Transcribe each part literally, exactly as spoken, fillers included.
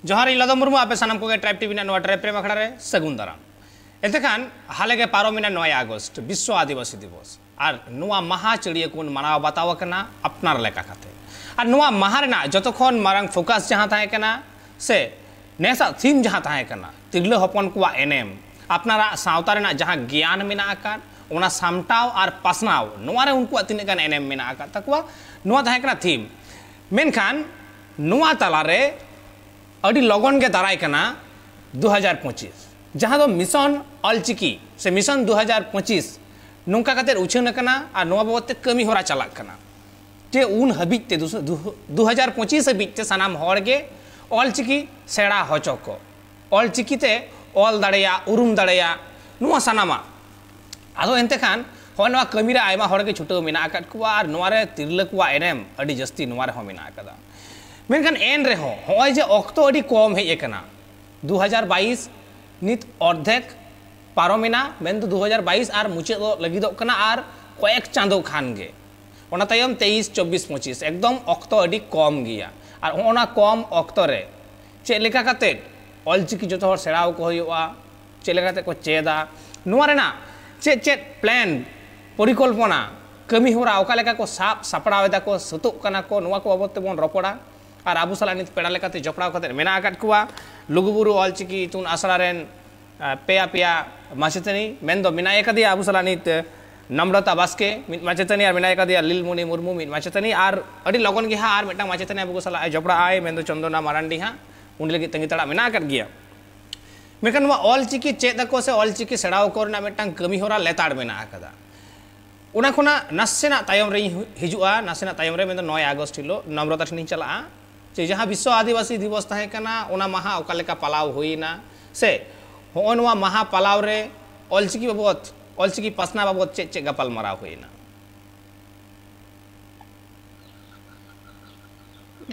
ᱡᱚᱦᱟᱨ, ᱤᱧ ᱞᱟᱫᱚᱢ ᱢᱩᱨᱢᱩ, ᱟᱯᱮ ᱥᱟᱱᱟᱢ ᱠᱚᱜᱮ ᱴᱨᱟᱭᱤᱵᱽ ᱴᱤᱵᱷᱤ ᱨᱮᱱᱟᱜ ᱱᱚᱣᱟ ᱴᱨᱟᱭᱤᱵᱽ ᱯᱨᱮᱢ ᱟᱠᱷᱲᱟ ᱨᱮ ᱥᱟᱹᱜᱩᱱ ᱫᱟᱨᱟᱢ᱾ ᱮᱱᱛᱮ ᱠᱷᱟᱱ, ᱦᱟᱞᱮ ᱜᱮ ᱯᱟᱨᱚᱢᱮᱱᱟ ᱱᱚᱭ ᱟᱜᱚᱥᱴ, ᱵᱤᱥᱥᱚ ᱟᱹᱫᱤᱵᱟᱹᱥᱤ ᱫᱤᱵᱚᱥ᱾ ᱟᱨ ᱱᱚᱣᱟ ᱢᱟᱦᱟ ᱪᱟᱹᱲᱤᱭᱟᱹ ᱠᱚᱵᱚᱱ ᱢᱟᱱᱟᱣ ᱵᱟᱛᱟᱣ ᱟᱠᱟᱱᱟ ᱟᱯᱱᱟᱨ ᱞᱮᱠᱟ ᱠᱟᱛᱮ᱾ ᱟᱨ ᱱᱚᱣᱟ ᱢᱟᱦᱟ ᱨᱮᱱᱟᱜ ᱡᱚᱛᱚ ᱠᱷᱚᱱ ᱢᱟᱨᱟᱝ ᱯᱷᱳᱠᱟᱥ ᱡᱟᱦᱟᱸ ᱛᱟᱦᱮᱸ ᱠᱟᱱᱟ, ᱥᱮ ᱱᱮᱥᱟᱜ ᱛᱷᱤᱢ ᱡᱟᱦᱟᱸ ᱛᱟᱦᱮᱸ ᱠᱟᱱᱟ, ᱛᱤᱨᱞᱟᱹ ᱦᱚᱯᱚᱱ ᱠᱚᱣᱟᱜ ᱮᱱᱮᱢ, ᱟᱯᱱᱟᱨᱟᱜ ᱥᱟᱶᱛᱟ ᱨᱮᱱᱟᱜ ᱡᱟᱦᱟᱸ ᱜᱮᱭᱟᱱ ᱢᱮᱱᱟᱜ ᱟᱠᱟᱫ, ᱚᱱᱟ ᱥᱟᱢᱴᱟᱣ ᱟᱨ ᱯᱟᱥᱱᱟᱣ, ᱱᱚᱣᱟ ᱨᱮ ᱩᱱᱠᱩᱣᱟᱜ ᱛᱤᱱᱟᱹᱜ ᱜᱟᱱ ᱮᱱᱮᱢ ᱢᱮᱱᱟᱜ ᱟᱠᱟᱫ ᱛᱟᱠᱚᱣᱟ, ᱱᱚᱣᱟ ᱛᱟᱦᱮᱸ ᱠᱟᱱᱟ ᱛᱷᱤᱢ᱾ ᱢᱮᱱᱠᱷᱟᱱ ᱱᱚᱣᱟ ᱛᱟᱞᱟᱨᱮ ᱟᱹᱰᱤ ᱞᱚᱜᱚᱱ ᱜᱮ ᱫᱟᱨᱟᱭ ᱠᱟᱱᱟ ᱫᱩ ᱦᱟᱡᱟᱨ ᱯᱚᱸᱪᱤᱥ, ᱡᱟᱦᱟᱸ ᱫᱚ ᱢᱤᱥᱚᱱ ᱚᱞᱪᱤᱠᱤ ᱥᱮ ᱢᱤᱥᱚᱱ ᱫᱩ ᱦᱟᱡᱟᱨ ᱯᱚᱸᱪᱤᱥ ᱱᱚᱝᱠᱟ ᱠᱟᱛᱮ ᱩᱪᱷᱟᱹᱱ ᱟᱠᱟᱱᱟ ᱟᱨ ᱱᱚᱣᱟ ᱵᱟᱵᱚᱫ ᱛᱮ ᱠᱟᱹᱢᱤ ᱦᱚᱨᱟ ᱪᱟᱞᱟᱜ ᱠᱟᱱᱟ᱾ ᱡᱮ ᱩᱱ ᱦᱟᱹᱵᱤᱡ ᱛᱮ, ᱫᱩ-, ᱫᱩ-, ᱫᱩ ᱦᱟᱡᱟᱨ ᱯᱚᱸᱪᱤᱥ ᱦᱟᱹᱵᱤᱡ ᱛᱮ ᱥᱟᱱᱟᱢ ᱦᱚᱲ ᱜᱮ ᱚᱞᱪᱤᱠᱤ ᱥᱮᱬᱟ ᱦᱚᱪᱚ ᱠᱚ, ᱚᱞᱪᱤᱠᱤ ᱛᱮ ᱚᱞ ᱫᱟᱲᱮᱭᱟᱜ, ᱩᱨᱩᱢ ᱫᱟᱲᱮᱭᱟᱜ, ᱱᱚᱣᱟ ᱥᱟᱱᱟᱢᱟᱜ᱾ ᱟᱫᱚ ᱮᱱᱛᱮ ᱠᱷᱟᱱ ᱦᱚᱸᱜᱼᱚᱭ ᱱᱚᱣᱟ ᱠᱟᱹᱢᱤ ᱨᱮ ᱟᱭᱢᱟ ᱦᱚᱲ ᱜᱮ ᱪᱷᱩᱴᱟᱹᱣ ᱢᱮᱱᱟᱜ ᱟᱠᱟᱫ ᱠᱚᱣᱟ ᱟᱨ ᱱᱚᱣᱟ ᱨᱮ ᱛᱤᱨᱞᱟᱹ ᱠᱚᱣᱟᱜ ᱮᱱᱮᱢ ᱟᱹᱰᱤ ᱡᱟᱹᱥᱛᱤ ᱱᱚᱣᱟ ᱨᱮᱦᱚᱸ ᱢᱮᱱᱟᱜ ᱟᱠᱟᱫᱟ᱾ ᱢᱮᱱᱠᱷᱟᱱ ᱮᱱ ᱨᱮᱦᱚᱸ ᱦᱚᱸᱜᱼᱚᱭ ᱡᱮ ᱚᱠᱛᱚ ᱟᱹᱰᱤ ᱠᱚᱢ ᱦᱮᱡ ᱟᱠᱟᱱᱟ, ᱫᱩ ᱦᱟᱡᱟᱨ ᱵᱟᱭᱤᱥ ᱱᱤᱛ ᱚᱨᱫᱷᱮᱠ ᱯᱟᱨᱚᱢᱮᱱᱟ, ᱢᱮᱱᱫᱚ ᱫᱩ ᱦᱟᱡᱟᱨ ᱵᱟᱭᱤᱥ ᱟᱨ ᱢᱩᱪᱟᱹᱫᱚᱜ ᱞᱟᱹᱜᱤᱫᱚᱜ ᱠᱟᱱᱟ ᱟᱨ ᱠᱚᱭᱮᱠ ᱪᱟᱸᱫᱳ ᱠᱷᱟᱱ ᱜᱮ᱾ ᱚᱱᱟ ᱛᱟᱭᱚᱢ ᱛᱮᱭᱤᱥ, ᱪᱚᱵᱵᱤᱥ, ᱯᱚᱸᱪᱤᱥ, ᱮᱠᱫᱚᱢ ᱚᱠᱛᱚ ᱟᱹᱰᱤ ᱠᱚᱢ ᱜᱮᱭᱟ᱾ ᱟᱨ ᱦᱚᱸᱜᱼᱚ ᱱᱟ ᱠᱚᱢ ᱚᱠᱛᱚ ᱨᱮ ᱪᱮᱫ ᱞᱮᱠᱟ ᱠᱟᱛᱮ ᱚᱞᱪᱤᱠᱤ ᱡᱚᱛᱚ ᱦᱚᱲ ᱥᱮᱬᱟ ᱟᱠᱚ ᱦᱩᱭᱩᱜᱼᱟ, ᱪᱮᱫ ᱞᱮᱠᱟ ᱠᱟᱛᱮ ᱠᱚ ᱪᱮᱫᱟ, ᱱᱚᱣᱟ ᱨᱮᱱᱟᱜ ᱪᱮᱫ ᱪᱮᱫ ᱯᱞᱮᱱ, ᱯᱚᱨᱤᱠᱚᱞᱯᱚᱱᱟ, ᱠᱟᱹᱢᱤ ᱦᱚᱨᱟ ᱚᱠᱟ ᱞᱮᱠᱟ ᱠᱚ ᱥᱟᱵ ᱥᱟᱯᱲᱟᱣ ᱮᱫᱟ ᱠᱚ, ᱥᱟᱹᱛᱚᱜ ᱠᱟᱱᱟ ᱠᱚ, ᱱᱚᱣᱟ ᱠᱚ ᱵᱟᱵᱚᱫ ᱛᱮᱵᱚᱱ ᱨᱚᱯᱚᱲᱟ᱾ ᱟᱨ ᱟᱵᱚ ᱥᱟᱞᱟᱜ ᱱᱤᱛ ᱯᱮᱲᱟ ᱞᱮᱠᱟᱛᱮ ᱡᱚᱯᱲᱟᱣ ᱠᱟᱛᱮ ᱢᱮᱱᱟᱜ ᱟᱠᱟᱫ ᱠᱚᱣᱟ ᱞᱩᱜᱩᱵᱩᱨᱩ ᱚᱞᱪᱤᱠᱤ ᱤᱛᱩᱱ ᱟᱥᱲᱟ ᱨᱮᱱ, ᱟ, ᱯᱮᱭᱟ ᱯᱮᱭᱟ ᱢᱟᱪᱮᱛᱟᱹᱱᱤ, ᱢᱮᱱᱫᱚ ᱢᱮᱱᱟᱭ ᱟᱠᱟᱫᱮᱭᱟ ᱟᱵᱚ ᱥᱟᱞᱟᱜ ᱱᱤᱛ, ᱮ, ᱱᱚᱢᱨᱚᱛᱟ ᱵᱟᱥᱠᱮ ᱢᱤᱫ ᱢᱟᱪᱮᱛᱟᱹᱱᱤ ᱟᱨ ᱢᱮᱱᱟᱭ ᱟᱠᱟᱫᱮᱭᱟ ᱞᱤᱞᱢᱩᱱᱤ ᱢᱩᱨᱢᱩ ᱢᱤᱫ ᱢᱟᱪᱮᱛᱟᱹᱱᱤ, ᱟᱨ ᱟᱹᱰᱤ ᱞᱚᱜᱚᱱ ᱜᱮ ᱦᱟᱸᱜ ᱟᱨ ᱢᱤᱫᱴᱟᱝ ᱢᱟᱪᱮᱛᱟᱹᱱᱤ ᱟᱵᱚ ᱠᱚ ᱥᱟᱞᱟᱜ ᱮ ᱡᱚᱯᱲᱟᱜ ᱟᱭ, ᱢᱮᱱᱫᱚ ᱪᱚᱱᱫᱚᱱᱟ ᱢᱟᱨᱟᱱᱰᱤ ᱦᱟᱸᱜ, ᱩᱱᱤ ᱞᱟᱹᱜᱤᱫ ᱛᱟᱺᱜᱤ ᱛᱟᱲᱟᱜ ᱢᱮᱱᱟᱜ ᱟᱠᱟᱫ ᱜᱮᱭᱟ᱾ ᱢᱮᱱᱠᱷᱟᱱ ᱱᱚᱣᱟ ᱚᱞ ᱪᱤᱠᱤ ᱪᱮᱫ ᱟᱠᱚ ᱥᱮ ᱚᱞ ᱪᱤᱠᱤ ᱥᱮᱬᱟ ᱟᱠᱚ ᱨᱮᱱᱟᱜ ᱢᱤᱫᱴᱟᱝ ᱠᱟᱹᱢᱤ ᱦᱚᱨᱟ ᱞᱮᱛᱟᱲ ᱢᱮᱱᱟᱜ ᱟᱠᱟᱫᱟ᱾ ᱚᱱᱟ ᱠᱷᱚᱱᱟᱜ ᱱᱟᱥᱮᱱᱟᱜ ᱛᱟᱭᱚᱢ ᱨᱮᱧ ᱦᱩ-, ᱦᱤᱡᱩᱜᱼᱟ, ᱱᱟᱥᱮᱱᱟᱜ ᱛᱟᱭᱚᱢ ᱨᱮ, ᱢᱮᱱᱫᱚ ᱱᱚᱭ ᱟᱜᱚᱥᱴ ᱦᱤᱞᱳᱜ ᱱᱚᱢᱨᱚᱛᱟ ᱴᱷᱮᱱᱤᱧ ᱪᱟᱞᱟᱜᱼᱟ, ᱡᱮ ᱡᱟᱦᱟᱸ ᱵᱤᱥᱥᱚ ᱟᱹᱫᱤᱵᱟᱹᱥᱤ ᱫᱤᱵᱚᱥ ᱛᱟᱦᱮᱸ ᱠᱟᱱᱟ, ᱚᱱᱟ ᱢᱟᱦᱟ ᱚᱠᱟ ᱞᱮᱠᱟ ᱯᱟᱞᱟᱣ ᱦᱩᱭᱱᱟ, ᱥᱮ ᱦᱚᱸᱜᱼᱚᱭ ᱱᱚᱣᱟ ᱢᱟᱦᱟ ᱯᱟᱞᱟᱣ ᱨᱮ ᱚᱞᱪᱤᱠᱤ ᱵᱟᱵᱚᱫ, ᱚᱞᱪᱤᱠᱤ ᱯᱟᱥᱱᱟᱣ ᱵᱟᱵᱚᱫ ᱪᱮᱫ ᱪᱮᱫ ᱜᱟᱯᱟᱞ ᱢᱟᱨᱟᱣ ᱦᱩᱭᱱᱟ?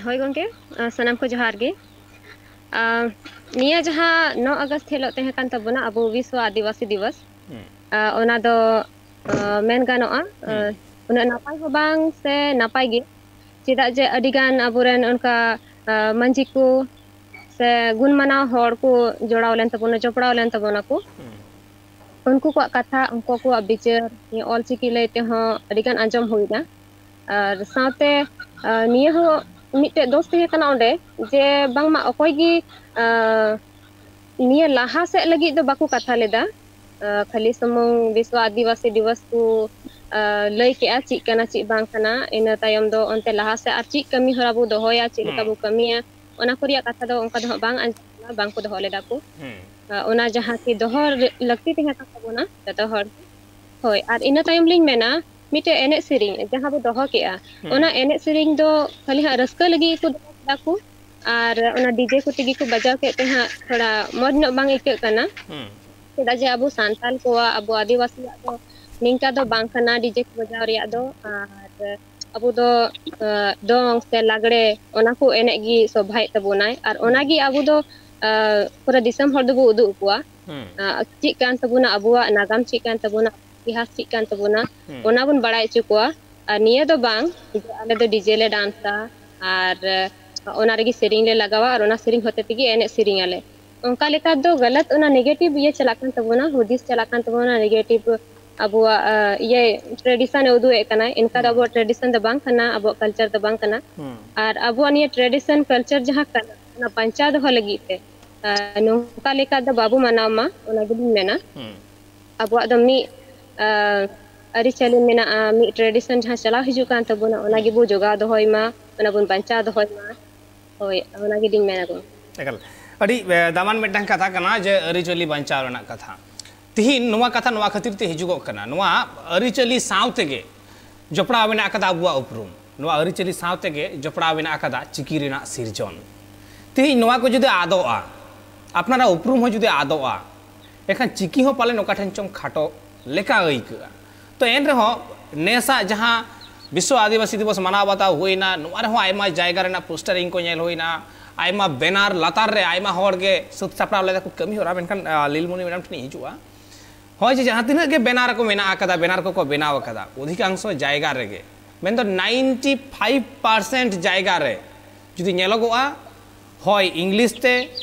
ᱦᱳᱭ ᱜᱚᱢᱠᱮ, ᱟ, ᱥᱟᱱᱟᱢ ᱠᱚ ᱡᱚᱦᱟᱨ ᱜᱮ᱾ ᱟ, ᱱᱤᱭᱟᱹ ᱡᱟᱦᱟᱸ ᱱᱚ ᱟᱜᱚᱥᱴ ᱦᱤᱞᱳᱜ ᱛᱟᱦᱮᱸ ᱠᱟᱱ ᱛᱟᱵᱚᱱᱟ ᱟᱵᱚ ᱵᱤᱥᱥᱚ ᱟᱹᱫᱤᱵᱟᱹᱥᱤ ᱫᱤᱵᱚᱥ, ᱦᱩᱸ᱾ ᱟ, ᱚᱱᱟ ᱫᱚ, ᱟ, ᱢᱮᱱ ᱜᱟᱱᱚᱜᱼᱟ, ᱟ, ᱦᱩᱸ᱾ ᱩᱱᱟᱹᱜ ᱱᱟᱯᱟᱭ ᱦᱚᱸ ᱵᱟᱝ ᱥᱮ ᱱᱟᱯᱟᱭ ᱜᱮ, ᱪᱮᱫᱟᱜ ᱡᱮ ᱟᱹᱰᱤ ᱜᱟᱱ ᱟᱵᱚᱨᱮᱱ ᱚᱱᱠᱟ ᱢᱟᱹᱡᱷᱤ ᱠᱚ ᱥᱮ ᱜᱩᱱ ᱢᱟᱱᱟᱣ ᱦᱚᱲ ᱠᱚ ᱡᱚᱲᱟᱣ ᱞᱮᱱ ᱛᱟᱵᱚᱱᱟ, ᱡᱚᱯᱲᱟᱣ ᱞᱮᱱ ᱛᱟᱵᱚᱱᱟ ᱠᱚ᱾ ᱩᱱᱠᱩ ᱠᱚᱣᱟᱜ ᱠᱟᱛᱷᱟ, ᱩᱱᱠᱩ ᱠᱚᱣᱟᱜ ᱵᱤᱪᱟᱹᱨ ᱱᱤᱭᱟᱹ ᱚᱞᱪᱤᱠᱤ ᱞᱟᱹᱭ ᱛᱮᱦᱚᱸ ᱟᱹᱰᱤ ᱜᱟᱱ ᱟᱸᱡᱚᱢ ᱦᱩᱭᱱᱟ᱾ ᱟᱨ ᱥᱟᱶᱛᱮ ᱱᱤᱭᱟᱹ ᱦᱚᱸ ᱢᱤᱫᱴᱮᱡ ᱫᱳᱥ ᱛᱟᱦᱮᱸ ᱠᱟᱱᱟ ᱚᱸᱰᱮ, ᱡᱮ ᱵᱟᱝᱢᱟ ᱚᱠᱚᱭ ᱜᱮ ᱱᱤᱭᱟᱹ ᱞᱟᱦᱟ ᱥᱮᱫ ᱞᱟᱹᱜᱤᱫ ᱫᱚ ᱵᱟᱠᱚ ᱠᱟᱛᱷᱟ ᱞᱮᱫᱟ᱾ ᱠᱷᱟᱹᱞᱤ ᱥᱩᱢᱩᱝ ᱵᱤᱥᱣ ᱟᱹᱫᱤᱵᱟᱹᱥᱤ ᱫᱤᱵᱚᱥ ᱠᱚ ᱞᱟᱹᱭ ᱠᱮᱜᱼᱟ, ᱪᱮᱫ ᱠᱟᱱᱟ ᱪᱮᱫ ᱵᱟᱝ ᱠᱟᱱᱟ᱾ ᱤᱱᱟᱹ ᱛᱟᱭᱚᱢ ᱫᱚ ᱚᱱᱛᱮ ᱞᱟᱦᱟ ᱥᱮᱫ ᱟᱨ ᱪᱮᱫ ᱠᱟᱹᱢᱤ ᱦᱚᱨᱟ ᱵᱚ ᱫᱚᱦᱚᱭᱟ, ᱪᱮᱫ ᱞᱮᱠᱟ ᱵᱚ ᱠᱟᱹᱢᱤᱭᱟ, ᱚᱱᱟ ᱠᱚ ᱨᱮᱭᱟᱜ ᱠᱟᱛᱷᱟ ᱫᱚ ᱚᱱᱠᱟ ᱫᱚ ᱦᱟᱸᱜ ᱵᱟᱝ ᱟᱸᱡᱚᱢ ᱞᱮᱱᱟ, ᱵᱟᱝ ᱠᱚ ᱫᱚᱦᱚ ᱞᱮᱫᱟ ᱠᱚ᱾ ᱚᱱᱟ ᱡᱟᱦᱟᱸ ᱠᱤ ᱫᱚᱦᱚ ᱞᱟᱹᱠᱛᱤ ᱛᱟᱦᱮᱸ ᱠᱟᱱ ᱛᱟᱵᱚᱱᱟ ᱡᱚᱛᱚ ᱦᱚᱲ᱾ ᱦᱳᱭ, ᱟᱨ ᱤᱱᱟᱹ ᱛᱟᱭᱚᱢ ᱞᱤᱧ ᱢᱮᱱᱟ, ᱢᱤᱫᱴᱮᱡ ᱮᱱᱮᱡ ᱥᱮᱨᱮᱧ ᱡᱟᱦᱟᱸ ᱵᱚ ᱫᱚᱦᱚ ᱠᱮᱜᱼᱟ, ᱚᱱᱟ ᱮᱱᱮᱡ ᱥᱮᱨᱮᱧ ᱫᱚ ᱠᱷᱟᱹᱞᱤ ᱦᱟᱸᱜ ᱨᱟᱹᱥᱠᱟᱹ ᱞᱟᱹᱜᱤᱫ ᱜᱮᱠᱚ ᱫᱚᱦᱚ ᱠᱮᱫᱟ ᱠᱚ, ᱟᱨ ᱚᱱᱟ ᱰᱤᱡᱮ ᱠᱚ ᱛᱮᱜᱮ ᱠᱚ ᱵᱟᱡᱟᱣ ᱠᱮᱫ ᱛᱮ ᱦᱟᱸᱜ ᱛᱷᱚᱲᱟ ᱢᱚᱡᱽ ᱧᱚᱜ ᱵᱟᱝ ᱟᱹᱭᱠᱟᱹᱜ ᱠᱟᱱᱟ᱾ ᱪᱮᱫᱟᱜ ᱡᱮ ᱟᱵᱚ ᱥᱟᱱᱛᱟᱞ ᱠᱚᱣᱟᱜ, ᱟᱵᱚ ᱟᱹᱫᱤᱵᱟᱹᱥᱤᱭᱟᱜ ᱫᱚ ᱱᱤᱝᱠᱟ ᱫᱚ ᱵᱟᱝ ᱠᱟᱱᱟ ᱰᱤᱡᱮ ᱠᱚ ᱵᱟᱡᱟᱣ ᱨᱮᱭᱟᱜ ᱫᱚ᱾ ᱟᱨ ᱟᱵᱚ ᱫᱚ ᱫᱚᱝ ᱥᱮ ᱞᱟᱜᱽᱲᱮ, ᱚᱱᱟ ᱠᱚ ᱮᱱᱮᱡ ᱜᱮ ᱥᱚᱵᱷᱟᱭᱮᱫ ᱛᱟᱵᱚᱱᱟᱭ, ᱟᱨ ᱚᱱᱟ ᱜᱮ ᱟᱵᱚ ᱫᱚ ᱯᱩᱨᱟᱹ ᱫᱤᱥᱚᱢ ᱦᱚᱲ ᱫᱚᱵᱚ ᱩᱫᱩᱜ ᱟᱠᱚᱣᱟ᱾ ᱪᱮᱫ ᱠᱟᱱ ᱛᱟᱵᱚᱱᱟ, ᱟᱵᱚᱣᱟᱜ ᱱᱟᱜᱟᱢ ᱪᱮᱫ ᱠᱟᱱ ᱛᱟᱵᱚᱱᱟ, ᱤᱛᱤᱦᱟᱥ ᱪᱮᱫ ᱠᱟᱱ ᱛᱟᱵᱚᱱᱟ, ᱚᱱᱟ ᱵᱚᱱ ᱵᱟᱲᱟᱭ ᱦᱚᱪᱚ ᱠᱚᱣᱟ᱾ ᱟᱨ ᱱᱤᱭᱟᱹ ᱫᱚ ᱵᱟᱝ ᱡᱮ ᱟᱞᱮ ᱫᱚ ᱰᱤᱡᱮ ᱞᱮ ᱰᱟᱱᱥᱟ ᱟᱨ ᱚᱱᱟ ᱨᱮᱜᱮ ᱥᱮᱨᱮᱧ ᱞᱮ ᱞᱟᱜᱟᱣᱟ ᱟᱨ ᱚᱱᱟ ᱥᱮᱨᱮᱧ ᱦᱚᱛᱮ ᱛᱮᱜᱮ ᱮᱱᱮᱡ ᱥᱮᱨᱮᱧ ᱟᱞᱮ᱾ ᱚᱱᱠᱟ ᱞᱮᱠᱟ ᱫᱚ ᱜᱟᱞᱟᱛ, ᱚᱱᱟ ᱱᱮᱜᱮᱴᱤᱵᱷ ᱤᱭᱟᱹ ᱪᱟᱞᱟᱜ ᱠᱟᱱ ᱛᱟᱵᱚᱱᱟ, ᱦᱩᱫᱤᱥ ᱪᱟᱞᱟᱜ ᱠᱟᱱ ᱛᱟᱵᱚᱱᱟ, ᱱᱮᱜᱮᱴᱤᱵᱷ ᱟᱵᱚᱣᱟᱜ ᱤᱭᱟᱹ ᱴᱨᱮᱰᱤᱥᱚᱱ ᱮ ᱩᱫᱩᱜ ᱮᱫ ᱠᱟᱱᱟᱭ᱾ ᱮᱱᱠᱟ ᱫᱚ ᱟᱵᱚᱣᱟᱜ ᱴᱨᱮᱰᱤᱥᱚᱱ ᱫᱚ ᱵᱟᱝ ᱠᱟᱱᱟ, ᱟᱵᱚᱣᱟᱜ ᱠᱟᱞᱪᱟᱨ ᱫᱚ ᱵᱟᱝ ᱠᱟᱱᱟ᱾ ᱟᱨ ᱟᱵᱚᱣᱟᱜ ᱱᱤᱭᱟᱹ ᱴᱨᱮᱰᱤᱥᱚᱱ ᱠᱟᱞᱪᱟᱨ ᱡᱟᱦᱟᱸ ᱠᱟᱱᱟ, ᱚᱱᱟ ᱵᱟᱧᱪᱟᱣ ᱫᱚᱦᱚ ᱞᱟᱹᱜᱤᱫ ᱛᱮ ᱱᱚᱝᱠᱟ ᱞᱮᱠᱟ ᱫᱚ ᱵᱟᱵᱚ ᱢᱟᱱᱟᱣ ᱢᱟ, ᱚᱱᱟ ᱜᱮᱞᱤᱧ ᱢᱮᱱᱟ᱾ ᱟᱵᱚᱣᱟᱜ ᱫᱚ ᱢᱤᱫ ᱟᱹᱨᱤᱪᱟᱹᱞᱤ ᱢᱮᱱᱟᱜᱼᱟ, ᱢᱤᱫ ᱴᱨᱮᱰᱤᱥᱚᱱ ᱡᱟᱦᱟᱸ ᱪᱟᱞᱟᱣ ᱦᱤᱡᱩᱜ ᱠᱟᱱ ᱛᱟᱵᱚᱱᱟ, ᱚᱱᱟ ᱜᱮᱵᱚ ᱡᱚᱜᱟᱣ ᱫᱚᱦᱚᱭ ᱢᱟ, ᱚᱱᱟ ᱵᱚᱱ ᱵᱟᱧᱪᱟᱣ ᱫᱚᱦᱚᱭ ᱢᱟ᱾ ᱦᱳᱭ, ᱚᱱᱟ ᱜᱮᱞᱤᱧ ᱢᱮᱱᱟ ᱜᱚ᱾ ᱮᱠᱟᱞ, ᱟᱹᱰᱤ ᱫᱟᱢᱟᱱ ᱢᱤᱫᱴᱟᱝ ᱠᱟᱛᱷᱟ ᱠᱟᱱᱟ ᱡᱮ ᱟᱹᱨᱤᱪᱟᱹᱞᱤ ᱵᱟᱧᱪᱟᱣ ᱨᱮᱱᱟᱜ ᱠᱟᱛᱷᱟ᱾ ᱛᱤᱦᱤᱧ ᱱᱚᱣᱟ ᱠᱟᱛᱷᱟ ᱱᱚᱣᱟ ᱠᱷᱟᱹᱛᱤᱨ ᱛᱮ ᱦᱤᱡᱩᱜᱚᱜ ᱠᱟᱱᱟ, ᱱᱚᱣᱟ ᱟᱹᱨᱤᱪᱟᱹᱞᱤ ᱥᱟᱶ ᱛᱮᱜᱮ ᱡᱚᱯᱲᱟᱣ ᱢᱮᱱᱟᱜ ᱟᱠᱟᱫᱟ ᱟᱵᱚᱣᱟᱜ ᱩᱯᱨᱩᱢ, ᱱᱚᱣᱟ ᱟᱹᱨᱤᱪᱟᱹᱞᱤ ᱥᱟᱶ ᱛᱮᱜᱮ ᱡᱚᱯᱲᱟᱣ ᱢᱮᱱᱟᱜ ᱟᱠᱟᱫᱟ ᱪᱤᱠᱤ ᱨᱮᱱᱟᱜ ᱥᱤᱨᱡᱚᱱ᱾ ᱛᱤᱦᱤᱧ ᱱᱚᱣᱟ ᱠᱚ ᱡᱩᱫᱤ ᱟᱫᱚᱜᱼᱟ, ᱟᱯᱱᱟᱨᱟᱜ ᱩᱯᱨᱩᱢ ᱦᱚᱸ ᱡᱩᱫᱤ ᱟᱫᱚᱜᱼᱟ, ᱮᱱᱠᱷᱟᱱ ᱪᱤᱠᱤ ᱦᱚᱸ ᱯᱟᱞᱮᱱ ᱚᱠᱟ ᱴᱷᱮᱱ ᱪᱚᱝ ᱠᱷᱟᱴᱚ ᱞᱮᱠᱟ ᱟᱹᱭᱠᱟᱹᱜᱼᱟ᱾ ᱛᱚ ᱮᱱ ᱨᱮᱦᱚᱸ ᱱᱮᱥᱟᱜ ᱡᱟᱦᱟᱸ ᱵᱤᱥᱥᱚ ᱟᱹᱫᱤᱵᱟᱹᱥᱤ ᱫᱤᱵᱚᱥ ᱢᱟᱱᱟᱣ ᱵᱟᱛᱟᱣ ᱦᱩᱭᱱᱟ, ᱱᱚᱣᱟ ᱨᱮᱦᱚᱸ ᱟᱭᱢᱟ ᱡᱟᱭᱜᱟ ᱨᱮᱱᱟᱜ ᱯᱳᱥᱴᱟᱨᱤᱝ ᱠᱚ ᱧᱮᱞ ᱦᱩᱭᱱᱟ, ᱟᱭᱢᱟ ᱵᱮᱱᱟᱨ ᱞᱟᱛᱟᱨ ᱨᱮ ᱟᱭᱢᱟ ᱦᱚᱲ ᱜᱮ ᱥᱟᱹᱛ ᱥᱟᱯᱲᱟᱣ ᱞᱮᱫᱟ ᱠᱚ ᱠᱟᱹᱢᱤ ᱦᱚᱨᱟ᱾ ᱢᱮᱱᱠᱷᱟᱱ ᱞᱤᱞᱢᱚᱱᱤ ᱢᱮᱰᱟᱢ ᱴᱷᱮᱱᱤᱧ ᱦᱤᱡᱩᱜᱼᱟ, ᱦᱚᱸᱜᱼᱚᱭ ᱡᱮ ᱡᱟᱦᱟᱸ ᱛᱤᱱᱟᱹᱜ ᱜᱮ ᱵᱮᱱᱟᱨ ᱠᱚ ᱢᱮᱱᱟᱜ ᱟᱠᱟᱫᱟ, ᱵᱮᱱᱟᱨ ᱠᱚᱠᱚ ᱵᱮᱱᱟᱣ ᱟᱠᱟᱫᱟ, ᱚᱫᱷᱤᱠᱟᱝᱥᱚ ᱡᱟᱭᱜᱟ ᱨᱮᱜᱮ, ᱢᱮᱱᱫᱚ ᱱᱟᱭᱤᱱᱴᱤ ᱯᱷᱟᱭᱤᱵᱷ ᱯᱟᱨᱥᱮᱱᱴ ᱡᱟᱭᱜᱟ ᱨᱮ ᱡᱩᱫᱤ ᱧᱮᱞᱚᱜᱚᱜᱼᱟ, ᱦᱳᱭ ᱤᱝᱞᱤᱥ ᱛᱮ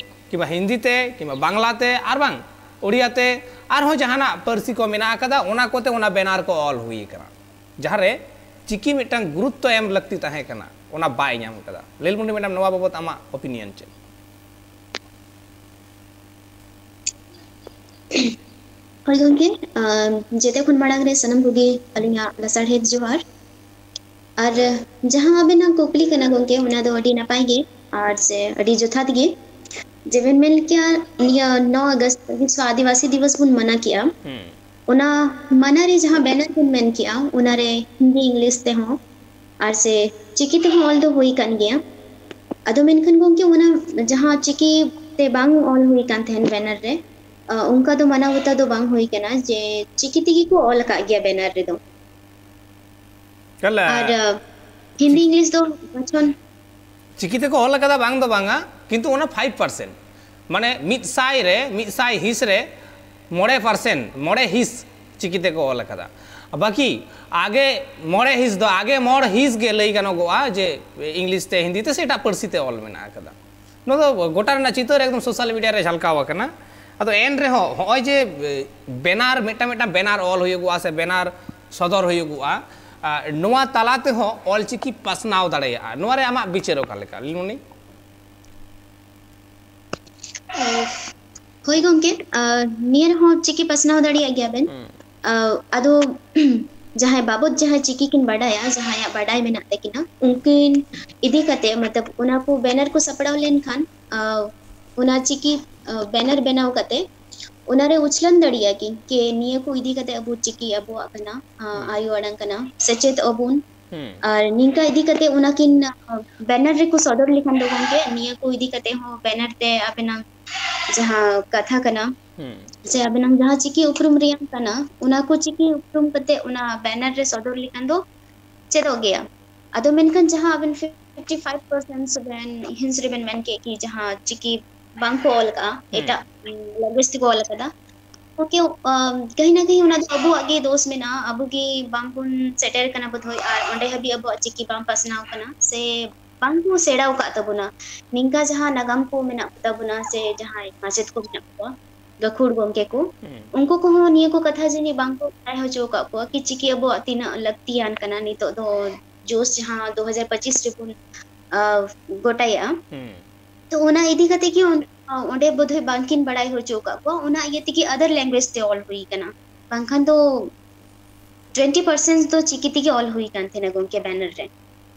ᱠᱤᱝᱵᱟ ᱦᱤᱱᱫᱤ ᱛᱮ ᱠᱤᱝᱵᱟ ᱵᱟᱝᱞᱟ ᱛᱮ ᱟᱨ ᱵᱟᱝ ᱳᱲᱤᱭᱟ ᱛᱮ ᱟᱨᱦᱚᱸ ᱡᱟᱦᱟᱱᱟᱜ ᱯᱟᱹᱨᱥᱤ ᱠᱚ ᱢᱮᱱᱟᱜ ᱟᱠᱟᱫᱟ, ᱚᱱᱟ ᱠᱚᱛᱮ ᱚᱱᱟ ᱵᱮᱱᱟᱨ ᱠᱚ ᱚᱞ ᱦᱩᱭ ᱟᱠᱟᱱᱟ, ᱡᱟᱦᱟᱸ ᱨᱮ ᱪᱤᱠᱤ ᱢᱤᱫᱴᱟᱝ ᱜᱩᱨᱩᱛᱛᱚ ᱮᱢ ᱞᱟᱹᱠᱛᱤ ᱛᱟᱦᱮᱸ ᱠᱟᱱᱟ, ᱚᱱᱟ ᱵᱟᱭ ᱧᱟᱢ ᱟᱠᱟᱫᱟ᱾ ᱞᱤᱞᱢᱩᱱᱤ ᱢᱮᱰᱟᱢ, ᱱᱚᱣᱟ ᱵᱟᱵᱚᱛ ᱟᱢᱟᱜ ᱚᱯᱤᱱᱤᱭᱚᱱ ᱪᱮᱫ? ᱦᱳᱭ ᱜᱚᱢᱠᱮ, ᱟᱢ, ᱡᱮᱛᱮ ᱠᱷᱚᱱ ᱢᱟᱲᱟᱝ ᱨᱮ ᱥᱟᱱᱟᱢ ᱠᱚᱜᱮ ᱟᱹᱞᱤᱧᱟᱜ ᱞᱟᱥᱟᱲᱦᱮᱫ ᱡᱚᱦᱟᱨ᱾ ᱟᱨ ᱡᱟᱦᱟᱸ ᱟᱵᱮᱱᱟᱜ ᱠᱩᱠᱞᱤ ᱠᱟᱱᱟ ᱜᱚᱢᱠᱮ, ᱚᱱᱟ ᱫᱚ ᱟᱹᱰᱤ ᱱᱟᱯᱟᱭ ᱜᱮ ᱟᱨ ᱥᱮ ᱟᱹᱰᱤ ᱡᱚᱛᱷᱟᱛ ᱜᱮ᱾ ᱡᱮᱵᱮᱱ ᱢᱮᱱ ᱠᱮᱜᱼᱟ, ᱱᱤᱭᱟᱹ ᱱᱚ ᱟᱜᱚᱥᱴ ᱵᱤᱥᱥᱚ ᱟᱹᱫᱤᱵᱟᱹᱥᱤ ᱫᱤᱵᱚᱥ ᱵᱚᱱ ᱢᱟᱱᱟᱣ ᱠᱮᱜᱼᱟ᱾ ᱦᱩᱸ᱾ ᱚᱱᱟ ᱢᱟᱱᱟ ᱨᱮ ᱡᱟᱦᱟᱸ ᱵᱮᱱᱟᱨ ᱵᱚᱱ ᱢᱮᱱ ᱠᱮᱜᱼᱟ, ᱚᱱᱟᱨᱮ ᱦᱤᱱᱫᱤ, ᱤᱝᱞᱤᱥ ᱛᱮᱦᱚᱸ ᱟᱨ ᱥᱮ ᱪᱤᱠᱤ ᱛᱮᱦᱚᱸ ᱚᱞ ᱫᱚ ᱦᱩᱭ ᱟᱠᱟᱱ ᱜᱮᱭᱟ᱾ ᱟᱫᱚ ᱢᱮᱱᱠᱷᱟᱱ ᱜᱚᱢᱠᱮ, ᱚᱱᱟ ᱡᱟᱦᱟᱸ ᱪᱤᱠᱤ ᱛᱮ ᱵᱟᱝ ᱚᱞ ᱦᱩᱭ ᱠᱟᱱ ᱛᱟᱦᱮᱱ ᱵᱮᱱᱟᱨ ᱨᱮ, ᱟ, ᱚᱱᱠᱟ ᱫᱚ ᱢᱟᱱᱟᱣ ᱵᱟᱛᱟᱣ ᱫᱚ ᱵᱟᱝ ᱦᱩᱭ ᱠᱟᱱᱟ ᱡᱮ ᱪᱤᱠᱤ ᱛᱮᱜᱮ ᱠᱚ ᱚᱞ ᱟᱠᱟᱫ ᱜᱮᱭᱟ ᱵᱮᱱᱟᱨ ᱨᱮᱫᱚ᱾ ᱛᱟᱦᱞᱮ ᱟᱨ, ᱟ, ᱦᱤᱱᱫᱤ, ᱤᱝᱞᱤᱥ ᱫᱚ ᱵᱟᱪᱷᱚᱱ ᱪᱤᱠᱤ ᱛᱮᱠᱚ ᱚᱞ ᱟᱠᱟᱫᱟ ᱵᱟᱝ ᱫᱚ ᱵᱟᱝᱟ, ᱠᱤᱱᱛᱩ ᱚᱱᱟ ᱯᱷᱟᱭᱤᱵᱷ ᱯᱟᱨᱥᱮᱱᱴ, ᱢᱟᱱᱮ ᱢᱤᱫ ᱥᱟᱭ ᱨᱮ, ᱢᱤᱫ ᱥᱟᱭ ᱦᱤᱸᱥ ᱨᱮ ᱢᱚᱬᱮ ᱯᱟᱨᱥᱮᱱᱴ, ᱢᱚᱬᱮ ᱦᱤᱸᱥ ᱪᱤᱠᱤ ᱛᱮᱠᱚ ᱚᱞ ᱟᱠᱟᱫᱟ᱾ ᱵᱟᱹᱠᱤ ᱟᱜᱮ ᱢᱚᱬᱮ ᱦᱤᱸᱥ ᱫᱚ, ᱟᱜᱮ ᱢᱚᱬ ᱦᱤᱸᱥ ᱜᱮ ᱞᱟᱹᱭ ᱜᱟᱱᱚᱜᱚᱜᱼᱟ ᱡᱮ ᱤᱝᱞᱤᱥ ᱛᱮ, ᱦᱤᱱᱫᱤ ᱛᱮ ᱥᱮ ᱮᱴᱟᱜ ᱯᱟᱹᱨᱥᱤ ᱛᱮ ᱚᱞ ᱢᱮᱱᱟᱜ ᱟᱠᱟᱫᱟ᱾ ᱱᱚᱣᱟ ᱫᱚ ᱜᱚᱴᱟ ᱨᱮᱱᱟᱜ ᱪᱤᱛᱟᱹᱨ ᱮᱠᱫᱚᱢ ᱥᱳᱥᱟᱞ ᱢᱤᱰᱤᱭᱟ ᱨᱮ ᱡᱷᱟᱞᱠᱟᱣ ᱟᱠᱟᱱᱟ᱾ ᱟᱫᱚ ᱮᱱ ᱨᱮᱦᱚᱸ ᱦᱚᱸᱜᱼᱚᱭ ᱡᱮ, ᱮ, ᱵᱮᱱᱟᱨ, ᱢᱤᱫᱴᱟᱝ ᱢᱤᱫᱴᱟᱝ ᱵᱮᱱᱟᱨ ᱚᱞ ᱦᱩᱭᱩᱜᱚᱜᱼᱟ ᱥᱮ ᱵᱮᱱᱟᱨ ᱥᱚᱫᱚᱨ ᱦᱩᱭᱩᱜᱚᱜᱼᱟ, ᱟ, ᱱᱚᱣᱟ ᱛᱟᱞᱟ ᱛᱮᱦᱚᱸ ᱚᱞᱪᱤᱠᱤ ᱯᱟᱥᱱᱟᱣ ᱫᱟᱲᱮᱭᱟᱜᱼᱟ, ᱱᱚᱣᱟ ᱨᱮ ᱟᱢᱟᱜ ᱵᱤᱪᱟᱹᱨ ᱚᱠᱟ ᱞᱮᱠᱟ, ᱞᱤᱞᱢᱩᱱᱤ? ᱦᱳᱭ ᱜᱚᱢᱠᱮ, ᱟ, ᱱᱤᱭᱟᱹ ᱨᱮᱦᱚᱸ ᱪᱤᱠᱤ ᱯᱟᱥᱱᱟᱣ ᱫᱟᱲᱮᱭᱟᱜ ᱜᱮᱭᱟ ᱵᱮᱱ᱾ ᱦᱩᱸ᱾ ᱟ, ᱟᱫᱚ ᱡᱟᱦᱟᱸᱭ ᱵᱟᱵᱚᱛ ᱡᱟᱦᱟᱸᱭ ᱪᱤᱠᱤ ᱠᱤᱱ ᱵᱟᱰᱟᱭᱟ, ᱡᱟᱦᱟᱸᱭᱟᱜ ᱵᱟᱰᱟᱭ ᱢᱮᱱᱟᱜ ᱛᱟᱹᱠᱤᱱᱟ, ᱩᱱᱠᱤᱱ ᱤᱫᱤ ᱠᱟᱛᱮ, ᱢᱚᱛᱞᱚᱵ, ᱚᱱᱟ ᱠᱚ ᱵᱮᱱᱟᱨ ᱠᱚ ᱥᱟᱯᱲᱟᱣ ᱞᱮᱱᱠᱷᱟᱱ, ᱟ, ᱚᱱᱟ ᱪᱤᱠᱤ, ᱟ, ᱵᱮᱱᱟᱨ ᱵᱮᱱᱟᱣ ᱠᱟᱛᱮ ᱚᱱᱟᱨᱮ ᱩᱪᱷᱞᱟᱹᱱ ᱫᱟᱲᱮᱭᱟᱜᱼᱟ ᱠᱤ, ᱠᱤ ᱱᱤᱭᱟᱹ ᱠᱚ ᱤᱫᱤ ᱠᱟᱛᱮ ᱟᱵᱚ ᱪᱤᱠᱤ ᱟᱵᱚᱣᱟᱜ ᱠᱟᱱᱟ, ᱟ, ᱦᱩᱸ᱾ ᱟᱭᱳ ᱟᱲᱟᱝ ᱠᱟᱱᱟ, ᱥᱮᱪᱮᱫᱚᱜ ᱟᱵᱚᱱ᱾ ᱦᱩᱸ᱾ ᱟᱨ ᱱᱤᱝᱠᱟ ᱤᱫᱤ ᱠᱟᱛᱮ ᱚᱱᱟ ᱠᱤᱱ, ᱟ, ᱵᱮᱱᱟᱨ ᱨᱮᱠᱚ ᱥᱚᱫᱚᱨ ᱞᱮᱠᱷᱟᱱ ᱫᱚ ᱜᱚᱢᱠᱮ, ᱱᱤᱭᱟᱹ ᱠᱚ ᱤᱫᱤ ᱠᱟᱛᱮ ᱦᱚᱸ ᱵᱮᱱᱟᱨ ᱛᱮ ᱟᱵᱮᱱᱟᱜ ᱡᱟᱦᱟᱸ ᱠᱟᱛᱷᱟ ᱠᱟᱱᱟ, ᱦᱩᱸ᱾ ᱥᱮ ᱟᱵᱮᱱᱟᱜ ᱡᱟᱦᱟᱸ ᱪᱤᱠᱤ ᱩᱯᱨᱩᱢ ᱨᱮᱭᱟᱜ ᱠᱟᱱᱟ, ᱚᱱᱟ ᱠᱚ ᱪᱤᱠᱤ ᱩᱯᱨᱩᱢ ᱠᱟᱛᱮ ᱚᱱᱟ ᱵᱮᱱᱟᱨ ᱨᱮ ᱥᱚᱫᱚᱨ ᱞᱮᱠᱷᱟᱱ ᱫᱚ ᱪᱮᱫᱚᱜ ᱜᱮᱭᱟ᱾ ᱟᱫᱚ ᱢᱮᱱᱠᱷᱟᱱ ᱡᱟᱦᱟᱸ ᱟᱵᱮᱱ ᱯᱷᱤᱯᱴᱤ ᱯᱷᱟᱭᱤᱵᱷ ᱯᱟᱨᱥᱮᱱᱴ ᱵᱮᱱ ᱦᱤᱸᱥ ᱨᱮᱵᱮᱱ ᱢᱮᱱ ᱠᱮᱫ ᱠᱤ ᱡᱟᱦᱟᱸ ᱪᱤᱠᱤ ᱵᱟᱝ ᱠᱚ ᱚᱞ ᱠᱟᱜᱼᱟ, ᱦᱩᱸ᱾ ᱮᱴᱟᱜ, ᱩᱸ, ᱞᱮᱝᱜᱩᱭᱮᱡᱽ ᱛᱮᱠᱚ ᱚᱞ ᱠᱟᱫᱟ, ᱜᱚᱢᱠᱮ, ᱟᱢ, ᱠᱟᱹᱦᱤ ᱱᱟ ᱠᱟᱹᱦᱤ ᱚᱱᱟ ᱫᱚ ᱟᱵᱚᱣᱟᱜ ᱜᱮ ᱫᱳᱥ ᱢᱮᱱᱟᱜᱼᱟ᱾ ᱟᱵᱚ ᱜᱮ ᱵᱟᱝᱵᱚᱱ ᱥᱮᱴᱮᱨ ᱠᱟᱱᱟ ᱵᱳᱫᱷᱚᱭ, ᱟᱨ ᱚᱸᱰᱮ ᱦᱟᱹᱵᱤᱡ ᱟᱵᱚᱣᱟᱜ ᱪᱤᱠᱤ ᱵᱟᱝ ᱯᱟᱥᱱᱟᱣ ᱠᱟᱱᱟ, ᱥᱮ ᱵᱟᱝ ᱠᱚ ᱥᱮᱬᱟᱣ ᱟᱠᱟᱫ ᱛᱟᱵᱚᱱᱟ᱾ ᱱᱤᱝᱠᱟ ᱡᱟᱦᱟᱸ ᱱᱟᱜᱟᱢ ᱠᱚ ᱢᱮᱱᱟᱜ ᱠᱚ ᱛᱟᱵᱚᱱᱟ, ᱥᱮ ᱡᱟᱦᱟᱸᱭ ᱢᱟᱪᱮᱫ ᱠᱚ ᱢᱮᱱᱟᱜ ᱠᱚᱣᱟ, ᱜᱟᱹᱠᱷᱩᱲ ᱜᱚᱢᱠᱮ ᱠᱚ, ᱦᱩᱸ᱾ ᱩᱱᱠᱩ ᱠᱚᱦᱚᱸ ᱱᱤᱭᱟᱹ ᱠᱚ ᱠᱟᱛᱷᱟ ᱡᱟᱹᱱᱤᱡ ᱵᱟᱝ ᱠᱚ ᱵᱟᱲᱟᱭ ᱦᱚᱪᱚ ᱟᱠᱟᱫ ᱠᱚᱣᱟ ᱠᱤ ᱪᱤᱠᱤ ᱟᱵᱚᱣᱟᱜ ᱛᱤᱱᱟᱹᱜ ᱞᱟᱹᱠᱛᱤᱭᱟᱱ ᱠᱟᱱᱟ ᱱᱤᱛᱚᱜ ᱫᱚ, ᱡᱳᱥ ᱡᱟᱦᱟᱸ ᱫᱩ ᱦᱟᱡᱟᱨ ᱯᱚᱸᱪᱤᱥ ᱨᱮᱵᱚᱱ, ᱟ, ᱜᱚᱴᱟᱭᱮᱜᱼᱟ᱾ ᱦᱩᱸ᱾ ᱛᱚ ᱚᱱᱟ ᱤᱫᱤ ᱠᱟᱛᱮ ᱜᱮ ᱚᱸᱰᱮ ᱵᱳᱫᱷᱚᱭ ᱵᱟᱝᱠᱤᱱ ᱵᱟᱲᱟᱭ ᱦᱚᱪᱚ ᱟᱠᱟᱫ ᱠᱚᱣᱟ, ᱚᱱᱟ ᱤᱭᱟᱹ ᱛᱮᱜᱮ other language ᱛᱮ ᱚᱞ ᱦᱩᱭ ᱠᱟᱱᱟ᱾ ᱵᱟᱝᱠᱷᱟᱱ ᱫᱚ twenty percent ᱫᱚ ᱪᱤᱠᱤ ᱛᱮᱜᱮ ᱚᱞ ᱦᱩᱭ ᱠᱟᱱ ᱛᱟᱦᱮᱱᱟ ᱜᱚᱢᱠᱮ, banner ᱨᱮ᱾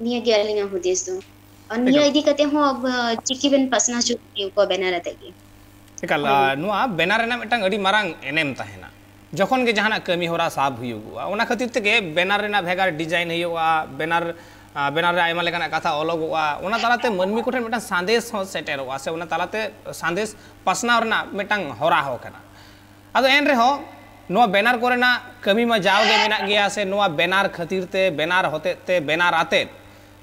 ᱱᱤᱭᱟᱹ ᱜᱮ ᱟᱹᱞᱤᱧᱟᱜ ᱦᱩᱫᱤᱥ ᱫᱚ᱾ ᱟᱨ ᱱᱤᱭᱟᱹ ᱮᱠᱟᱞ᱾ ᱤᱫᱤ ᱠᱟᱛᱮ ᱦᱚᱸ ᱟᱵ-, ᱪᱤᱠᱤ ᱵᱮᱱ ᱯᱟᱥᱱᱟᱣ ᱦᱚᱪᱚ ᱫᱟᱲᱮᱭᱟᱠᱚᱣᱟ banner ᱟᱛᱮ ᱜᱮ᱾ ᱮᱠᱟᱞ, ᱦᱳᱭ᱾ ᱟ, ᱱᱚᱣᱟ banner ᱨᱮᱱᱟᱜ ᱢᱤᱫᱴᱟᱝ ᱟᱹᱰᱤ ᱢᱟᱨᱟᱝ ᱮᱱᱮᱢ ᱛᱟᱦᱮᱱᱟ᱾ ᱡᱚᱠᱷᱚᱱ ᱜᱮ ᱡᱟᱦᱟᱱᱟᱜ ᱠᱟᱹᱢᱤ ᱦᱚᱨᱟ ᱥᱟᱵ ᱦᱩᱭᱩᱜᱚᱜᱼᱟ, ᱚᱱᱟ ᱠᱷᱟᱹᱛᱤᱨ ᱛᱮᱜᱮ banner ᱨᱮᱱᱟᱜ ᱵᱷᱮᱜᱟᱨ design ᱦᱩᱭᱩᱜᱼᱟ, banner, ᱟ, banner ᱨᱮ ᱟᱭᱢᱟ ᱞᱮᱠᱟᱱᱟᱜ ᱠᱟᱛᱷᱟ ᱚᱞᱚᱜᱚᱜᱼᱟ, ᱚᱱᱟ ᱛᱟᱞᱟᱛᱮ ᱢᱟᱹᱱᱢᱤ ᱠᱚᱴᱷᱮᱱ ᱢᱤᱫᱴᱟᱝ ᱥᱟᱸᱫᱮᱥ ᱦᱚᱸ ᱥᱮᱴᱮᱨᱚᱜᱼᱟ, ᱥᱮ ᱚᱱᱟ ᱛᱟᱞᱟᱛᱮ ᱥᱟᱸᱫᱮᱥ ᱯᱟᱥᱱᱟᱣ ᱨᱮᱱᱟᱜ ᱢᱤᱫᱴᱟᱝ ᱦᱚᱨᱟ ᱦᱚᱸ ᱠᱟᱱᱟ᱾ ᱟᱫᱚ ᱮᱱ ᱨᱮᱦᱚᱸ ᱱᱚᱣᱟ banner ᱠᱚᱨᱮᱱᱟᱜ ᱠᱟᱹᱢᱤ ᱢᱟ ᱡᱟᱣᱜᱮ ᱢᱮᱱᱟᱜ ᱜᱮᱭᱟ, ᱥᱮ ᱱᱚᱣᱟ banner ᱠᱷᱟᱹᱛᱤᱨ ᱛᱮ, banner ᱦᱚᱛᱮᱡ ᱛᱮ, banner ᱟᱛᱮᱫ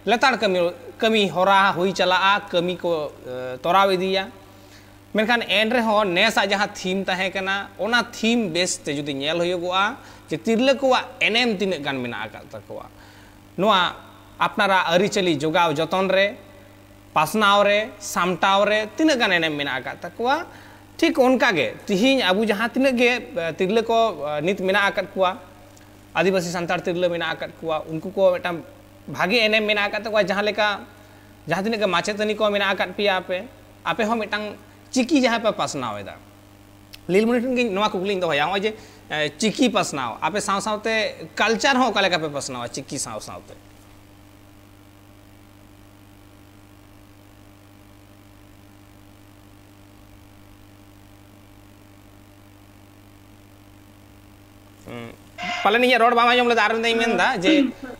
ᱞᱮᱛᱟᱲ ᱠᱟᱹᱢᱤ, ᱠᱟᱹᱢᱤ ᱦᱚᱨᱟ ᱦᱩᱭ ᱪᱟᱞᱟᱜᱼᱟ, ᱠᱟᱹᱢᱤ ᱠᱚ, ᱮ, ᱛᱚᱨᱟᱣ ᱤᱫᱤᱭᱟ᱾ ᱢᱮᱱᱠᱷᱟᱱ ᱮᱱ ᱨᱮᱦᱚᱸ ᱱᱮᱥᱟᱜ ᱡᱟᱦᱟᱸ theme ᱛᱟᱦᱮᱸ ᱠᱟᱱᱟ, ᱚᱱᱟ theme base ᱛᱮ ᱡᱩᱫᱤ ᱧᱮᱞ ᱦᱩᱭᱩᱜᱚᱜᱼᱟ ᱡᱮ ᱛᱤᱨᱞᱟᱹ ᱠᱚᱣᱟᱜ ᱮᱱᱮᱢ ᱛᱤᱱᱟᱹᱜ ᱜᱟᱱ ᱢᱮᱱᱟᱜ ᱟᱠᱟᱫ ᱛᱟᱠᱚᱣᱟ ᱱᱚᱣᱟ ᱟᱯᱱᱟᱨᱟᱜ ᱟᱹᱨᱤᱪᱟᱹᱞᱤ ᱡᱚᱜᱟᱣ ᱡᱚᱛᱚᱱ ᱨᱮ, ᱯᱟᱥᱱᱟᱣ ᱨᱮ, ᱥᱟᱢᱴᱟᱣ ᱨᱮ ᱛᱤᱱᱟᱹᱜ ᱜᱟᱱ ᱮᱱᱮᱢ ᱢᱮᱱᱟᱜ ᱟᱠᱟᱫ ᱛᱟᱠᱚᱣᱟ᱾ ᱴᱷᱤᱠ ᱚᱱᱠᱟ ᱜᱮ ᱛᱤᱦᱤᱧ ᱟᱵᱚ ᱡᱟᱦᱟᱸ ᱛᱤᱱᱟᱹᱜ ᱜᱮ, ᱮ, ᱛᱤᱨᱞᱟᱹ ᱠᱚ, ᱮ, ᱱᱤᱛ ᱢᱮᱱᱟᱜ ᱟᱠᱟᱫ ᱠᱚᱣᱟ, ᱟᱹᱫᱤᱵᱟᱹᱥᱤ ᱥᱟᱱᱛᱟᱲ ᱛᱤᱨᱞᱟᱹ ᱢᱮᱱᱟᱜ ᱟᱠᱟᱫ ᱠᱚᱣᱟ, ᱩᱱᱠᱩ ᱠᱚ ᱢᱤᱫᱴᱟᱝ ᱵᱷᱟᱜᱮ ᱮᱱᱮᱢ ᱢᱮᱱᱟᱜ ᱟᱠᱟᱫ ᱛᱟᱠᱚᱣᱟ᱾ ᱡᱟᱦᱟᱸ ᱞᱮᱠᱟ ᱡᱟᱦᱟᱸ ᱛᱤᱱᱟᱹᱜ ᱜᱮ ᱢᱟᱪᱮᱛᱟᱹᱱᱤ ᱠᱚ ᱢᱮᱱᱟᱜ ᱟᱠᱟᱫ ᱯᱮᱭᱟ, ᱟᱯᱮ, ᱟᱯᱮ ᱦᱚᱸ ᱢᱤᱫᱴᱟᱝ ᱪᱤᱠᱤ ᱡᱟᱦᱟᱸ ᱯᱮ ᱯᱟᱥᱱᱟᱣ ᱮᱫᱟ, ᱞᱤᱞᱢᱚᱱᱤ ᱴᱷᱮᱱ ᱜᱮ ᱱᱚᱣᱟ ᱠᱩᱠᱞᱤᱧ ᱫᱚᱦᱚᱭᱟ, ᱱᱚᱜᱼᱚᱭ ᱡᱮ, ᱮ, ᱪᱤᱠᱤ ᱯᱟᱥᱱᱟᱣ, ᱟᱯᱮ ᱥᱟᱶ ᱥᱟᱶᱛᱮ culture ᱦᱚᱸ ᱚᱠᱟ ᱞᱮᱠᱟ ᱯᱮ ᱯᱟᱥᱱᱟᱣᱟ ᱪᱤᱠᱤ ᱥᱟᱶ ᱥᱟᱶᱛᱮ? ᱦᱩᱸ᱾ ᱯᱟᱞᱮᱱ ᱤᱧᱟᱹᱜ ᱨᱚᱲ ᱵᱟᱢ ᱟᱸᱡᱚᱢ ᱞᱮᱫᱟ, ᱟᱨ ᱢᱤᱫ ᱫᱷᱟᱣ ᱤᱧ ᱢᱮᱱᱫᱟ ᱡᱮ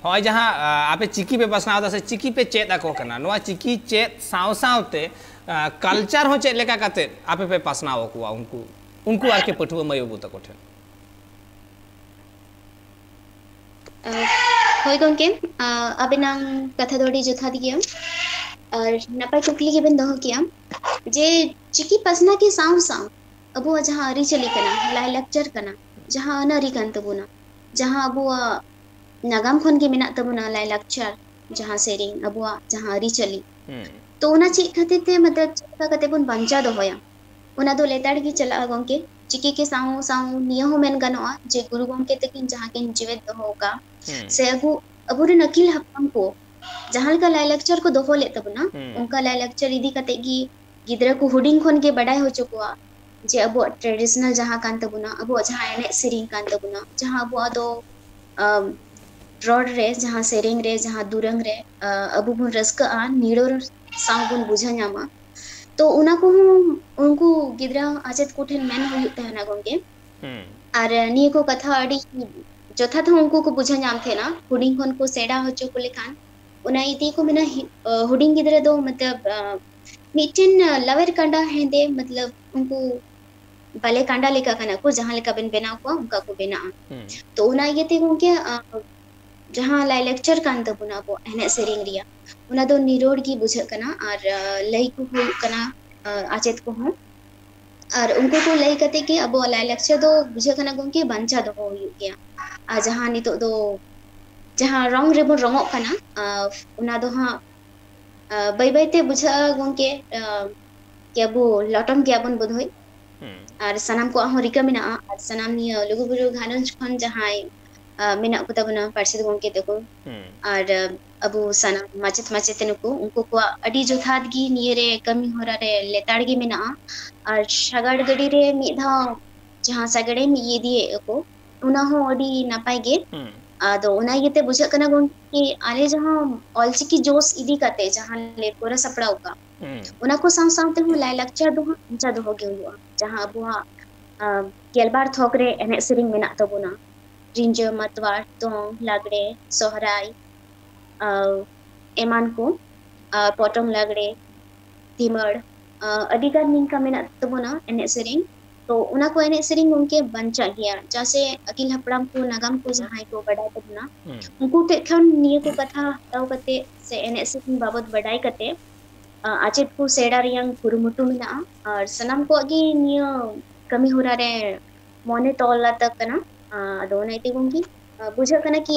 ᱦᱚᱸᱜᱼᱚᱭ ᱡᱟᱦᱟᱸ, ᱟ, ᱟᱯᱮ ᱪᱤᱠᱤ ᱯᱮ ᱯᱟᱥᱱᱟᱣ ᱮᱫᱟ ᱥᱮ ᱪᱤᱠᱤ ᱯᱮ ᱪᱮᱫ ᱟᱠᱚ ᱠᱟᱱᱟ, ᱱᱚᱣᱟ ᱪᱤᱠᱤ ᱪᱮᱫ ᱥᱟᱶ ᱥᱟᱶᱛᱮ, ᱟ, culture ᱦᱚᱸ ᱪᱮᱫ ᱞᱮᱠᱟ ᱠᱟᱛᱮ ᱟᱯᱮ ᱯᱮ ᱯᱟᱥᱱᱟᱣ ᱟᱠᱚᱣᱟ ᱩᱱᱠᱩ, ᱩᱱᱠᱩ ᱟᱨᱠᱤ ᱯᱟᱹᱴᱷᱩᱣᱟᱹ ᱢᱟᱹᱭ ᱵᱟᱹᱵᱩ ᱛᱟᱠᱚ ᱴᱷᱮᱱ? ᱟ, ᱦᱳᱭ ᱜᱚᱢᱠᱮ, ᱟ, ᱟᱵᱮᱱᱟᱝ ᱠᱟᱛᱷᱟ ᱫᱚ ᱟᱹᱰᱤ ᱡᱚᱛᱷᱟᱛ ᱜᱮᱭᱟ᱾ ᱟᱨ ᱱᱟᱯᱟᱭ ᱠᱩᱠᱞᱤ ᱜᱮᱵᱮᱱ ᱫᱚᱦᱚ ᱠᱮᱜᱼᱟ ᱡᱮ ᱪᱤᱠᱤ ᱯᱟᱥᱱᱟᱣ ᱠᱤ ᱥᱟᱶ ᱥᱟᱶ ᱟᱵᱚᱣᱟᱜ ᱡᱟᱦᱟᱸ ᱟᱹᱨᱤᱪᱟᱹᱞᱤ ᱠᱟᱱᱟ, ᱞᱟᱭᱼᱞᱟᱠᱪᱟᱨ ᱠᱟᱱᱟ, ᱡᱟᱦᱟᱸ ᱟᱹᱱ ᱟᱹᱨᱤ ᱠᱟᱱ ᱛᱟᱵᱚᱱᱟ, ᱡᱟᱦᱟᱸ ᱟᱵᱚᱣᱟᱜ ᱱᱟᱜᱟᱢ ᱠᱷᱚᱱ ᱜᱮ ᱢᱮᱱᱟᱜ ᱛᱟᱵᱚᱱᱟ, ᱞᱟᱭᱼᱞᱟᱠᱪᱟᱨ, ᱡᱟᱦᱟᱸ ᱥᱮᱨᱮᱧ, ᱟᱵᱚᱣᱟᱜ ᱡᱟᱦᱟᱸ ᱟᱹᱨᱤᱪᱟᱹᱞᱤ, ᱦᱩᱸ ᱛᱚ ᱚᱱᱟ ᱪᱮᱫ ᱠᱷᱟᱹᱛᱤᱨ ᱛᱮ, ᱢᱚᱛᱞᱚᱵ, ᱪᱮᱫ ᱞᱮᱠᱟ ᱠᱟᱛᱮ ᱵᱚᱱ ᱵᱟᱧᱪᱟᱣ ᱫᱚᱦᱚᱭᱟ, ᱚᱱᱟ ᱫᱚ ᱞᱮᱛᱟᱲ ᱜᱮ ᱪᱟᱞᱟᱜᱼᱟ ᱜᱚᱝᱠᱮ᱾ ᱪᱤᱠᱤ ᱠᱮ ᱥᱟᱶ ᱥᱟᱶ ᱱᱤᱭᱟᱹ ᱦᱚᱸ ᱢᱮᱱ ᱜᱟᱱᱚᱜᱼᱟ ᱡᱮ ᱜᱩᱨᱩ ᱜᱚᱝᱠᱮ ᱛᱟᱹᱠᱤᱱ ᱡᱟᱦᱟᱸ ᱠᱤᱱ ᱡᱤᱣᱮᱫ ᱫᱚᱦᱚ ᱟᱠᱟᱫ, ᱦᱩᱸ ᱥᱮ ᱟᱵᱚ, ᱟᱵᱚᱨᱮᱱ ᱟᱹᱠᱤᱞ ᱦᱟᱯᱲᱟᱢ ᱠᱚ ᱡᱟᱦᱟᱸ ᱞᱮᱠᱟ ᱞᱟᱭᱼᱞᱟᱠᱪᱟᱨ ᱠᱚ ᱫᱚᱦᱚ ᱞᱮᱫ ᱛᱟᱵᱚᱱᱟ, ᱦᱩᱸ ᱚᱱᱠᱟ ᱞᱟᱭᱼᱞᱟᱠᱪᱟᱨ ᱤᱫᱤ ᱠᱟᱛᱮ ᱜᱮ ᱜᱤᱫᱽᱨᱟᱹ ᱠᱚ ᱦᱩᱰᱤᱧ ᱠᱷᱚᱱ ᱜᱮ ᱵᱟᱰᱟᱭ ᱦᱚᱪᱚ ᱠᱚᱣᱟ ᱡᱮ ᱟᱵᱚᱣᱟᱜ traditional ᱡᱟᱦᱟᱸ ᱠᱟᱱ ᱛᱟᱵᱚᱱᱟ, ᱟᱵᱚᱣᱟᱜ ᱡᱟᱦᱟᱸ ᱮᱱᱮᱡ ᱥᱮᱨᱮᱧ ᱠᱟᱱ ᱛᱟᱵᱚᱱᱟ, ᱡᱟᱦᱟᱸ ᱟᱵᱚᱣᱟᱜ ᱫᱚ, ᱟᱢ, ᱨᱚᱲ ᱨᱮ, ᱡᱟᱦᱟᱸ ᱥᱮᱨᱮᱧ ᱨᱮ, ᱡᱟᱦᱟᱸ ᱫᱩᱨᱟᱹᱝ ᱨᱮ, ᱟ, ᱟᱵᱚ ᱵᱚᱱ ᱨᱟᱹᱥᱠᱟᱹᱜᱼᱟ, ᱱᱤᱨᱚᱲ ᱥᱟᱶ ᱵᱚᱱ ᱵᱩᱡᱷᱟᱹᱣ ᱧᱟᱢᱟ᱾ ᱛᱚ ᱚᱱᱟ ᱠᱚᱦᱚᱸ ᱩᱱᱠᱩ ᱜᱤᱫᱽᱨᱟᱹ ᱟᱪᱮᱫ ᱠᱚᱴᱷᱮᱱ ᱢᱮᱱ ᱦᱩᱭᱩᱜ ᱛᱟᱦᱮᱱᱟ ᱜᱚᱝᱠᱮ᱾ ᱦᱩᱸ ᱟᱨ ᱱᱤᱭᱟᱹ ᱠᱚ ᱠᱟᱛᱷᱟ ᱟᱹᱰᱤ ᱡᱚᱛᱷᱟᱛ ᱦᱚᱸ ᱩᱱᱠᱩ ᱠᱚ ᱵᱩᱡᱷᱟᱹᱣ ᱧᱟᱢ ᱛᱟᱦᱮᱱᱟ, ᱦᱩᱰᱤᱧ ᱠᱷᱚᱱ ᱠᱚ ᱥᱮᱬᱟ ᱦᱚᱪᱚ ᱠᱚ ᱞᱮᱠᱷᱟᱱ᱾ ᱚᱱᱟ ᱤᱭᱟᱹ ᱛᱮᱜᱮ ᱠᱚ ᱢᱮᱱᱟ, ᱦᱤ-, ᱟ, ᱦᱩᱰᱤᱧ ᱜᱤᱫᱽᱨᱟᱹ ᱫᱚ ᱢᱚᱛᱞᱚᱵ, ᱟ, ᱢᱤᱫᱴᱮᱱ, ᱟ, ᱞᱟᱣᱮᱨ ᱠᱟᱸᱰᱟ ᱦᱮᱸᱫᱮ, ᱢᱚᱛᱞᱚᱵ ᱩᱱᱠᱩ ᱵᱟᱞᱮ ᱠᱟᱸᱰᱟ ᱞᱮᱠᱟ ᱠᱟᱱᱟ ᱠᱚ, ᱡᱟᱦᱟᱸ ᱞᱮᱠᱟ ᱵᱮᱱ ᱵᱮᱱᱟᱣ ᱠᱚᱣᱟ ᱚᱱᱠᱟ ᱠᱚ ᱵᱮᱱᱟᱜᱼᱟ᱾ ᱦᱩᱸ ᱛᱚ ᱚᱱᱟ ᱤᱭᱟᱹ ᱛᱮ ᱜᱚᱝᱠᱮ, ᱟ, ᱡᱟᱦᱟᱸ ᱞᱟᱭᱼᱞᱟᱠᱪᱟᱨ ᱠᱟᱱ ᱛᱟᱵᱚᱱᱟ ᱟᱵᱚᱣᱟᱜ ᱮᱱᱮᱡ ᱥᱮᱨᱮᱧ ᱨᱮᱭᱟᱜ, ᱚᱱᱟ ᱫᱚ ᱱᱤᱨᱚᱲ ᱜᱮ ᱵᱩᱡᱷᱟᱹᱜ ᱠᱟᱱᱟ᱾ ᱟᱨ, ᱟ, ᱞᱟᱹᱭ ᱠᱚ ᱦᱩᱭᱩᱜ ᱠᱟᱱᱟ, ᱟ, ᱟᱪᱮᱫ ᱠᱚᱦᱚᱸ᱾ ᱟᱨ ᱩᱱᱠᱩ ᱠᱚ ᱞᱟᱹᱭ ᱠᱟᱛᱮ ᱜᱮ ᱟᱵᱚᱣᱟᱜ ᱞᱟᱭᱼᱞᱟᱠᱪᱟᱨ ᱫᱚ ᱵᱩᱡᱷᱟᱹᱜ ᱠᱟᱱᱟ ᱜᱚᱝᱠᱮ ᱵᱟᱧᱪᱟᱣ ᱫᱚᱦᱚ ᱦᱩᱭᱩᱜ ᱜᱮᱭᱟ᱾ ᱟᱨ ᱡᱟᱦᱟᱸ ᱱᱤᱛᱚᱜ ᱫᱚ ᱡᱟᱦᱟᱸ ᱨᱚᱝ ᱨᱮᱵᱚᱱ ᱨᱚᱝᱚᱜ ᱠᱟᱱᱟ, ᱟ, ᱚᱱᱟ ᱫᱚ ᱦᱟᱸᱜ, ᱟ, ᱵᱟᱹᱭ ᱵᱟᱹᱭ ᱛᱮ ᱵᱩᱡᱷᱟᱹᱜᱼᱟ ᱜᱚᱝᱠᱮ, ᱟ, ᱠᱤ ᱟᱵᱚ ᱞᱚᱴᱚᱢ ᱜᱮᱭᱟ ᱵᱚᱱ ᱵᱳᱫᱷᱚᱭ᱾ ᱦᱩᱸ ᱟᱨ ᱥᱟᱱᱟᱢ ᱠᱚᱣᱟᱜ ᱦᱚᱸ ᱨᱤᱠᱟᱹ ᱢᱮᱱᱟᱜᱼᱟ, ᱟᱨ ᱥᱟᱱᱟᱢ ᱱᱤᱭᱟᱹ ᱞᱩᱜᱩᱵᱩᱨᱩ ᱜᱷᱟᱨᱚᱸᱡᱽ ᱠᱷᱚᱱ ᱡᱟᱦᱟᱸᱭ, ᱟ, ᱢᱮᱱᱟᱜ ᱠᱚ ᱛᱟᱵᱚᱱᱟ ᱯᱟᱨᱥᱮᱛ ᱜᱚᱝᱠᱮ ᱛᱟᱠᱚ, ᱦᱩᱸ ᱟᱨ, ᱟ, ᱟᱵᱚ ᱥᱟᱱᱟᱢ ᱢᱟᱪᱮᱫ ᱢᱟᱪᱮᱛᱟᱹᱱᱤ ᱠᱚ, ᱩᱱᱠᱩ ᱠᱚᱣᱟᱜ ᱟᱹᱰᱤ ᱡᱚᱛᱷᱟᱛ ᱜᱮ ᱱᱤᱭᱟᱹ ᱨᱮ ᱠᱟᱹᱢᱤ ᱦᱚᱨᱟ ᱨᱮ ᱞᱮᱛᱟᱲ ᱜᱮ ᱢᱮᱱᱟᱜᱼᱟ᱾ ᱟᱨ ᱥᱟᱜᱟᱲ ᱜᱟᱹᱰᱤ ᱨᱮ ᱢᱤᱫ ᱫᱷᱟᱣ ᱡᱟᱦᱟᱸ ᱥᱟᱜᱟᱲᱮᱢ ᱤᱭᱟᱹ ᱤᱫᱤᱭᱮᱫ ᱠᱚ, ᱚᱱᱟ ᱦᱚᱸ ᱟᱹᱰᱤ ᱱᱟᱯᱟᱭ ᱜᱮ᱾ ᱦᱩᱸ ᱟᱫᱚ ᱚᱱᱟ ᱤᱭᱟᱹᱛᱮ ᱵᱩᱡᱷᱟᱹᱜ ᱠᱟᱱᱟ ᱜᱚᱝᱠᱮ, ᱟᱞᱮ ᱡᱟᱦᱟᱸ ᱚᱞᱪᱤᱠᱤ ᱡᱳᱥ ᱤᱫᱤ ᱠᱟᱛᱮ ᱡᱟᱦᱟᱸ ᱞᱮ ᱠᱚᱨᱟᱣ ᱥᱟᱯᱲᱟᱣ ᱟᱠᱟᱫ, ᱦᱩᱸ ᱚᱱᱟ ᱠᱚ ᱥᱟᱶ ᱥᱟᱶ ᱛᱮᱦᱚᱸ ᱞᱟᱭᱼᱞᱟᱠᱪᱟᱨ ᱫᱚ ᱦᱟᱸᱜ ᱵᱟᱧᱪᱟᱣ ᱫᱚᱦᱚ ᱜᱮ ᱦᱩᱭᱩᱜᱼᱟ᱾ ᱡᱟᱦᱟᱸ ᱟᱵᱚᱣᱟᱜ, ᱟ, ᱜᱮᱞᱵᱟᱨ ᱛᱷᱚᱠ ᱨᱮ ᱮᱱᱮᱡ ᱥᱮᱨᱮᱧ ᱢᱮᱱᱟᱜ ᱛᱟᱵᱚᱱᱟ, ᱨᱤᱸᱡᱟᱹ, ᱢᱟᱛᱣᱟᱨ, ᱫᱚᱝ, ᱞᱟᱜᱽᱲᱮ, ᱥᱚᱦᱨᱟᱭ, ᱟ, ᱮᱢᱟᱱ ᱠᱚ, ᱟ, ᱯᱚᱴᱚᱢ ᱞᱟᱜᱽᱲᱮ, ᱫᱷᱤᱢᱟᱹᱲ, ᱟ, ᱟᱹᱰᱤ ᱜᱟᱱ ᱱᱤᱝᱠᱟ ᱢᱮᱱᱟᱜ ᱛᱟᱵᱚᱱᱟ ᱮᱱᱮᱡ ᱥᱮᱨᱮᱧ᱾ ᱛᱚ ᱚᱱᱟ ᱠᱚ ᱮᱱᱮᱡ ᱥᱮᱨᱮᱧ ᱜᱚᱝᱠᱮ ᱵᱟᱧᱪᱟᱜ ᱜᱮᱭᱟ, ᱪᱮᱫᱟᱜ ᱥᱮ ᱟᱹᱜᱤᱞ ᱦᱟᱯᱲᱟᱢ ᱠᱚ ᱱᱟᱜᱟᱢ ᱠᱚ ᱡᱟᱦᱟᱸᱭ ᱠᱚ ᱵᱟᱰᱟᱭ ᱛᱟᱵᱚᱱᱟ, ᱦᱩᱸ ᱩᱱᱠᱩ ᱴᱷᱮᱡ ᱠᱷᱚᱱ ᱱᱤᱭᱟᱹ ᱠᱚ ᱠᱟᱛᱷᱟ ᱦᱟᱛᱟᱣ ᱠᱟᱛᱮ ᱥᱮ ᱮᱱᱮᱡ ᱥᱮᱨᱮᱧ ᱵᱟᱵᱚᱛ ᱵᱟᱰᱟᱭ ᱠᱟᱛᱮ ᱟᱪᱮᱫ ᱠᱚ ᱥᱮᱬᱟ ᱨᱮᱭᱟᱝ ᱠᱩᱨᱩᱢᱩᱴᱩ ᱢᱮᱱᱟᱜᱼᱟ᱾ ᱟᱨ ᱥᱟᱱᱟᱢ ᱠᱚᱣᱟᱜ ᱜᱮ ᱱᱤᱭᱟᱹ ᱠᱟᱹᱢᱤ ᱦᱚᱨᱟ ᱨᱮ ᱢᱚᱱᱮ ᱛᱚᱞ ᱟᱛᱟ ᱠᱟᱱᱟ᱾ ᱟᱫᱚ ᱚᱱᱟ ᱤᱭᱟᱹᱛᱮ ᱜᱚᱢᱠᱮ, ᱵᱩᱡᱷᱟᱹᱜ ᱠᱟᱱᱟ ᱠᱤ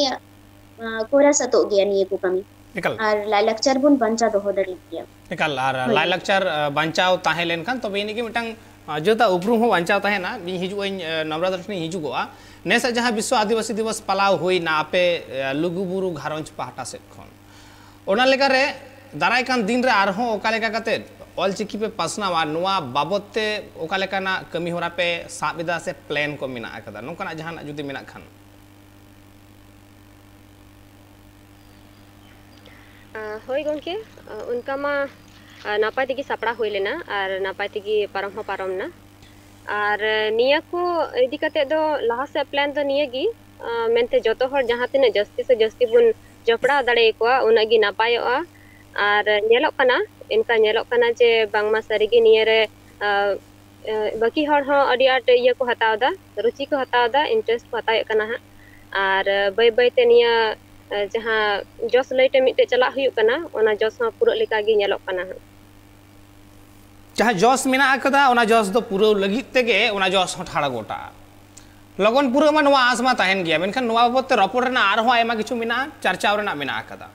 ᱠᱚᱨᱟᱣ ᱥᱟᱹᱛᱚᱜ ᱜᱮᱭᱟ ᱱᱤᱭᱟᱹ ᱠᱚ ᱠᱟᱹᱢᱤ᱾ ᱮᱠᱟᱞ᱾ ᱟᱨ ᱞᱟᱭᱼᱞᱟᱠᱪᱟᱨ ᱵᱚᱱ ᱵᱟᱧᱪᱟᱣ ᱫᱚᱦᱚ ᱫᱟᱲᱮᱭᱟᱜ ᱜᱮᱭᱟ᱾ ᱮᱠᱟᱞ, ᱟᱨ ᱦᱳᱭ᱾ ᱞᱟᱭᱼᱞᱟᱠᱪᱟᱨ ᱵᱟᱧᱪᱟᱣ ᱛᱟᱦᱮᱸ ᱞᱮᱱᱠᱷᱟᱱ ᱛᱚᱵᱮ ᱟᱹᱱᱤᱡ ᱜᱮ ᱢᱤᱫᱴᱟᱝ ᱡᱟᱹᱛᱟᱜ ᱩᱯᱨᱩᱢ ᱦᱚᱸ ᱵᱟᱧᱪᱟᱣ ᱛᱟᱦᱮᱱᱟ᱾ ᱤᱧ ᱦᱤᱡᱩᱜ ᱟᱹᱧ, ᱱᱚᱢᱨᱟᱫᱟ ᱴᱷᱮᱱᱤᱧ ᱦᱤᱡᱩᱜᱚᱜᱼᱟ᱾ ᱱᱮᱥᱟᱜ ᱡᱟᱦᱟᱸ ᱵᱤᱥᱥᱚ ᱟᱹᱫᱤᱵᱟᱹᱥᱤ ᱫᱤᱵᱚᱥ ᱯᱟᱞᱟᱣ ᱦᱩᱭᱱᱟ ᱟᱯᱮ ᱞᱩᱜᱩᱵᱩᱨᱩ ᱜᱷᱟᱨᱚᱸᱡᱽ ᱯᱟᱦᱴᱟ ᱥᱮᱫ ᱠᱷᱚᱱ, ᱚᱱᱟ ᱞᱮᱠᱟᱨᱮ ᱫᱟᱨᱟᱭ ᱠᱟᱱ ᱫᱤᱱ ᱨᱮ ᱟᱨᱦᱚᱸ ᱚᱠᱟ ᱞᱮᱠᱟ ᱠᱟᱛᱮ ᱚᱞᱪᱤᱠᱤ ᱯᱮ ᱯᱟᱥᱱᱟᱣᱟ, ᱱᱚᱣᱟ ᱵᱟᱵᱚᱛ ᱛᱮ ᱚᱠᱟ ᱞᱮᱠᱟᱱᱟᱜ ᱠᱟᱹᱢᱤ ᱦᱚᱨᱟ ᱯᱮ ᱥᱟᱵ ᱮᱫᱟ ᱥᱮ ᱯᱞᱮᱱ ᱠᱚ ᱢᱮᱱᱟᱜ ᱟᱠᱟᱫᱟ, ᱱᱚᱝᱠᱟᱱᱟᱜ ᱡᱟᱦᱟᱱᱟᱜ ᱡᱩᱫᱤ ᱢᱮᱱᱟᱜ ᱠᱷᱟᱱ? ᱦᱳᱭ ᱜᱚᱢᱠᱮ, ᱚᱱᱠᱟ ᱢᱟ ᱱᱟᱯᱟᱭ ᱛᱮᱜᱮ ᱥᱟᱯᱲᱟᱣ ᱦᱩᱭ ᱞᱮᱱᱟ ᱟᱨ ᱱᱟᱯᱟᱭ ᱛᱮᱜᱮ ᱯᱟᱨᱚᱢ ᱦᱚᱸ ᱯᱟᱨᱚᱢ ᱮᱱᱟ᱾ ᱟᱨ ᱱᱤᱭᱟᱹ ᱠᱚ ᱤᱫᱤ ᱠᱟᱛᱮ ᱫᱚ ᱞᱟᱦᱟ ᱥᱮᱫ ᱯᱞᱮᱱ ᱫᱚ ᱱᱤᱭᱟᱹ ᱜᱮ, ᱢᱮᱱᱛᱮ ᱡᱚᱛᱚ ᱦᱚᱲ ᱡᱟᱦᱟᱸ ᱛᱤᱱᱟᱹᱜ ᱡᱟᱹᱥᱛᱤ ᱥᱮ ᱡᱟᱹᱥᱛᱤ ᱵᱚᱱ ᱡᱚᱯᱲᱟᱣ ᱫᱟᱲᱮᱭᱟᱠᱚᱣᱟ, ᱩᱱᱟᱹᱜ ᱜᱮ ᱱᱟᱯᱟᱭᱚᱜᱼᱟ᱾ ᱟᱨ ᱧᱮᱞᱚᱜ ᱠᱟᱱᱟ, ᱚᱱᱠᱟ ᱧᱮᱞᱚᱜ ᱠᱟᱱᱟ ᱡᱮ ᱵᱟᱝᱢᱟ ᱥᱟᱹᱨᱤᱜᱮ ᱱᱤᱭᱟᱹᱨᱮ, ᱟᱸ, ᱟᱸ, ᱵᱟᱹᱠᱤ ᱦᱚᱲ ᱦᱚᱸ ᱟᱹᱰᱤ ᱟᱸᱴ ᱤᱭᱟᱹ ᱠᱚ ᱦᱟᱛᱟᱣ ᱮᱫᱟ, ᱨᱩᱪᱤ ᱠᱚ ᱦᱟᱛᱟᱣ ᱮᱫᱟ, ᱤᱱᱴᱟᱨᱮᱥᱴ ᱠᱚ ᱦᱟᱛᱟᱣᱮᱫ ᱠᱟᱱᱟ ᱦᱟᱸᱜ᱾ ᱟᱨ ᱵᱟᱹᱭ ᱵᱟᱹᱭ ᱛᱮ ᱱᱤᱭᱟᱹ, ᱟᱸ, ᱡᱟᱦᱟᱸ ᱡᱚᱥ ᱞᱟᱹᱭ ᱛᱮ ᱢᱤᱫᱴᱮᱡ ᱪᱟᱞᱟᱜ ᱦᱩᱭᱩᱜ ᱠᱟᱱᱟ, ᱚᱱᱟ ᱡᱚᱥ ᱦᱚᱸ ᱯᱩᱨᱟᱹᱜ ᱞᱮᱠᱟ ᱜᱮ ᱧᱮᱞᱚᱜ ᱠᱟᱱᱟ ᱦᱟᱸᱜ᱾ ᱡᱟᱦᱟᱸ ᱡᱚᱥ ᱢᱮᱱᱟᱜ ᱟᱠᱟᱫᱟ, ᱚᱱᱟ ᱡᱚᱥ ᱫᱚ ᱯᱩᱨᱟᱹᱣ ᱞᱟᱹᱜᱤᱫ ᱛᱮᱜᱮ ᱚᱱᱟ ᱡᱚᱥ ᱦᱚᱸ ᱴᱷᱟᱲᱚ ᱜᱚᱴᱟᱜᱼᱟ᱾ ᱞᱚᱜᱚᱱ ᱯᱩᱨᱟᱹᱜ ᱢᱟ, ᱱᱚᱣᱟ ᱟᱸᱥ ᱢᱟ ᱛᱟᱦᱮᱱ ᱜᱮᱭᱟ, ᱢᱮᱱᱠᱷᱟᱱ ᱱᱚᱣᱟ ᱵᱟᱵᱚᱫ ᱛᱮ ᱨᱚᱯᱚᱲ ᱨᱮᱱᱟᱜ ᱟᱨᱦᱚᱸ ᱟᱭᱢᱟ ᱠᱤᱪᱷᱩ ᱢᱮᱱᱟᱜᱼᱟ, ᱪᱟᱨᱪᱟᱣ ᱨᱮᱱᱟᱜ ᱢᱮᱱᱟᱜ ᱟᱠᱟᱫᱟ᱾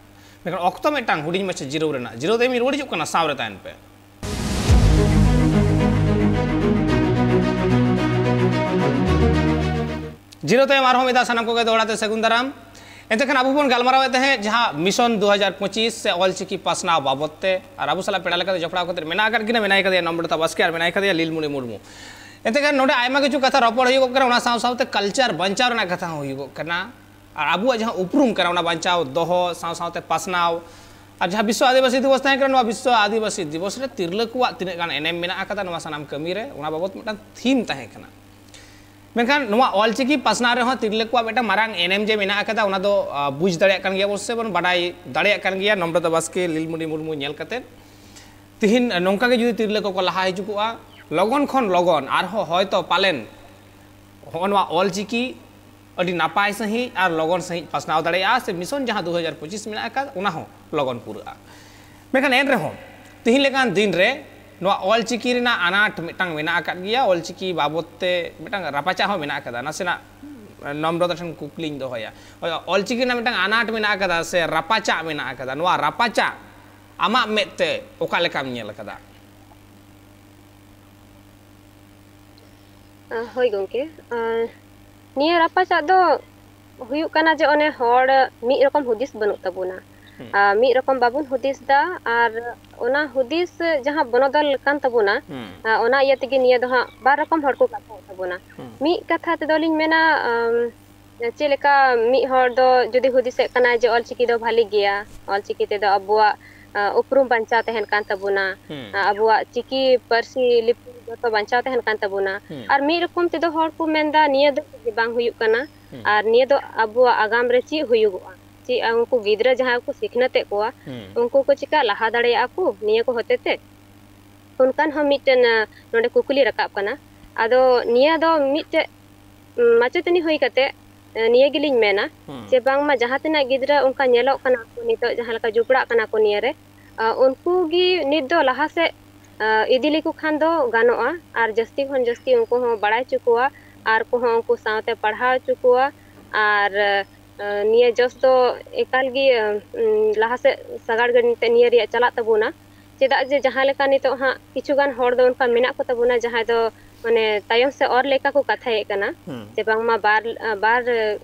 ᱢᱮᱱᱠᱷᱟᱱ ᱚᱠᱛᱚ ᱢᱤᱫᱴᱟᱝ ᱦᱩᱰᱤᱧ ᱢᱟᱪᱷᱟ ᱡᱤᱨᱟᱹᱣ ᱨᱮᱱᱟᱜ, ᱡᱤᱨᱟᱹᱣ ᱛᱟᱭᱚᱢ ᱨᱩᱣᱟᱹᱲ ᱦᱤᱡᱩᱜ ᱠᱟᱱᱟ, ᱥᱟᱶ ᱨᱮ ᱛᱟᱦᱮᱱ ᱯᱮ᱾ ᱡᱤᱨᱟᱹᱣ ᱛᱟᱭᱚᱢ ᱟᱨᱦᱚᱸ ᱢᱤᱫ ᱫᱷᱟᱣ ᱥᱟᱱᱟᱢ ᱠᱚᱜᱮ ᱫᱚᱦᱲᱟ ᱛᱮ ᱥᱟᱹᱜᱩᱱ ᱫᱟᱨᱟᱢ᱾ ᱮᱱᱛᱮ ᱠᱷᱟᱱ ᱟᱵᱚ ᱵᱚᱱ ᱜᱟᱞᱢᱟᱨᱟᱣᱮᱫ ᱛᱟᱦᱮᱸᱫ ᱡᱟᱦᱟᱸ ᱢᱤᱥᱚᱱ ᱫᱩ ᱦᱟᱡᱟᱨ ᱯᱚᱸᱪᱤᱥ ᱥᱮ ᱚᱞᱪᱤᱠᱤ ᱯᱟᱥᱱᱟᱣ ᱵᱟᱵᱚᱛ ᱛᱮ, ᱟᱨ ᱟᱵᱚ ᱥᱟᱞᱟᱜ ᱯᱮᱲᱟ ᱞᱮᱠᱟᱛᱮ ᱡᱚᱯᱲᱟᱣ ᱠᱟᱛᱮ ᱢᱮᱱᱟᱜ ᱟᱠᱟᱫ ᱠᱤᱱᱟ, ᱢᱮᱱᱟᱭ ᱠᱟᱫᱮᱭᱟ ᱱᱚᱢᱨᱚᱛᱟ ᱵᱟᱥᱠᱮ ᱟᱨ ᱢᱮᱱᱟᱭ ᱠᱟᱫᱮᱭᱟ ᱞᱤᱞᱢᱩᱱᱤ ᱢᱩᱨᱢᱩ᱾ ᱮᱱᱛᱮ ᱠᱷᱟᱱ ᱱᱚᱰᱮ ᱟᱭᱢᱟ ᱠᱤᱪᱷᱩ ᱠᱟᱛᱷᱟ ᱨᱚᱯᱚᱲ ᱦᱩᱭᱩᱜᱚᱜ ᱠᱟᱱᱟ, ᱚᱱᱟ ᱥᱟᱶ ᱥᱟᱶᱛᱮ ᱠᱟᱞᱪᱟᱨ ᱵᱟᱧᱪᱟᱣ ᱨᱮᱱᱟᱜ ᱠᱟᱛᱷᱟ ᱦᱚᱸ ᱦᱩᱭᱩᱜᱚᱜ ᱠᱟᱱᱟ᱾ ᱟᱨ ᱟᱵᱚᱣᱟᱜ ᱡᱟᱦᱟᱸ ᱩᱯᱨᱩᱢ ᱠᱟᱱᱟ, ᱚᱱᱟ ᱵᱟᱧᱪᱟᱣ ᱫᱚᱦᱚ ᱥᱟᱶ ᱥᱟᱶᱛᱮ ᱯᱟᱥᱱᱟᱣ, ᱟᱨ ᱡᱟᱦᱟᱸ ᱵᱤᱥᱥᱚ ᱟᱹᱫᱤᱵᱟᱹᱥᱤ ᱫᱤᱵᱚᱥ ᱛᱟᱦᱮᱸ ᱠᱟᱱᱟ, ᱱᱚᱣᱟ ᱵᱤᱥᱥᱚ ᱟᱹᱫᱤᱵᱟᱹᱥᱤ ᱫᱤᱵᱚᱥ ᱨᱮ ᱛᱤᱨᱞᱟᱹ ᱠᱚᱣᱟᱜ ᱛᱤᱱᱟᱹᱜ ᱜᱟᱱ ᱮᱱᱮᱢ ᱢᱮᱱᱟᱜ ᱟᱠᱟᱫᱟ, ᱱᱚᱣᱟ ᱥᱟᱱᱟᱢ ᱠᱟᱹᱢᱤ ᱨᱮ, ᱚᱱᱟ ᱵᱟᱵᱚᱛ ᱢᱤᱫᱴᱟᱝ ᱛᱷᱤᱢ ᱛᱟᱦᱮᱸ ᱠᱟᱱᱟ᱾ ᱢᱮᱱᱠᱷᱟᱱ ᱱᱚᱣᱟ ᱚᱞᱪᱤᱠᱤ ᱯᱟᱥᱱᱟᱣ ᱨᱮᱦᱚᱸ ᱛᱤᱨᱞᱟᱹ ᱠᱚᱣᱟᱜ ᱢᱤᱫᱴᱟᱝ ᱢᱟᱨᱟᱝ ᱮᱱᱮᱢ ᱡᱮ ᱢᱮᱱᱟᱜ ᱟᱠᱟᱫᱟ, ᱚᱱᱟ ᱫᱚ, ᱟ, ᱵᱩᱡᱽ ᱫᱟᱲᱮᱭᱟᱜ ᱠᱟᱱ ᱜᱮᱭᱟ ᱵᱚᱱ ᱥᱮ ᱵᱚᱱ ᱵᱟᱰᱟᱭ ᱫᱟᱲᱮᱭᱟᱜ ᱠᱟᱱ ᱜᱮᱭᱟ, ᱱᱚᱢᱨᱚᱛᱟ ᱵᱟᱥᱠᱮ, ᱞᱤᱞᱢᱩᱱᱤ ᱢᱩᱨᱢᱩ ᱧᱮᱞ ᱠᱟᱛᱮᱫ᱾ ᱛᱤᱦᱤᱧ ᱱᱚᱝᱠᱟ ᱜᱮ ᱡᱩᱫᱤ ᱛᱤᱨᱞᱟᱹ ᱠᱚᱠᱚ ᱞᱟᱦᱟ ᱦᱤᱡᱩᱜᱚᱜᱼᱟ, ᱞᱚᱜᱚᱱ ᱠᱷᱚᱱ ᱞᱚᱜᱚᱱ ᱟᱨᱦᱚᱸ ᱦᱚᱭᱛᱚ ᱯᱟᱞᱮᱱ ᱦᱚᱸᱜᱼᱚ ᱱᱚᱣᱟ ᱚᱞᱪᱤᱠᱤ ᱟᱹᱰᱤ ᱱᱟᱯᱟᱭ ᱥᱟᱺᱦᱤᱡ ᱟᱨ ᱞᱚᱜᱚᱱ ᱥᱟᱺᱦᱤᱡ ᱯᱟᱥᱱᱟᱣ ᱫᱟᱲᱮᱭᱟᱜᱼᱟ, ᱥᱮ ᱢᱤᱥᱚᱱ ᱡᱟᱦᱟᱸ ᱫᱩ ᱦᱟᱡᱟᱨ ᱯᱚᱸᱪᱤᱥ ᱢᱮᱱᱟᱜ ᱟᱠᱟᱫ, ᱚᱱᱟ ᱦᱚᱸ ᱞᱚᱜᱚᱱ ᱯᱩᱨᱟᱹᱜᱼᱟ᱾ ᱢᱮᱱᱠᱷᱟᱱ ᱮᱱ ᱨᱮᱦᱚᱸ ᱛᱤᱦᱤᱧ ᱞᱮᱠᱟᱱ ᱫᱤᱱ ᱨᱮ ᱱᱚᱣᱟ ᱚᱞᱪᱤᱠᱤ ᱨᱮᱱᱟᱜ ᱟᱱᱟᱴ ᱢᱤᱫᱴᱟᱝ ᱢᱮᱱᱟᱜ ᱟᱠᱟᱫ ᱜᱮᱭᱟ, ᱚᱞᱪᱤᱠᱤ ᱵᱟᱵᱚᱫ ᱛᱮ ᱢᱤᱫᱴᱟᱝ ᱨᱟᱯᱟᱪᱟᱜ ᱦᱚᱸ ᱢᱮᱱᱟᱜ ᱟᱠᱟᱫᱟ᱾ ᱱᱟᱥᱮᱱᱟᱜ ᱱᱚᱢᱨᱚᱛᱟ ᱴᱷᱮᱱ ᱠᱩᱠᱞᱤᱧ ᱫᱚᱦᱚᱭᱟ, ᱚᱞᱪᱤᱠᱤ ᱨᱮᱱᱟᱜ ᱢᱤᱫᱴᱟᱝ ᱟᱱᱟᱴ ᱢᱮᱱᱟᱜ ᱟᱠᱟᱫᱟ ᱥᱮ ᱨᱟᱯᱟᱪᱟᱜ ᱢᱮᱱᱟᱜ ᱟᱠᱟᱫᱟ, ᱱᱚᱣᱟ ᱨᱟᱯᱟᱪᱟᱜ ᱟᱢᱟᱜ ᱢᱮᱫ ᱛᱮ ᱚᱠᱟ ᱞᱮᱠᱟᱢ ᱧᱮᱞ ᱟᱠᱟᱫᱟ? ᱦᱳᱭ ᱜᱚᱢᱠᱮ, ᱱᱤᱭᱟᱹ ᱨᱟᱯᱟᱪᱟᱜ ᱫᱚ ᱦᱩᱭᱩᱜ ᱠᱟᱱᱟ ᱡᱮ ᱚᱱᱮ ᱦᱚᱲ ᱢᱤᱫ ᱨᱚᱠᱚᱢ ᱦᱩᱫᱤᱥ ᱵᱟᱹᱱᱩᱜ ᱛᱟᱵᱚᱱᱟ᱾ ᱢᱤᱫ ᱨᱚᱠᱚᱢ ᱵᱟᱵᱚᱱ ᱦᱩᱫᱤᱥ ᱫᱟ, ᱟᱨ ᱚᱱᱟ ᱦᱩᱫᱤᱥ ᱡᱟᱦᱟᱸ ᱵᱚᱱᱚᱫᱚᱞ ᱠᱟᱱ ᱛᱟᱵᱚᱱᱟ, ᱚᱱᱟ ᱤᱭᱟᱹ ᱛᱮᱜᱮ ᱱᱤᱭᱟᱹ ᱫᱚ ᱦᱟᱸᱜ ᱵᱟᱨ ᱨᱚᱠᱚᱢ ᱦᱚᱲ ᱠᱚ ᱠᱟᱛᱷᱟᱜ ᱛᱟᱵᱚᱱᱟ᱾ ᱢᱤᱫ ᱠᱟᱛᱷᱟ ᱛᱮᱫᱚ ᱞᱤᱧ ᱢᱮᱱᱟ, ᱪᱮᱫ ᱞᱮᱠᱟ ᱢᱤᱫ ᱦᱚᱲ ᱫᱚ ᱡᱩᱫᱤ ᱦᱩᱫᱤᱥᱮᱫ ᱠᱟᱱᱟᱭ ᱡᱮ ᱚᱞᱪᱤᱠᱤ ᱫᱚ ᱵᱷᱟᱞᱤ ᱜᱮᱭᱟ, ᱚᱞᱪᱤᱠᱤ ᱛᱮᱫᱚ ᱟᱵᱚᱣᱟᱜ ᱩᱯᱨᱩᱢ ᱵᱟᱧᱪᱟᱣ ᱛᱟᱦᱮᱱ ᱠᱟᱱ ᱛᱟᱵᱚᱱᱟ, ᱟᱵᱚᱣᱟᱜ ᱪᱤᱠᱤ ᱯᱟᱹᱨᱥᱤ ᱞᱤᱯᱤ ᱡᱚᱛᱚ ᱵᱟᱧᱪᱟᱣ ᱛᱟᱦᱮᱱ ᱠᱟᱱ ᱛᱟᱵᱚᱱᱟ᱾ ᱟᱨ ᱢᱤᱫ ᱨᱚᱠᱚᱢ ᱛᱮᱫᱚ ᱦᱚᱲ ᱠᱚ ᱢᱮᱱᱫᱟ ᱱᱤᱭᱟᱹ ᱫᱚ ᱪᱮᱫ ᱜᱮ ᱵᱟᱝ ᱦᱩᱭᱩᱜ ᱠᱟᱱᱟ, ᱟᱨ ᱱᱤᱭᱟᱹ ᱫᱚ ᱟᱵᱚᱣᱟᱜ ᱟᱜᱟᱢ ᱨᱮ ᱪᱮᱫ ᱦᱩᱭᱩᱜᱚᱜᱼᱟ, ᱪᱮᱫ ᱩᱱᱠᱩ ᱜᱤᱫᱽᱨᱟᱹ ᱡᱟᱦᱟᱸᱭ ᱠᱚ ᱥᱤᱠᱷᱱᱟᱹᱛᱮᱫ ᱠᱚᱣᱟ, ᱩᱱᱠᱩ ᱠᱚ ᱪᱤᱠᱟ ᱞᱟᱦᱟ ᱫᱟᱲᱮᱭᱟᱜᱼᱟ ᱠᱚ ᱱᱤᱭᱟᱹ ᱠᱚ ᱦᱚᱛᱮ ᱛᱮ? ᱚᱱᱠᱟᱱ ᱦᱚᱸ ᱢᱤᱫᱴᱮᱱ ᱱᱚᱰᱮ ᱠᱩᱠᱞᱤ ᱨᱟᱠᱟᱵ ᱠᱟᱱᱟ᱾ ᱟᱫᱚ ᱱᱤᱭᱟᱹ ᱫᱚ ᱢᱤᱫᱴᱮᱡ ᱢᱟᱪᱮᱛᱟᱹᱱᱤ ᱦᱩᱭ ᱠᱟᱛᱮ ᱱᱤᱭᱟᱹ ᱜᱮᱞᱤᱧ ᱢᱮᱱᱟ ᱡᱮ ᱵᱟᱝᱢᱟ ᱡᱟᱦᱟᱸ ᱛᱤᱱᱟᱹᱜ ᱜᱤᱫᱽᱨᱟᱹ ᱚᱱᱠᱟ ᱧᱮᱞᱚᱜ ᱠᱟᱱᱟ ᱠᱚ ᱱᱤᱛᱚᱜ ᱡᱟᱦᱟᱸ ᱞᱮᱠᱟ ᱡᱚᱯᱲᱟᱜ ᱠᱟᱱᱟ ᱠᱚ ᱱᱤᱭᱟᱹ ᱨᱮ, ᱩᱱᱠᱩ ᱜᱮ ᱱᱤᱛ ᱫᱚ ᱞᱟᱦᱟ ᱥᱮᱫ ᱤᱫᱤ ᱞᱮᱠᱚ ᱠᱷᱟᱱ ᱫᱚ ᱜᱟᱱᱚᱜᱼᱟ᱾ ᱟᱨ ᱡᱟᱹᱥᱛᱤ ᱠᱷᱚᱱ ᱡᱟᱹᱥᱛᱤ ᱩᱱᱠᱩ ᱦᱚᱸ ᱵᱟᱲᱟᱭ ᱦᱚᱪᱚ ᱠᱚᱣᱟ, ᱟᱨ ᱠᱚᱦᱚᱸ ᱩᱱᱠᱩ ᱥᱟᱶᱛᱮ ᱯᱟᱲᱦᱟᱣ ᱦᱚᱪᱚ ᱠᱚᱣᱟ᱾ ᱟᱨ ᱱᱤᱭᱟᱹ ᱡᱚᱥ ᱫᱚ ᱮᱠᱟᱞ ᱜᱮ ᱞᱟᱦᱟ ᱥᱮᱫ ᱥᱟᱜᱟᱲ ᱜᱟᱹᱰᱤ ᱛᱮ ᱱᱤᱭᱟᱹ ᱨᱮᱭᱟᱜ ᱪᱟᱞᱟᱜ ᱛᱟᱵᱚᱱᱟ᱾ ᱪᱮᱫᱟᱜ ᱡᱮ ᱡᱟᱦᱟᱸ ᱞᱮᱠᱟ ᱱᱤᱛᱚᱜ ᱦᱟᱸᱜ ᱠᱤᱪᱷᱩ ᱜᱟᱱ ᱦᱚᱲ ᱫᱚ ᱚᱱᱠᱟ ᱢᱮᱱᱟᱜ ᱠᱚ ᱛᱟᱵᱚᱱᱟ ᱡᱟᱦᱟᱸᱭ ᱫᱚ ᱢᱟᱱᱮ ᱛᱟᱭᱚᱢ ᱥᱮᱫ ᱚᱨ ᱞᱮᱠᱟ ᱠᱚ ᱠᱟᱛᱷᱟᱭᱮᱫ ᱠᱟᱱᱟ, ᱡᱮ ᱵᱟᱝᱢᱟ ᱵᱟᱨ ᱵᱟᱨ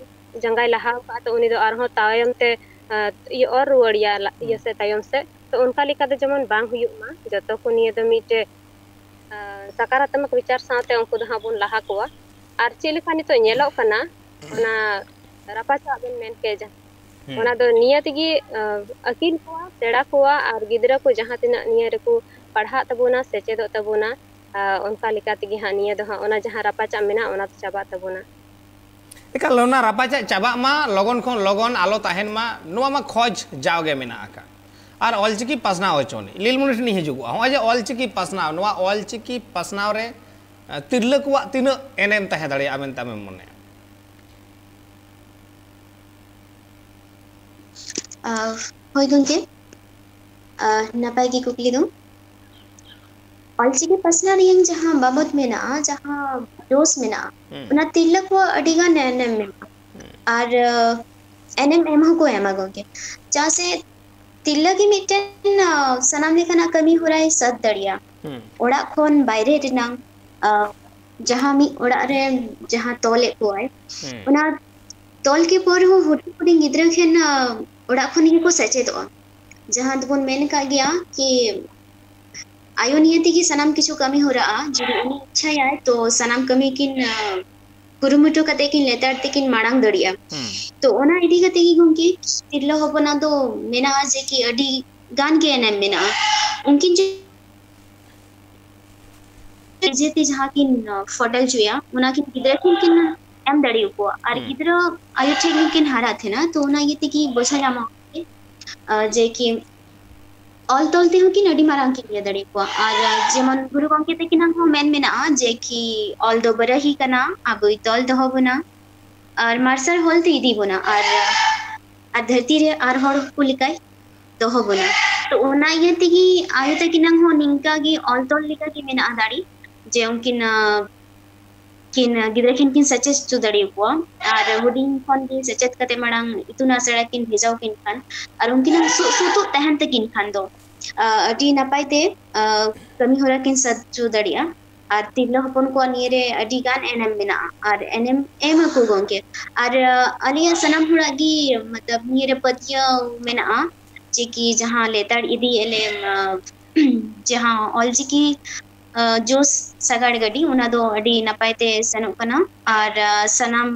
ᱡᱟᱸᱜᱟᱭ ᱞᱟᱦᱟ ᱟᱠᱟᱫ ᱛᱚ ᱩᱱᱤ ᱫᱚ ᱟᱨᱦᱚᱸ ᱛᱟᱭᱚᱢ ᱛᱮ ᱤᱭᱟᱹ ᱚᱨ ᱨᱩᱣᱟᱹᱲᱮᱭᱟ ᱤᱭᱟᱹ ᱥᱮ ᱛᱟᱭᱚᱢ ᱥᱮᱫ᱾ ᱛᱚ ᱚᱱᱠᱟ ᱞᱮᱠᱟ ᱫᱚ ᱡᱮᱢᱚᱱ ᱵᱟᱝ ᱦᱩᱭᱩᱜ ᱢᱟ, ᱡᱚᱛᱚ ᱠᱚ ᱱᱤᱭᱟᱹ ᱫᱚ ᱢᱤᱫᱴᱮᱡ ᱥᱟᱠᱟᱨᱟᱛᱢᱚᱠ ᱵᱤᱪᱟᱨ ᱥᱟᱶᱛᱮ ᱩᱱᱠᱩ ᱫᱚ ᱦᱟᱸᱜ ᱵᱚᱱ ᱞᱟᱦᱟ ᱠᱚᱣᱟ᱾ ᱟᱨ ᱪᱮᱫ ᱞᱮᱠᱟ ᱱᱤᱛᱚᱜ ᱧᱮᱞᱚᱜ ᱠᱟᱱᱟ, ᱚᱱᱟ ᱨᱟᱯᱟᱪᱟᱜ ᱵᱮᱱ ᱢᱮᱱ ᱠᱮᱫ ᱡᱟᱦᱟᱸ, ᱚᱱᱟ ᱫᱚ ᱱᱤᱭᱟᱹ ᱛᱮᱜᱮ ᱟᱹᱠᱤᱞ ᱠᱚᱣᱟ, ᱥᱮᱬᱟ ᱠᱚᱣᱟ, ᱟᱨ ᱜᱤᱫᱽᱨᱟᱹ ᱠᱚ ᱡᱟᱦᱟᱸ ᱛᱤᱱᱟᱹᱜ ᱱᱤᱭᱟᱹ ᱨᱮᱠᱚ ᱯᱟᱲᱦᱟᱜ ᱛᱟᱵᱚᱱᱟ, ᱥᱮᱪᱮᱫᱚᱜ ᱛᱟᱵᱚᱱᱟ, ᱚᱱᱠᱟ ᱞᱮᱠᱟ ᱛᱮᱜᱮ ᱦᱟᱸᱜ ᱱᱤᱭᱟᱹ ᱫᱚ ᱦᱟᱸᱜ ᱚᱱᱟ ᱡᱟᱦᱟᱸ ᱨᱟᱯᱟᱪᱟᱜ ᱢᱮᱱᱟᱜᱼᱟ, ᱚᱱᱟ ᱫᱚ ᱪᱟᱵᱟᱜ ᱛᱟᱵᱚᱱᱟ᱾ ᱮᱠᱟᱞ, ᱚᱱᱟ ᱨᱟᱯᱟᱪᱟᱜ ᱪᱟᱵᱟᱜ ᱢᱟ, ᱞᱚᱜᱚᱱ ᱠᱷᱚᱱ ᱞᱚᱜᱚᱱ ᱟᱞᱚ ᱛᱟᱦᱮᱱ ᱢᱟ, ᱱᱚᱣᱟ ᱢᱟ ᱠᱷᱚᱡᱽ ᱡᱟᱣᱜᱮ ᱢᱮᱱᱟᱜ ᱟᱠᱟᱫ᱾ ᱟᱨ ᱚᱞᱪᱤᱠᱤ ᱯᱟᱥᱱᱟᱣ ᱦᱚᱪᱚᱱᱤᱡ, ᱞᱤᱞᱢᱚᱱᱤ ᱴᱷᱮᱱᱤᱧ ᱦᱤᱡᱩᱜᱚᱜᱼᱟ᱾ ᱱᱚᱜᱼᱚᱭ ᱡᱮ ᱚᱞᱪᱤᱠᱤ ᱯᱟᱥᱱᱟᱣ, ᱱᱚᱣᱟ ᱚᱞᱪᱤᱠᱤ ᱯᱟᱥᱱᱟᱣ ᱨᱮ ᱛᱤᱨᱞᱟᱹ ᱠᱚᱣᱟᱜ ᱛᱤᱱᱟᱹᱜ ᱮᱱᱮᱢ ᱛᱟᱦᱮᱸ ᱫᱟᱲᱮᱭᱟᱜᱼᱟ ᱢᱮᱱᱛᱮ ᱟᱢᱮᱢ ᱢᱚᱱᱮᱭᱟ? ᱦᱳᱭ ᱜᱚᱢᱠᱮ, ᱟᱦ, ᱱᱟᱯᱟᱭ ᱜᱮ ᱠᱩᱠᱞᱤ ᱫᱚ᱾ ᱚᱞᱪᱤᱠᱤ ᱯᱟᱥᱱᱟᱣ ᱨᱮᱭᱟᱝ ᱡᱟᱦᱟᱸ ᱵᱟᱵᱚᱛ ᱢᱮᱱᱟᱜᱼᱟ, ᱡᱟᱦᱟᱸ ᱡᱳᱥ ᱢᱮᱱᱟᱜᱼᱟ, ᱦᱩᱸ᱾ ᱚᱱᱟ ᱛᱤᱨᱞᱟᱹ ᱠᱚᱣᱟᱜ ᱟᱹᱰᱤ ᱜᱟᱱ ᱮᱱᱮᱢ ᱢᱮᱱᱟᱜᱼᱟ᱾ ᱦᱩᱸ᱾ ᱟᱨ, ᱟᱦ, ᱮᱱᱮᱢ ᱮᱢ ᱦᱚᱸᱠᱚ ᱮᱢᱟ ᱜᱚᱢᱠᱮ᱾ ᱪᱮᱫᱟᱜ ᱥᱮ ᱛᱤᱨᱞᱟᱹ ᱜᱮ ᱢᱤᱫᱴᱮᱱ, ᱟᱦ, ᱥᱟᱱᱟᱢ ᱞᱮᱠᱟᱱᱟᱜ ᱠᱟᱹᱢᱤ ᱦᱚᱨᱟᱭ ᱥᱟᱹᱛ ᱫᱟᱲᱮᱭᱟᱜᱼᱟ᱾ ᱦᱩᱸ᱾ ᱚᱲᱟᱜ ᱠᱷᱚᱱ ᱵᱟᱭᱨᱮ ᱨᱮᱱᱟᱝ, ᱟᱦ, ᱡᱟᱦᱟᱸ ᱢᱤᱫ ᱚᱲᱟᱜ ᱨᱮ ᱡᱟᱦᱟᱸ ᱛᱚᱞᱮᱫ ᱠᱚᱣᱟᱭ, ᱦᱩᱸ᱾ ᱚᱱᱟ ᱛᱚᱞ ᱠᱮ ᱯᱚᱨ ᱦᱚᱸ ᱦᱩᱰᱤᱧ ᱦᱩᱰᱤᱧ ᱜᱤᱫᱽᱨᱟᱹ ᱴᱷᱮᱱ, ᱟᱦ, ᱚᱲᱟᱜ ᱠᱷᱚᱱ ᱜᱮᱠᱚ ᱥᱮᱪᱮᱫᱚᱜᱼᱟ᱾ ᱡᱟᱦᱟᱸ ᱫᱚᱵᱚᱱ ᱢᱮᱱ ᱟᱠᱟᱫ ᱜᱮᱭᱟ ᱠᱤ ᱟᱭᱳ ᱱᱤᱭᱮ ᱛᱮᱜᱮ ᱥᱟᱱᱟᱢ ᱠᱤᱪᱷᱩ ᱠᱟᱹᱢᱤ ᱦᱚᱨᱟᱜᱼᱟ᱾ ᱡᱩᱫᱤ ᱩᱱᱤ ᱤᱪᱪᱷᱟᱭᱟᱭ, ᱛᱚ ᱥᱟᱱᱟᱢ ᱠᱟᱹᱢᱤ ᱠᱤᱱ, ᱟᱦ, ᱠᱩᱨᱩᱢᱩᱴᱩ ᱠᱟᱛᱮ ᱠᱤᱱ ᱞᱮᱛᱟᱲ ᱛᱮᱠᱤᱱ ᱢᱟᱲᱟᱝ ᱫᱟᱲᱮᱭᱟᱜᱼᱟ᱾ ᱦᱩᱸ᱾ ᱛᱚ ᱚᱱᱟ ᱤᱫᱤ ᱠᱟᱛᱮ ᱜᱮ ᱜᱚᱢᱠᱮ, ᱛᱤᱨᱞᱟᱹ ᱦᱚᱯᱚᱱᱟᱜ ᱫᱚ ᱢᱮᱱᱟᱜᱼᱟ ᱡᱮ ᱠᱤ ᱟᱹᱰᱤ ᱜᱟᱱ ᱜᱮ ᱮᱱᱮᱢ ᱢᱮᱱᱟᱜᱼᱟ᱾ ᱩᱱᱠᱤᱱ ᱡᱩᱫᱤ ᱱᱤᱡᱮᱛᱮ ᱡᱟᱦᱟᱸ ᱠᱤᱱ, ᱟᱦ, ᱯᱷᱚᱴᱮᱞ ᱦᱚᱪᱚᱭᱟ, ᱚᱱᱟ ᱠᱤᱱ ᱜᱤᱫᱽᱨᱟᱹ ᱴᱷᱮᱱ ᱠᱤᱱ ᱮᱢ ᱫᱟᱲᱮ ᱟᱠᱚᱣᱟ᱾ ᱟᱨ ᱦᱩᱸ᱾ ᱜᱤᱫᱽᱨᱟᱹ ᱟᱭᱳ ᱴᱷᱮᱱ ᱜᱮᱠᱤᱱ ᱦᱟᱨᱟ ᱛᱟᱦᱮᱱᱟ, ᱛᱚ ᱚᱱᱟ ᱤᱭᱟᱹ ᱛᱮᱜᱮ ᱵᱩᱡᱷᱟᱹᱣ ᱧᱟᱢᱚᱜᱼᱟ, ᱟᱦ, ᱡᱮ ᱠᱤ ᱚᱞ ᱛᱚᱞ ᱛᱮᱦᱚᱸ ᱠᱤᱱ ᱟᱹᱰᱤ ᱢᱟᱨᱟᱝ ᱠᱤᱱ ᱤᱭᱟᱹ ᱫᱟᱲᱮ ᱟᱠᱚᱣᱟ᱾ ᱟᱨ, ᱟᱦ, ᱡᱮᱢᱚᱱ ᱜᱩᱨᱩ ᱜᱚᱢᱠᱮ ᱛᱟᱹᱠᱤᱱᱟᱜ ᱦᱚᱸ ᱢᱮᱱ ᱢᱮᱱᱟᱜᱼᱟ ᱡᱮ ᱠᱤ ᱚᱞ ᱫᱚ ᱵᱟᱨᱟᱦᱤ ᱠᱟᱱᱟ, ᱟᱵᱚᱭ ᱛᱚᱞ ᱫᱚᱦᱚ ᱵᱚᱱᱟ ᱟᱨ ᱢᱟᱨᱥᱟᱞ ᱦᱚᱨ ᱛᱮ ᱤᱫᱤ ᱵᱚᱱᱟ᱾ ᱟᱨ, ᱟᱨ ᱫᱷᱟᱹᱨᱛᱤ ᱨᱮ ᱟᱨ ᱦᱚᱲ ᱠᱚ ᱞᱮᱠᱟᱭ ᱫᱚᱦᱚ ᱵᱚᱱᱟ᱾ ᱛᱚ ᱚᱱᱟ ᱤᱭᱟᱹ ᱛᱮᱜᱮ ᱟᱭᱳ ᱛᱟᱹᱠᱤᱱᱟᱜ ᱦᱚᱸ ᱱᱤᱝᱠᱟ ᱜᱮ ᱚᱞ ᱛᱚᱞ ᱞᱮᱠᱟ ᱜᱮ ᱢᱮᱱᱟᱜᱼᱟ ᱫᱟᱲᱮ, ᱡᱮ ᱩᱱᱠᱤᱱ, ᱟᱦ, ᱠᱤᱱ, ᱟᱦ, ᱜᱤᱫᱽᱨᱟᱹ ᱠᱤᱱ, ᱠᱤᱱ ᱥᱮᱪᱮᱫ ᱦᱚᱪᱚ ᱫᱟᱲᱮ ᱟᱠᱚᱣᱟ᱾ ᱟᱨ ᱦᱩᱰᱤᱧ ᱠᱷᱚᱱ ᱜᱮ ᱥᱮᱪᱮᱫ ᱠᱟᱛᱮ ᱢᱟᱲᱟᱝ ᱤᱛᱩᱱ ᱟᱥᱲᱟ ᱠᱤᱱ ᱵᱷᱮᱡᱟ ᱠᱤᱱ ᱠᱷᱟᱱ, ᱟᱨ ᱩᱱᱠᱤᱱᱟᱜ ᱥᱩᱜ ᱥᱩᱛᱩᱜ ᱛᱟᱦᱮᱱ ᱛᱟᱹᱠᱤᱱ ᱠᱷᱟᱱ ᱫᱚ, ᱟᱦ, ᱟᱹᱰᱤ ᱱᱟᱯᱟᱭ ᱛᱮ, ᱟᱦ, ᱠᱟᱹᱢᱤ ᱦᱚᱨᱟ ᱠᱤᱱ ᱥᱟᱹᱛ ᱦᱚᱪᱚ ᱫᱟᱲᱮᱭᱟᱜᱼᱟ᱾ ᱟᱨ ᱛᱤᱨᱞᱟᱹ ᱦᱚᱯᱚᱱ ᱠᱚᱣᱟᱜ ᱱᱤᱭᱟᱹ ᱨᱮ ᱟᱹᱰᱤ ᱜᱟᱱ ᱮᱱᱮᱢ ᱢᱮᱱᱟᱜᱼᱟ, ᱟᱨ ᱮᱱᱮᱢ ᱮᱢ ᱟᱠᱚ ᱜᱚᱢᱠᱮ᱾ ᱟᱨ, ᱟᱦ, ᱟᱞᱮᱭᱟᱜ ᱥᱟᱱᱟᱢ ᱦᱚᱲᱟᱜ ᱜᱮ, ᱢᱚᱛᱞᱚᱵ, ᱱᱤᱭᱟᱹ ᱨᱮ ᱯᱟᱹᱛᱭᱟᱹᱣ ᱢᱮᱱᱟᱜᱼᱟ ᱡᱮ ᱠᱤ ᱡᱟᱦᱟᱸ ᱞᱮᱛᱟᱲ ᱤᱫᱤᱭᱮᱫ ᱞᱮ, ᱟᱦ, ᱡᱟᱦᱟᱸ ᱚᱞᱪᱤᱠᱤ, ᱟᱦ, ᱡᱳᱥ ᱥᱟᱜᱟᱲ ᱜᱟᱹᱰᱤ, ᱚᱱᱟ ᱫᱚ ᱟᱹᱰᱤ ᱱᱟᱯᱟᱭ ᱛᱮ ᱥᱮᱱᱚᱜ ᱠᱟᱱᱟ᱾ ᱟᱨ, ᱟᱦ, ᱥᱟᱱᱟᱢ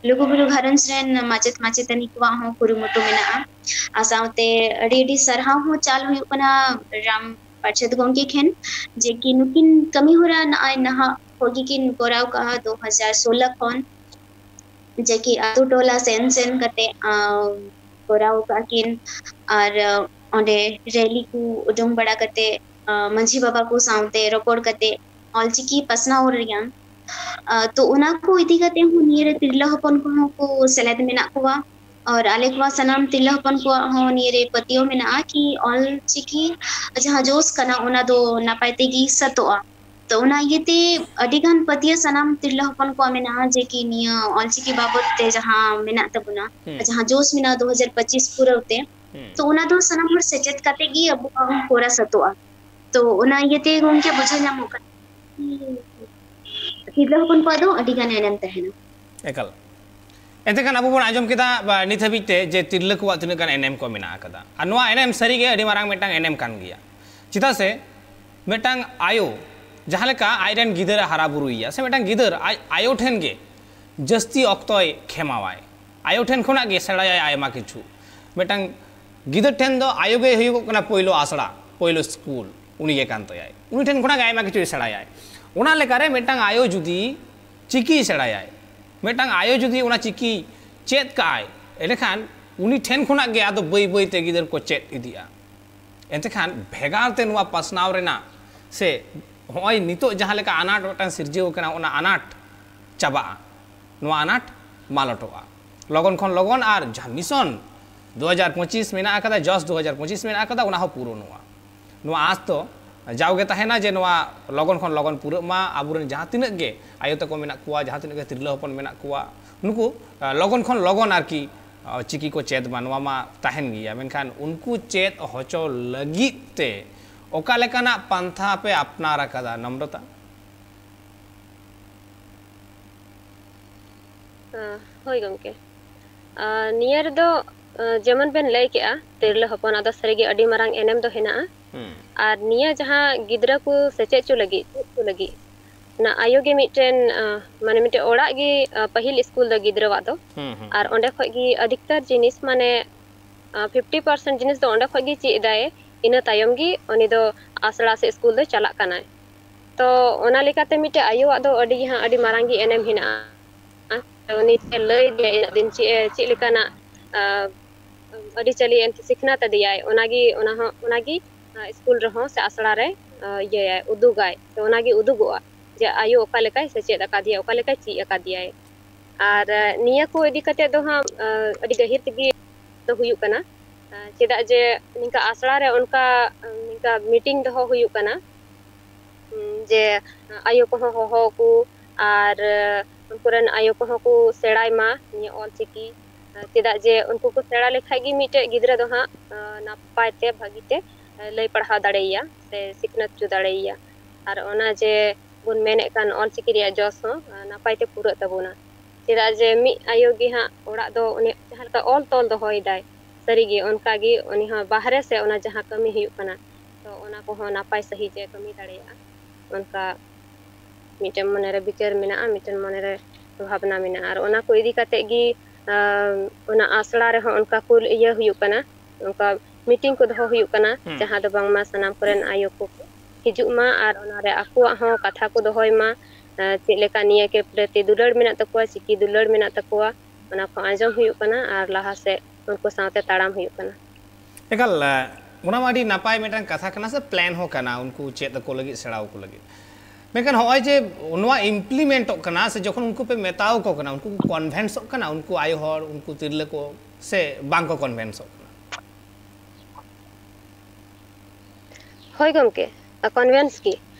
ᱞᱩᱜᱩᱵᱩᱨᱩ ᱜᱷᱟᱨᱚᱸᱡᱽ ᱨᱮᱱ ᱢᱟᱪᱮᱫ ᱢᱟᱪᱮᱛᱟᱹᱱᱤ ᱠᱚᱣᱟᱜ ᱦᱚᱸ ᱠᱩᱨᱩᱢᱩᱴᱩ ᱢᱮᱱᱟᱜᱼᱟ᱾ ᱟᱨ ᱥᱟᱶᱛᱮ ᱟᱹᱰᱤ ᱟᱹᱰᱤ ᱥᱟᱨᱦᱟᱣ ᱦᱚᱸ ᱪᱟᱞ ᱦᱩᱭᱩᱜ ᱠᱟᱱᱟ ᱨᱟᱢ ᱯᱟᱨᱥᱮᱛ ᱜᱚᱢᱠᱮ ᱴᱷᱮᱱ, ᱡᱮ ᱠᱤ ᱱᱩᱠᱤᱱ ᱠᱟᱹᱢᱤ ᱦᱚᱨᱟ ᱱᱚᱜᱼᱚᱭ ᱱᱟᱦᱟᱜ ᱠᱷᱚᱱ ᱜᱮᱠᱤᱱ ᱠᱚᱨᱟᱣ ᱠᱟᱜᱼᱟ, ᱫᱩ ᱦᱟᱡᱟᱨ ᱥᱳᱞᱞᱳ ᱠᱷᱚᱱ, ᱡᱮ ᱠᱤ ᱟᱛᱳ ᱴᱚᱞᱟ ᱥᱮᱱ ᱥᱮᱱ ᱠᱟᱛᱮ, ᱟᱸ, ᱠᱚᱨᱟᱣ ᱠᱟᱜᱼᱟ ᱠᱤᱱ᱾ ᱟᱨ, ᱟᱸ, ᱚᱸᱰᱮ ᱨᱮᱞᱤ ᱠᱚ ᱩᱰᱩᱝ ᱵᱟᱲᱟ ᱠᱟᱛᱮ, ᱟᱸ, ᱢᱟᱹᱡᱷᱤ ᱵᱟᱵᱟ ᱠᱚ ᱥᱟᱶᱛᱮ ᱨᱚᱯᱚᱲ ᱠᱟᱛᱮ ᱚᱞᱪᱤᱠᱤ ᱯᱟᱥᱱᱟᱣ ᱨᱮᱭᱟᱝ, ᱟᱸ, ᱛᱚ ᱚᱱᱟ ᱠᱚ ᱤᱫᱤ ᱠᱟᱛᱮ ᱦᱚᱸ ᱱᱤᱭᱟᱹ ᱨᱮ ᱛᱤᱨᱞᱟᱹ ᱦᱚᱯᱚᱱ ᱠᱚᱦᱚᱸ ᱠᱚ ᱥᱮᱞᱮᱫ ᱢᱮᱱᱟᱜ ᱠᱚᱣᱟ᱾ ᱟᱨ ᱟᱞᱮ ᱠᱚᱣᱟᱜ ᱥᱟᱱᱟᱢ ᱛᱤᱨᱞᱟᱹ ᱦᱚᱯᱚᱱ ᱠᱚᱣᱟᱜ ᱦᱚᱸ ᱱᱤᱭᱟᱹ ᱨᱮ ᱯᱟᱹᱛᱭᱟᱹᱣ ᱢᱮᱱᱟᱜᱼᱟ ᱠᱤ ᱚᱞ ᱪᱤᱠᱤ ᱡᱟᱦᱟᱸ ᱡᱳᱥ ᱠᱟᱱᱟ, ᱚᱱᱟ ᱫᱚ ᱱᱟᱯᱟᱭ ᱛᱮᱜᱮ ᱥᱟᱹᱛᱚᱜᱼᱟ᱾ ᱛᱚ ᱚᱱᱟ ᱤᱭᱟᱹᱛᱮ ᱟᱹᱰᱤ ᱜᱟᱱ ᱯᱟᱹᱛᱭᱟᱹᱣ ᱥᱟᱱᱟᱢ ᱛᱤᱨᱞᱟᱹ ᱦᱚᱯᱚᱱ ᱠᱚᱣᱟᱜ ᱢᱮᱱᱟᱜᱼᱟ ᱡᱮ ᱠᱤ ᱱᱤᱭᱟᱹ ᱚᱞ ᱪᱤᱠᱤ ᱵᱟᱵᱚᱫ ᱛᱮ ᱡᱟᱦᱟᱸ ᱢᱮᱱᱟᱜ ᱛᱟᱵᱚᱱᱟ, ᱦᱩᱸ᱾ ᱡᱟᱦᱟᱸ ᱡᱳᱥ ᱢᱮᱱᱟᱜᱼᱟ ᱫᱩ ᱦᱟᱡᱟᱨ ᱯᱚᱸᱪᱤᱥ ᱯᱩᱨᱟᱹᱣ ᱛᱮ, ᱦᱩᱸ᱾ ᱛᱚ ᱚᱱᱟ ᱫᱚ ᱥᱟᱱᱟᱢ ᱦᱚᱲ ᱥᱮᱪᱮᱫ ᱠᱟᱛᱮ ᱜᱮ ᱟᱵᱚᱣᱟᱜ ᱦᱚᱸ ᱦᱚᱨᱟ ᱥᱟᱹᱛᱚᱜᱼᱟ᱾ ᱛᱚ ᱚᱱᱟ ᱤᱭᱟᱹᱛᱮ ᱜᱚᱢᱠᱮ ᱵᱩᱡᱷᱟᱹᱣ ᱧᱟᱢᱚᱜ ᱠᱟᱱᱟ ᱠᱤ ᱛᱤᱨᱞᱟᱹ ᱦᱚᱯᱚᱱ ᱠᱚᱣᱟᱜ ᱫᱚ ᱟᱹᱰᱤ ᱜᱟᱱ ᱮᱱᱮᱢ ᱛᱟᱦᱮᱱᱟ᱾ ᱮᱠᱟᱞ᱾ ᱮᱱᱛᱮ ᱠᱷᱟᱱ ᱟᱵᱚ ᱵᱚᱱ ᱟᱸᱡᱚᱢ ᱠᱮᱫᱟ, ᱵᱟ, ᱱᱤᱛ ᱦᱟᱹᱵᱤᱡ ᱛᱮ ᱡᱮ ᱛᱤᱨᱞᱟᱹ ᱠᱚᱣᱟᱜ ᱛᱤᱱᱟᱹᱜ ᱜᱟᱱ ᱮᱱᱮᱢ ᱠᱚ ᱢᱮᱱᱟᱜ ᱟᱠᱟᱫᱟ᱾ ᱟᱨ ᱱᱚᱣᱟ ᱮᱱᱮᱢ ᱥᱟᱹᱨᱤᱜᱮ ᱟᱹᱰᱤ ᱢᱟᱨᱟᱝ ᱢᱤᱫᱴᱟᱝ ᱮᱱᱮᱢ ᱠᱟᱱ ᱜᱮᱭᱟ᱾ ᱪᱮᱫᱟᱜ ᱥᱮ ᱢᱤᱫᱴᱟᱝ ᱟᱭᱳ ᱡᱟᱦᱟᱸ ᱞᱮᱠᱟ ᱟᱡᱨᱮᱱ ᱜᱤᱫᱟᱹᱨ ᱮ ᱦᱟᱨᱟ ᱵᱩᱨᱩᱭᱮᱭᱟ, ᱥᱮ ᱢᱤᱫᱴᱟᱝ ᱜᱤᱫᱟᱹᱨ ᱟᱡ ᱟᱭᱳ ᱴᱷᱮᱱ ᱜᱮ ᱡᱟᱹᱥᱛᱤ ᱚᱠᱛᱚᱭ ᱠᱷᱮᱢᱟᱣᱟᱭ, ᱟᱭᱳ ᱴᱷᱮᱱ ᱠᱷᱚᱱᱟᱜ ᱜᱮ ᱥᱮᱬᱟᱭᱟᱭ ᱟᱭᱢᱟ ᱠᱤᱪᱷᱩ᱾ ᱢᱤᱫᱴᱟᱝ ᱜᱤᱫᱟᱹᱨ ᱴᱷᱮᱱ ᱫᱚ ᱟᱭᱳ ᱜᱮ ᱦᱩᱭᱩᱜᱚᱜ ᱠᱟᱱᱟ ᱯᱳᱭᱞᱳ ᱟᱥᱲᱟ, ᱯᱳᱭᱞᱳ ᱥᱠᱩᱞ, ᱩᱱᱤ ᱜᱮ ᱠᱟᱱ ᱛᱟᱭᱟᱭ᱾ ᱩᱱᱤ ᱴᱷᱮᱱ ᱠᱷᱚᱱᱟᱜ ᱜᱮ ᱟᱭᱢᱟ ᱠᱤᱪᱷᱩᱭ ᱥᱮᱬᱟᱭᱟᱭ᱾ ᱚᱱᱟ ᱞᱮᱠᱟᱨᱮ ᱢᱤᱫᱴᱟᱝ ᱟᱭᱳ ᱡᱩᱫᱤ ᱪᱤᱠᱤᱭ ᱥᱮᱬᱟᱭᱟᱭ, ᱢᱤᱫᱴᱟᱝ ᱟᱭᱳ ᱡᱩᱫᱤ ᱚᱱᱟ ᱪᱤᱠᱤ ᱪᱮᱫ ᱠᱟᱜᱼᱟᱭ, ᱮᱸᱰᱮᱠᱷᱟᱱ ᱩᱱᱤ ᱴᱷᱮᱱ ᱠᱷᱚᱱᱟᱜ ᱜᱮ ᱟᱫᱚ ᱵᱟᱹᱭ ᱵᱟᱹᱭ ᱛᱮ ᱜᱤᱫᱟᱹᱨ ᱠᱚ ᱪᱮᱫ ᱤᱫᱤᱜᱼᱟ᱾ ᱮᱱᱛᱮ ᱠᱷᱟᱱ ᱵᱷᱮᱜᱟᱨ ᱛᱮ ᱱᱚᱣᱟ ᱯᱟᱥᱱᱟᱣ ᱨᱮᱱᱟᱜ ᱥᱮ ᱦᱚᱸᱜᱼᱚᱭ ᱱᱤᱛᱚᱜ ᱡᱟᱦᱟᱸ ᱞᱮᱠᱟ ᱟᱱᱟᱴ ᱢᱤᱫᱴᱟᱝ ᱥᱤᱨᱡᱟᱹᱣ ᱠᱟᱱᱟ, ᱚᱱᱟ ᱟᱱᱟᱴ ᱪᱟᱵᱟᱜᱼᱟ, ᱱᱚᱣᱟ ᱟᱱᱟᱴ ᱢᱟᱞᱚᱴᱚᱜᱼᱟ ᱞᱚᱜᱚᱱ ᱠᱷᱚᱱ ᱞᱚᱜᱚᱱ᱾ ᱟᱨ ᱡᱟᱦᱟᱸ ᱢᱤᱥᱚᱱ ᱫᱩ ᱦᱟᱡᱟᱨ ᱯᱚᱸᱪᱤᱥ ᱢᱮᱱᱟᱜ ᱟᱠᱟᱫᱟ, ᱡᱚᱥ ᱫᱩ ᱦᱟᱡᱟᱨ ᱯᱚᱸᱪᱤᱥ ᱢᱮᱱᱟᱜ ᱟᱠᱟᱫᱟ, ᱚᱱᱟ ᱦᱚᱸ ᱯᱩᱨᱚᱱᱚᱜᱼᱟ᱾ ᱱᱚᱣᱟ ᱟᱸᱥ ᱫᱚ ᱡᱟᱣᱜᱮ ᱛᱟᱦᱮᱱᱟ ᱡᱮ ᱱᱚᱣᱟ ᱞᱚᱜᱚᱱ ᱠᱷᱚᱱ ᱞᱚᱜᱚᱱ ᱯᱩᱨᱟᱹᱜ ᱢᱟ, ᱟᱵᱚᱨᱮᱱ ᱡᱟᱦᱟᱸ ᱛᱤᱱᱟᱹᱜ ᱜᱮ ᱟᱭᱳ ᱛᱟᱠᱚ ᱢᱮᱱᱟᱜ ᱠᱚᱣᱟ, ᱡᱟᱦᱟᱸ ᱛᱤᱱᱟᱹᱜ ᱜᱮ ᱛᱤᱨᱞᱟᱹ ᱦᱚᱯᱚᱱ ᱢᱮᱱᱟᱜ ᱠᱚᱣᱟ, ᱱᱩᱠᱩ, ᱟᱸ, ᱞᱚᱜᱚᱱ ᱠᱷᱚᱱ ᱞᱚᱜᱚᱱ ᱟᱨᱠᱤ, ᱟᱸ, ᱪᱤᱠᱤ ᱠᱚ ᱪᱮᱫ ᱢᱟ, ᱱᱚᱣᱟ ᱢᱟ ᱛᱟᱦᱮᱱ ᱜᱮᱭᱟ᱾ ᱢᱮᱱᱠᱷᱟᱱ ᱩᱱᱠᱩ ᱪᱮᱫ ᱦᱚᱪᱚ ᱞᱟᱹᱜᱤᱫ ᱛᱮ ᱚᱠᱟ ᱞᱮᱠᱟᱱᱟᱜ ᱯᱟᱱᱛᱷᱟ ᱯᱮ ᱟᱯᱱᱟᱨ ᱟᱠᱟᱫᱟ, ᱱᱚᱢᱨᱚᱛᱟ? ᱟᱸ, ᱦᱳᱭ ᱜᱚᱢᱠᱮ, ᱟᱸ, ᱱᱤᱭᱟᱹ ᱨᱮᱫᱚ, ᱟᱸ, ᱡᱮᱢᱚᱱ ᱵᱮᱱ ᱞᱟᱹᱭ ᱠᱮᱜᱼᱟ, ᱛᱤᱨᱞᱟᱹ ᱦᱚᱯᱚᱱᱟᱜ ᱫᱚ ᱥᱟᱹᱨᱤᱜᱮ ᱟᱹᱰᱤ ᱢᱟᱨᱟᱝ ᱮᱱᱮᱢ ᱫᱚ ᱦᱮᱱᱟᱜᱼᱟ᱾ ᱦᱩᱸ᱾ ᱟᱨ ᱱᱤᱭᱟᱹ ᱡᱟᱦᱟᱸ ᱜᱤᱫᱽᱨᱟᱹ ᱠᱚ ᱥᱮᱪᱮᱫ ᱦᱚᱪᱚ ᱞᱟᱹᱜᱤᱫ, ᱪᱮᱫ ᱦᱚᱪᱚ ᱞᱟᱹᱜᱤᱫ, ᱚᱱᱟ ᱟᱭᱳ ᱜᱮ ᱢᱤᱫᱴᱮᱱ, ᱟᱸ, ᱢᱟᱱᱮ ᱢᱤᱫᱴᱮᱱ ᱚᱲᱟᱜ ᱜᱮ, ᱟᱸ, ᱯᱟᱹᱦᱤᱞ ᱥᱠᱩᱞ ᱫᱚ ᱜᱤᱫᱽᱨᱟᱹᱣᱟᱜ ᱫᱚ᱾ ᱦᱩᱸ, ᱦᱩᱸ, ᱟᱨ ᱦᱩᱸ᱾ ᱚᱸᱰᱮ ᱠᱷᱚᱡ ᱜᱮ ᱟᱹᱫᱷᱤᱠᱛᱟᱨ ᱡᱤᱱᱤᱥ, ᱢᱟᱱᱮ, ᱟᱸ, ᱯᱷᱤᱯᱴᱤ ᱯᱟᱨᱥᱮᱱᱴ ᱡᱤᱱᱤᱥ ᱫᱚ ᱚᱸᱰᱮ ᱠᱷᱚᱡ ᱜᱮ ᱪᱮᱫ ᱮᱫᱟᱭ, ᱤᱱᱟᱹ ᱛᱟᱭᱚᱢ ᱜᱮ ᱩᱱᱤ ᱫᱚ ᱟᱥᱲᱟ ᱥᱮ ᱥᱠᱩᱞ ᱫᱚᱭ ᱪᱟᱞᱟᱜ ᱠᱟᱱᱟᱭ᱾ ᱛᱚ ᱚᱱᱟ ᱞᱮᱠᱟᱛᱮ ᱢᱤᱫᱴᱮᱡ ᱟᱭᱳᱣᱟᱜ ᱫᱚ ᱟᱹᱰᱤ ᱜᱮ ᱦᱟᱸᱜ, ᱟᱹᱰᱤ ᱢᱟᱨᱟᱝ ᱜᱮ ᱮᱱᱮᱢ ᱦᱮᱱᱟᱜᱼᱟ᱾ ᱩᱱᱤ ᱪᱮᱫ ᱞᱟᱹᱭ ᱟᱫᱮᱭᱟ ᱤᱱᱟᱹᱜ ᱫᱤᱱ, ᱪᱮᱫ ᱮ, ᱪᱮᱫ ᱞᱮᱠᱟᱱᱟᱜ, ᱟᱸ, ᱟᱹᱨᱤᱪᱟᱹᱞᱤ ᱮᱱᱛᱮ ᱥᱤᱠᱷᱱᱟᱹᱛ ᱟᱫᱮᱭᱟᱭ, ᱚᱱᱟᱜᱮ, ᱚᱱᱟ ᱦᱚᱸ, ᱚᱱᱟᱜᱮ, ᱟᱸ, ᱥᱠᱩᱞ ᱨᱮᱦᱚᱸ ᱥᱮ ᱟᱥᱲᱟ ᱨᱮ, ᱟᱸ, ᱤᱭᱟᱹᱭᱟᱭ, ᱩᱫᱩᱜᱟᱭ᱾ ᱛᱚ ᱚᱱᱟᱜᱮ ᱩᱫᱩᱜᱚᱜᱼᱟ ᱡᱮ ᱟᱭᱳ ᱚᱠᱟ ᱞᱮᱠᱟᱭ ᱥᱮᱪᱮᱫ ᱟᱠᱟᱫᱮᱭᱟ, ᱚᱠᱟ ᱞᱮᱠᱟᱭ ᱪᱮᱫ ᱟᱠᱟᱫᱮᱭᱟᱭ᱾ ᱟᱨ ᱱᱤᱭᱟᱹ ᱠᱚ ᱤᱫᱤ ᱠᱟᱛᱮ ᱫᱚ ᱦᱟᱸᱜ ᱟᱹᱰᱤ ᱜᱟᱹᱦᱤᱨ ᱛᱮᱜᱮ ᱫᱚ ᱦᱩᱭᱩᱜ ᱠᱟᱱᱟ᱾ ᱪᱮᱫᱟᱜ ᱡᱮ ᱱᱤᱝᱠᱟ ᱟᱥᱲᱟ ᱨᱮ ᱚᱱᱠᱟ ᱱᱤᱝᱠᱟ ᱢᱤᱴᱤᱝ ᱫᱚᱦᱚ ᱦᱩᱭᱩᱜ ᱠᱟᱱᱟ, ᱡᱮ ᱟᱭᱳ ᱠᱚᱦᱚᱸ ᱦᱚᱦᱚ ᱠᱚ ᱟᱨ ᱩᱱᱠᱩ ᱨᱮᱱ ᱟᱭᱳ ᱠᱚᱦᱚᱸ ᱠᱚ ᱥᱮᱬᱟᱭ ᱢᱟ ᱱᱤᱭᱟᱹ ᱚᱞ ᱪᱤᱠᱤ᱾ ᱪᱮᱫᱟᱜ ᱡᱮ ᱩᱱᱠᱩ ᱠᱚ ᱥᱮᱬᱟ ᱞᱮᱠᱷᱟᱡ ᱜᱮ ᱢᱤᱫᱴᱮᱡ ᱜᱤᱫᱽᱨᱟᱹ ᱫᱚ ᱦᱟᱸᱜ ᱱᱟᱯᱟᱭ ᱛᱮ ᱵᱷᱟᱹᱜᱤ ᱛᱮ ᱞᱟᱹᱭ ᱯᱟᱲᱦᱟᱣ ᱫᱟᱲᱮᱭᱟᱭᱟ ᱥᱮ ᱥᱤᱠᱷᱱᱟᱹᱛ ᱦᱚᱪᱚ ᱫᱟᱲᱮᱭᱟᱭᱟ᱾ ᱟᱨ ᱚᱱᱟ ᱡᱮ ᱵᱚᱱ ᱢᱮᱱᱮᱫ ᱠᱟᱱ ᱚᱞ ᱪᱤᱠᱤ ᱨᱮᱭᱟᱜ ᱡᱚᱥ ᱦᱚᱸ ᱱᱟᱯᱟᱭ ᱛᱮ ᱯᱩᱨᱟᱹᱜ ᱛᱟᱵᱚᱱᱟ᱾ ᱪᱮᱫᱟᱜ ᱡᱮ ᱢᱤᱫ ᱟᱭᱳ ᱜᱮ ᱦᱟᱸᱜ ᱚᱲᱟᱜ ᱫᱚ ᱩᱱᱤ ᱡᱟᱦᱟᱸ ᱞᱮᱠᱟ ᱚᱞ ᱛᱚᱞ ᱫᱚᱦᱚᱭᱮᱫᱟᱭ, ᱥᱟᱹᱨᱤᱜᱮ ᱚᱱᱠᱟᱜᱮ ᱩᱱᱤ ᱦᱚᱸ ᱵᱟᱦᱨᱮ ᱥᱮ ᱚᱱᱟ ᱡᱟᱦᱟᱸ ᱠᱟᱹᱢᱤ ᱦᱩᱭᱩᱜ ᱠᱟᱱᱟ, ᱛᱚ ᱚᱱᱟ ᱠᱚᱦᱚᱸ ᱱᱟᱯᱟᱭ ᱥᱟᱺᱦᱤᱡ ᱮ ᱠᱟᱹᱢᱤ ᱫᱟᱲᱮᱭᱟᱜᱼᱟ᱾ ᱚᱱᱠᱟ ᱢᱤᱫᱴᱮᱱ ᱢᱚᱱᱮᱨᱮ ᱵᱤᱪᱟᱹᱨ ᱢᱮᱱᱟᱜᱼᱟ, ᱢᱤᱫᱴᱮᱱ ᱢᱚᱱᱮᱨᱮ ᱵᱷᱟᱵᱽᱱᱟ ᱢᱮᱱᱟᱜᱼᱟ᱾ ᱟᱨ ᱚᱱᱟ ᱠᱚ ᱤᱫᱤ ᱠᱟᱛᱮ ᱜᱮ ᱟᱸ, ᱚᱱᱟ ᱟᱥᱲᱟ ᱨᱮᱦᱚᱸ ᱚᱱᱠᱟ ᱠᱚ ᱤᱭᱟᱹ ᱦᱩᱭᱩᱜ ᱠᱟᱱᱟ, ᱚᱱᱠᱟ ᱢᱤᱴᱤᱝ ᱠᱚ ᱫᱚᱦᱚ ᱦᱩᱭᱩᱜ ᱠᱟᱱᱟ, ᱦᱩᱸ᱾ ᱡᱟᱦᱟᱸ ᱫᱚ ᱵᱟᱝᱢᱟ ᱥᱟᱱᱟᱢ ᱠᱚᱨᱮᱱ ᱟᱭᱳ ᱠᱚ ᱦᱤᱡᱩᱜ ᱢᱟ ᱟᱨ ᱚᱱᱟᱨᱮ ᱟᱠᱚᱣᱟᱜ ᱦᱚᱸ ᱠᱟᱛᱷᱟ ᱠᱚ ᱫᱚᱦᱚᱭ ᱢᱟ᱾ ᱟᱸ, ᱪᱮᱫ ᱞᱮᱠᱟ ᱱᱤᱭᱟᱹ ᱠᱮ ᱯᱨᱚᱛᱤ ᱫᱩᱞᱟᱹᱲ ᱢᱮᱱᱟᱜ ᱛᱟᱠᱚᱣᱟ, ᱪᱤᱠᱤ ᱫᱩᱞᱟᱹᱲ ᱢᱮᱱᱟᱜ ᱛᱟᱠᱚᱣᱟ, ᱚᱱᱟ ᱠᱚ ᱟᱸᱡᱚᱢ ᱦᱩᱭᱩᱜ ᱠᱟᱱᱟ ᱟᱨ ᱞᱟᱦᱟ ᱥᱮᱫ ᱩᱱᱠᱩ ᱥᱟᱶᱛᱮ ᱛᱟᱲᱟᱢ ᱦᱩᱭᱩᱜ ᱠᱟᱱᱟ᱾ ᱮᱠᱟᱞ, ᱚᱱᱟ ᱢᱟ ᱟᱹᱰᱤ ᱱᱟᱯᱟᱭ ᱢᱤᱫᱴᱟᱝ ᱠᱟᱛᱷᱟ ᱠᱟᱱᱟ ᱥᱮ ᱯᱞᱮᱱ ᱦᱚᱸ ᱠᱟᱱᱟ ᱩᱱᱠᱩ ᱪᱮᱫ ᱟᱠᱚ ᱞᱟᱹᱜᱤᱫ, ᱥᱮᱬᱟ ᱟᱠᱚ ᱞᱟᱹᱜᱤᱫ᱾ ᱢᱮᱱᱠᱷᱟᱱ ᱦᱚᱸᱜᱼᱚᱭ ᱡᱮ ᱱᱚᱣᱟ ᱤᱢᱯᱞᱤᱢᱮᱱᱴᱚᱜ ᱠᱟᱱᱟ ᱥᱮ ᱡᱚᱠᱷᱚᱱ ᱩᱱᱠᱩ ᱯᱮ ᱢᱮᱛᱟᱣ ᱟᱠᱚ ᱠᱟᱱᱟ, ᱩᱱᱠᱩ ᱠᱚ ᱠᱚᱱᱵᱷᱮᱱᱥᱚᱜ ᱠᱟᱱᱟ, ᱩᱱᱠᱩ ᱟᱭᱳ ᱦᱚᱲ, ᱩᱱᱠᱩ ᱛᱤᱨᱞᱟᱹ ᱠᱚ, ᱥᱮ ᱵᱟᱝ ᱠᱚ ᱠᱚᱱᱵᱷᱮᱱᱥᱚᱜ ᱠᱟᱱᱟ? ᱦᱳᱭ ᱜᱚᱢᱠᱮ, ᱠᱚᱱᱵᱷᱮᱱᱥ ᱜᱮ᱾